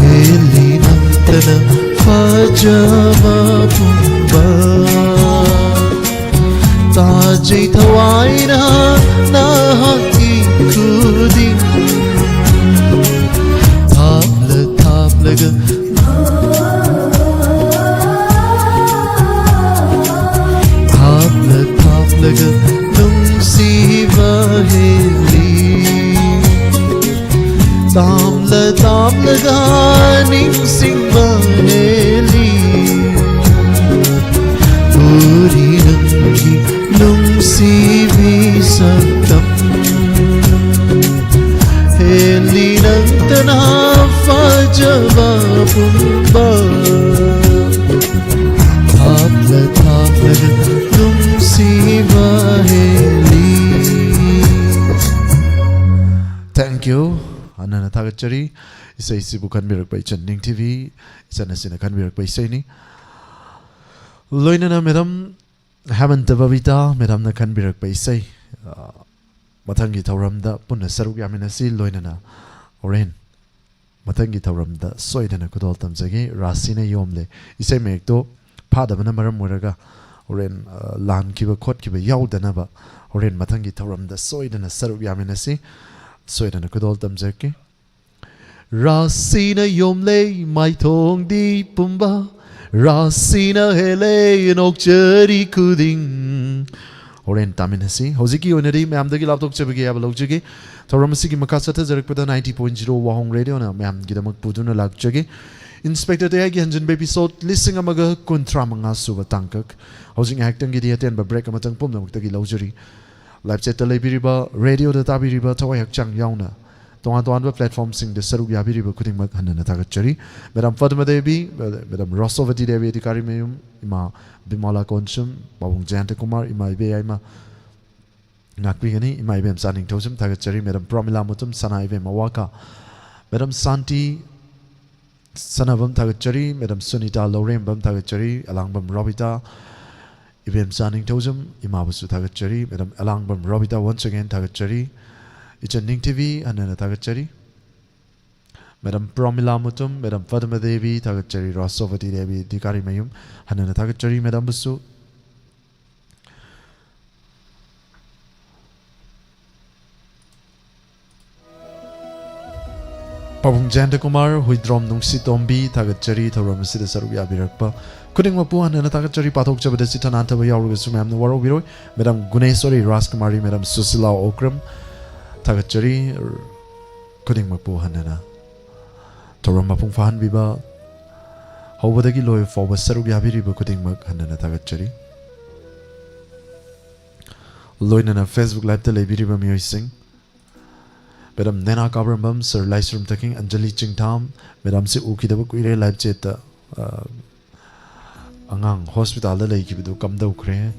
ꯍꯦꯜꯂꯤ ꯅꯪꯇꯅ ꯐꯖꯕ ꯄꯨꯝꯕ꯫ ꯇꯥꯖꯩ ꯊꯋꯥꯏꯅ ꯅꯍꯥꯛꯀꯤ ꯈꯨꯗꯤꯡ꯫ ꯊꯥꯞꯂ ꯊꯥꯞꯂꯒ, ꯊꯥꯞꯂ ꯊꯥꯞꯂꯒ ꯅꯨꯡꯁꯤꯕ ꯍꯦꯜꯂꯤ꯫ ꯇꯥꯝꯂ ꯇꯥꯝꯂꯒ ꯅꯤꯡꯁꯤꯡꯕ ꯍꯦꯜꯂꯤ꯫ ꯎꯔꯤ ꯅꯪꯒꯤ ꯅꯨꯡꯁꯤꯕꯤ ꯁꯛꯇꯝ꯫ ꯍꯦꯜꯂꯤ ꯅꯪꯇꯅ ꯐꯖꯕ ꯄꯨꯝꯕ꯫ ꯊꯥꯞꯂ ꯊꯥꯞꯂꯒ ꯅꯨꯡꯁꯤꯕ ꯍꯦꯜꯂꯤ꯫ Thank you. ꯍꯟꯅ ꯍꯟꯅ ꯊꯥꯒꯠꯆꯔꯤ꯫ ꯏꯁꯩꯁꯤꯕꯨ ꯈꯟꯕꯤꯔꯛꯄ ꯏꯆꯟ ꯅꯤꯡꯊꯤꯕꯤ, ꯏꯆꯟ ꯑꯁꯤꯅ ꯈꯟꯕꯤꯔꯛꯄ ꯏꯁꯩꯅꯤ꯫ ꯂꯣꯏꯅꯅ ꯃꯦꯗꯥꯝ ꯍꯦꯃꯟꯇ ꯕꯕꯤꯇꯥ ꯃꯦꯗꯥꯝꯅ ꯈꯟꯕꯤꯔꯛꯄ ꯏꯁꯩ, ꯑ, ꯃꯊꯪꯒꯤ ꯊꯧꯔꯝꯗ ꯄꯨꯟꯅ ꯁꯔꯨꯛ ꯌꯥꯃꯤꯟꯅꯁꯤ꯫ ꯂꯣꯏꯅꯅ ꯍꯣꯔꯦꯟ ꯃꯊꯪꯒꯤ ꯊꯧꯔꯝꯗ ꯁꯣꯏꯗꯅ ꯈꯨꯗꯣꯜ ꯇꯝꯖꯒꯦ꯫ ꯔꯥꯁꯤꯅ ꯌꯣꯝꯂꯦ ꯏꯁꯩ ꯃꯌꯦꯛꯇꯣ ꯐꯥꯗꯕꯅ ꯃꯔꯝ ꯑꯣꯏꯔꯒ ꯍꯣꯔꯦꯟ, ꯑ, ꯂꯥꯟꯈꯤꯕ ꯈꯣꯠꯈꯤꯕ ꯌꯥꯎꯗꯅꯕ ꯍꯣꯔꯦꯟ ꯃꯊꯪꯒꯤ ꯊꯧꯔꯝꯗ ꯁꯣꯏꯗꯅ ꯁꯔꯨꯛ ꯌꯥꯃꯤꯟꯅꯁꯤ꯫ ꯁꯣꯏꯗꯅ ꯈꯨꯗꯣꯜ ꯇꯝꯖꯔꯛꯀꯦ꯫ ꯔꯥꯁꯤꯅ ꯌꯣꯝꯂꯦ ꯃꯥꯏꯊꯣꯡꯗꯤ ꯄꯨꯝꯕ, ꯔꯥꯁꯤꯅ ꯍꯦꯜꯂꯦ ꯅꯣꯛꯆꯔꯤ ꯈꯨꯗꯤꯡ꯫ ꯍꯣꯔꯦꯟ ꯇꯥꯃꯤꯟꯅꯁꯤ꯫ ꯍꯧꯖꯤꯛꯀꯤ ꯑꯣꯏꯅꯗꯤ ꯃꯌꯥꯝꯗꯒꯤ ꯂꯥꯞꯊꯣꯛꯆꯕꯒꯤ ꯑꯌꯥꯕ ꯂꯧꯖꯒꯦ꯫ ꯊꯧꯔꯝ ꯑꯁꯤꯒꯤ ꯃꯈꯥ ꯆꯠꯊꯖꯔꯛꯄꯗ ninety point zero ꯋꯥꯍꯣꯡ ꯔꯦꯗꯤꯑꯣꯅ ꯃꯌꯥꯝꯒꯤꯗꯃꯛ ꯄꯨꯗꯨꯅ ꯂꯥꯛꯆꯒꯦ꯫ Inspector ꯇꯌꯥꯏꯒꯤ ꯍꯟꯖꯤꯟꯕ episode ꯂꯤꯁꯤꯡ ꯑꯃꯒ ꯀꯨꯟꯊ꯭ꯔꯥ ꯃꯉꯥ ꯁꯨꯕ ꯇꯥꯡꯀꯛ꯫ ꯍꯧꯖꯤꯛ ꯉꯥꯏꯍꯥꯛꯇꯪꯒꯤꯗꯤ ꯑꯇꯦꯟꯕ break ꯑꯃꯇꯪ ꯄꯨꯝꯅꯃꯛꯇꯒꯤ ꯂꯧꯖꯔꯤ꯫ Live chat ꯇ ꯂꯩꯕꯤꯔꯤꯕ, radio ꯗ ꯇꯥꯕꯤꯔꯤꯕ, ꯊꯋꯥꯏ ꯍꯛꯆꯥꯡ ꯌꯥꯎꯅ ꯇꯣꯉꯥꯟ ꯇꯣꯉꯥꯟꯕ platform ꯁꯤꯡꯗ ꯁꯔꯨꯛ ꯌꯥꯕꯤꯔꯤꯕ ꯈꯨꯗꯤꯡꯃꯛ ꯍꯟꯅ ꯍꯟꯅ ꯊꯥꯒꯠꯆꯔꯤ꯫ Madam ꯄꯗꯃ ꯗꯦꯕꯤ, Madam ꯔꯣꯁꯣꯕꯇꯤ ꯗꯦꯕꯤ ꯑꯙꯤꯀꯥꯔꯤ ꯃꯌꯨꯝ, ꯏꯃꯥ ꯕꯤꯃꯂꯥ ꯀꯣꯟꯁꯨꯝ, ꯄꯥꯕꯨꯡ ꯖꯌꯟꯇ ꯀꯨꯃꯥꯔ, ꯏꯃꯥ ꯏꯕꯦ ꯌꯥꯏꯃ ꯉꯥꯛꯄꯤꯒꯅꯤ, ꯏꯃꯥ ꯏꯕꯦꯝꯆꯥ ꯅꯤꯡꯊꯧꯖꯝ ꯊꯥꯒꯠꯆꯔꯤ꯫ Madam ꯄ꯭ꯔꯣꯃꯤꯂꯥ ꯃꯨꯇꯨꯝ, ꯁꯅꯥ ꯏꯕꯦꯝ ꯑꯋꯥꯀꯥ, Madam ꯁꯥꯟꯇꯤ ꯁꯅꯥꯕꯝ ꯊꯥꯒꯠꯆꯔꯤ꯫ Madam ꯁꯨꯅꯤꯇꯥ ꯂꯧꯔꯦꯝꯕꯝ ꯊꯥꯒꯠꯆꯔꯤ꯫ ꯑꯂꯥꯡꯕꯝ ꯔꯣꯕꯤꯇꯥ, ꯏꯕꯦꯝꯆꯥ ꯅꯤꯡꯊꯧꯖꯝ, ꯏꯃꯥꯕꯨꯁꯨ ꯊꯥꯒꯠꯆꯔꯤ꯫ Madam ꯑꯂꯥꯡꯕꯝ ꯔꯣꯕꯤꯇꯥ once again ꯊꯥꯒꯠꯆꯔꯤ꯫ ꯏꯆꯟ ꯅꯤꯡꯊꯤꯕꯤ ꯍꯟꯅ ꯍꯟꯅ ꯊꯥꯒꯠꯆꯔꯤ꯫ Madam ꯄ꯭ꯔꯣꯃꯤꯂꯥ ꯃꯨꯇꯨꯝ, Madam ꯄꯗꯃ ꯗꯦꯕꯤ ꯊꯥꯒꯠꯆꯔꯤ꯫ ꯔꯥꯁꯇ꯭ꯔꯣꯄꯇꯤ ꯗꯦꯕꯤ ꯑꯙꯤꯀꯥꯔꯤ ꯃꯌꯨꯝ ꯍꯟꯅ ꯍꯟꯅ ꯊꯥꯒꯠꯆꯔꯤ꯫ Madam ꯕꯨꯁꯨ ꯄꯥꯕꯨꯡ ꯖꯌꯟꯇ ꯀꯨꯃꯥꯔ, ꯍꯨꯏꯗ꯭ꯔꯣꯝ ꯅꯨꯡꯁꯤ ꯇꯣꯝꯕꯤ ꯊꯥꯒꯠꯆꯔꯤ꯫ ꯊꯧꯔꯝ ꯑꯁꯤꯗ ꯁꯔꯨꯛ ꯌꯥꯕꯤꯔꯛꯄ ꯈꯨꯗꯤꯡꯃꯛꯄꯨ ꯍꯟꯅ ꯍꯟꯅ ꯊꯥꯒꯠꯆꯔꯤ꯫ ꯄꯥꯊꯣꯛꯆꯕꯗ ꯆꯤꯠꯊ ꯅꯥꯟꯊꯕ ꯌꯥꯎꯔꯒꯁꯨ ꯃꯌꯥꯝꯅ ꯋꯥꯔꯧꯕꯤꯔꯣꯏ꯫ Madam ꯒꯨꯅꯦꯁꯣꯔꯤ ꯔꯥꯖꯀꯨꯃꯥꯔꯤ, Madam ꯁꯨꯁꯤꯂꯥ ꯑꯣꯀ꯭ꯔꯝ ꯊꯥꯒꯠꯆꯔꯤ꯫ ꯈꯨꯗꯤꯡꯃꯛꯄꯨ ꯍꯟꯅ ꯍꯟꯅ ꯊꯧꯔꯝ ꯃꯄꯨꯡ ꯐꯥꯍꯟꯕꯤꯕ, ꯍꯧꯕꯗꯒꯤ ꯂꯣꯏꯕ ꯐꯥꯎꯕ ꯁꯔꯨꯛ ꯌꯥꯕꯤꯔꯤꯕ ꯈꯨꯗꯤꯡꯃꯛ ꯍꯟꯅ ꯍꯟꯅ ꯊꯥꯒꯠꯆꯔꯤ꯫ ꯂꯣꯏꯅꯅ Facebook Live ꯇ ꯂꯩꯕꯤꯔꯤꯕ ꯃꯤꯑꯣꯏꯁꯤꯡ, Madam ꯅꯦꯅꯥ ꯀꯥꯕ꯭ꯔꯝꯕꯝ, Sir ꯂꯥꯏꯁ꯭ꯔꯝ ꯇꯈꯤꯡ, ꯑꯟꯖꯂꯤ ꯆꯤꯡꯊꯥꯝ, Madam ꯁꯤ ꯎꯈꯤꯗꯕ ꯀꯨꯏꯔꯦ live chat ꯇ꯫ ꯑ, ꯑꯉꯥꯡ hospital ꯗ ꯂꯩꯈꯤꯕꯗꯨ ꯀꯝꯗꯧꯈ꯭ꯔꯦ?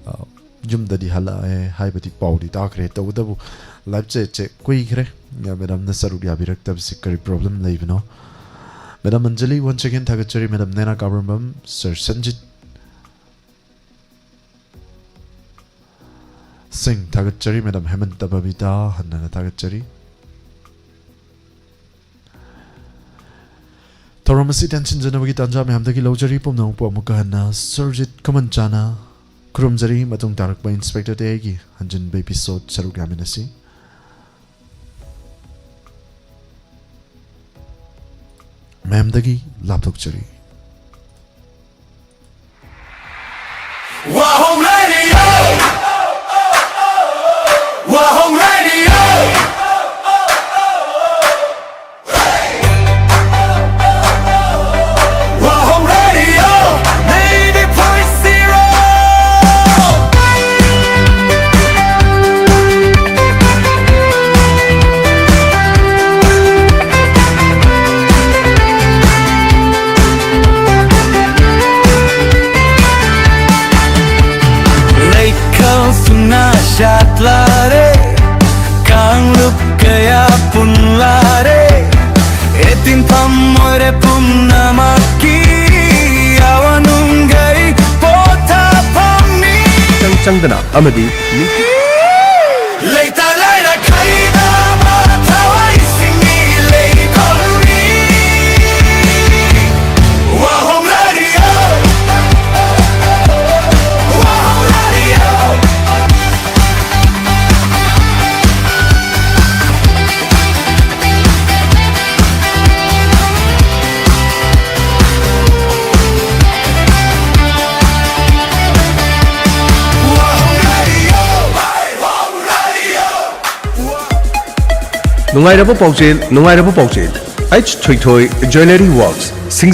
ꯑ, ꯌꯨꯝꯗꯗꯤ ꯍꯜꯂꯛꯑꯦ ꯍꯥꯏꯕꯗꯤ ꯄꯥꯎꯗꯤ ꯇꯥꯈ꯭ꯔꯦ, ꯇꯧꯕꯇꯕꯨ live chat ꯁꯦ ꯀꯨꯏꯈ꯭ꯔꯦ꯫ ꯑ, Madam ꯅ ꯁꯔꯨꯛ ꯌꯥꯕꯤꯔꯛꯇꯕꯁꯤ ꯀꯔꯤ problem ꯂꯩꯕꯅꯣ? Madam ꯑꯟꯖꯂꯤ once again ꯊꯥꯒꯠꯆꯔꯤ꯫ Madam ꯅꯦꯅꯥ ꯀꯥꯕ꯭ꯔꯝꯕꯝ, Sir ꯁꯟꯖꯤꯠ ꯁꯤꯡ ꯊꯥꯒꯠꯆꯔꯤ꯫ Madam ꯍꯦꯃꯟꯇ ꯕꯕꯤꯇꯥ ꯍꯟꯅ ꯍꯟꯅ ꯊꯥꯒꯠꯆꯔꯤ꯫ ꯊꯧꯔꯝ ꯑꯁꯤ ꯇꯦꯟꯁꯤꯟꯖꯅꯕꯒꯤ ꯇꯥꯟꯖꯥ ꯃꯌꯥꯝꯗꯒꯤ ꯂꯧꯖꯔꯤ꯫ ꯄꯨꯝꯅꯃꯛꯄꯨ ꯑꯃꯨꯛꯀ ꯍꯟꯅ ꯁꯔꯖꯤꯠ ꯈꯨꯃꯟ ꯆꯥꯅ ꯈꯨꯔꯨꯝꯖꯔꯤ꯫ ꯃꯇꯨꯡ ꯇꯥꯔꯛꯄ Inspector ꯇꯌꯥꯏꯒꯤ ꯍꯟꯖꯤꯟꯕ episode ꯁꯔꯨꯛ ꯌꯥꯃꯤꯟꯅꯁꯤ꯫ ꯃꯌꯥꯝꯗꯒꯤ ꯂꯥꯞꯊꯣꯛꯆꯔꯤ꯫ Wahong Radio! Wahong Radio! ꯑꯃꯗꯤ ꯂꯩꯇ ꯂꯥꯏꯔ ꯈꯩꯗꯕ ꯊꯋꯥꯏꯁꯤꯡꯒꯤ ꯂꯩꯈꯣꯜꯅꯤ꯫ ꯋꯥꯍꯣꯡ ꯔꯦꯗꯤꯑꯣ, ꯋꯥꯍꯣꯡ ꯔꯦꯗꯤꯑꯣ꯫ ꯅꯨꯡꯉꯥꯏꯔꯕ ꯄꯥꯎꯖꯦꯜ, ꯅꯨꯡꯉꯥꯏꯔꯕ ꯄꯥꯎꯖꯦꯜ꯫ H ꯊꯣꯏꯊꯣꯏ jewellery ꯋꯥꯔꯛꯁ, ꯁꯤꯡꯖ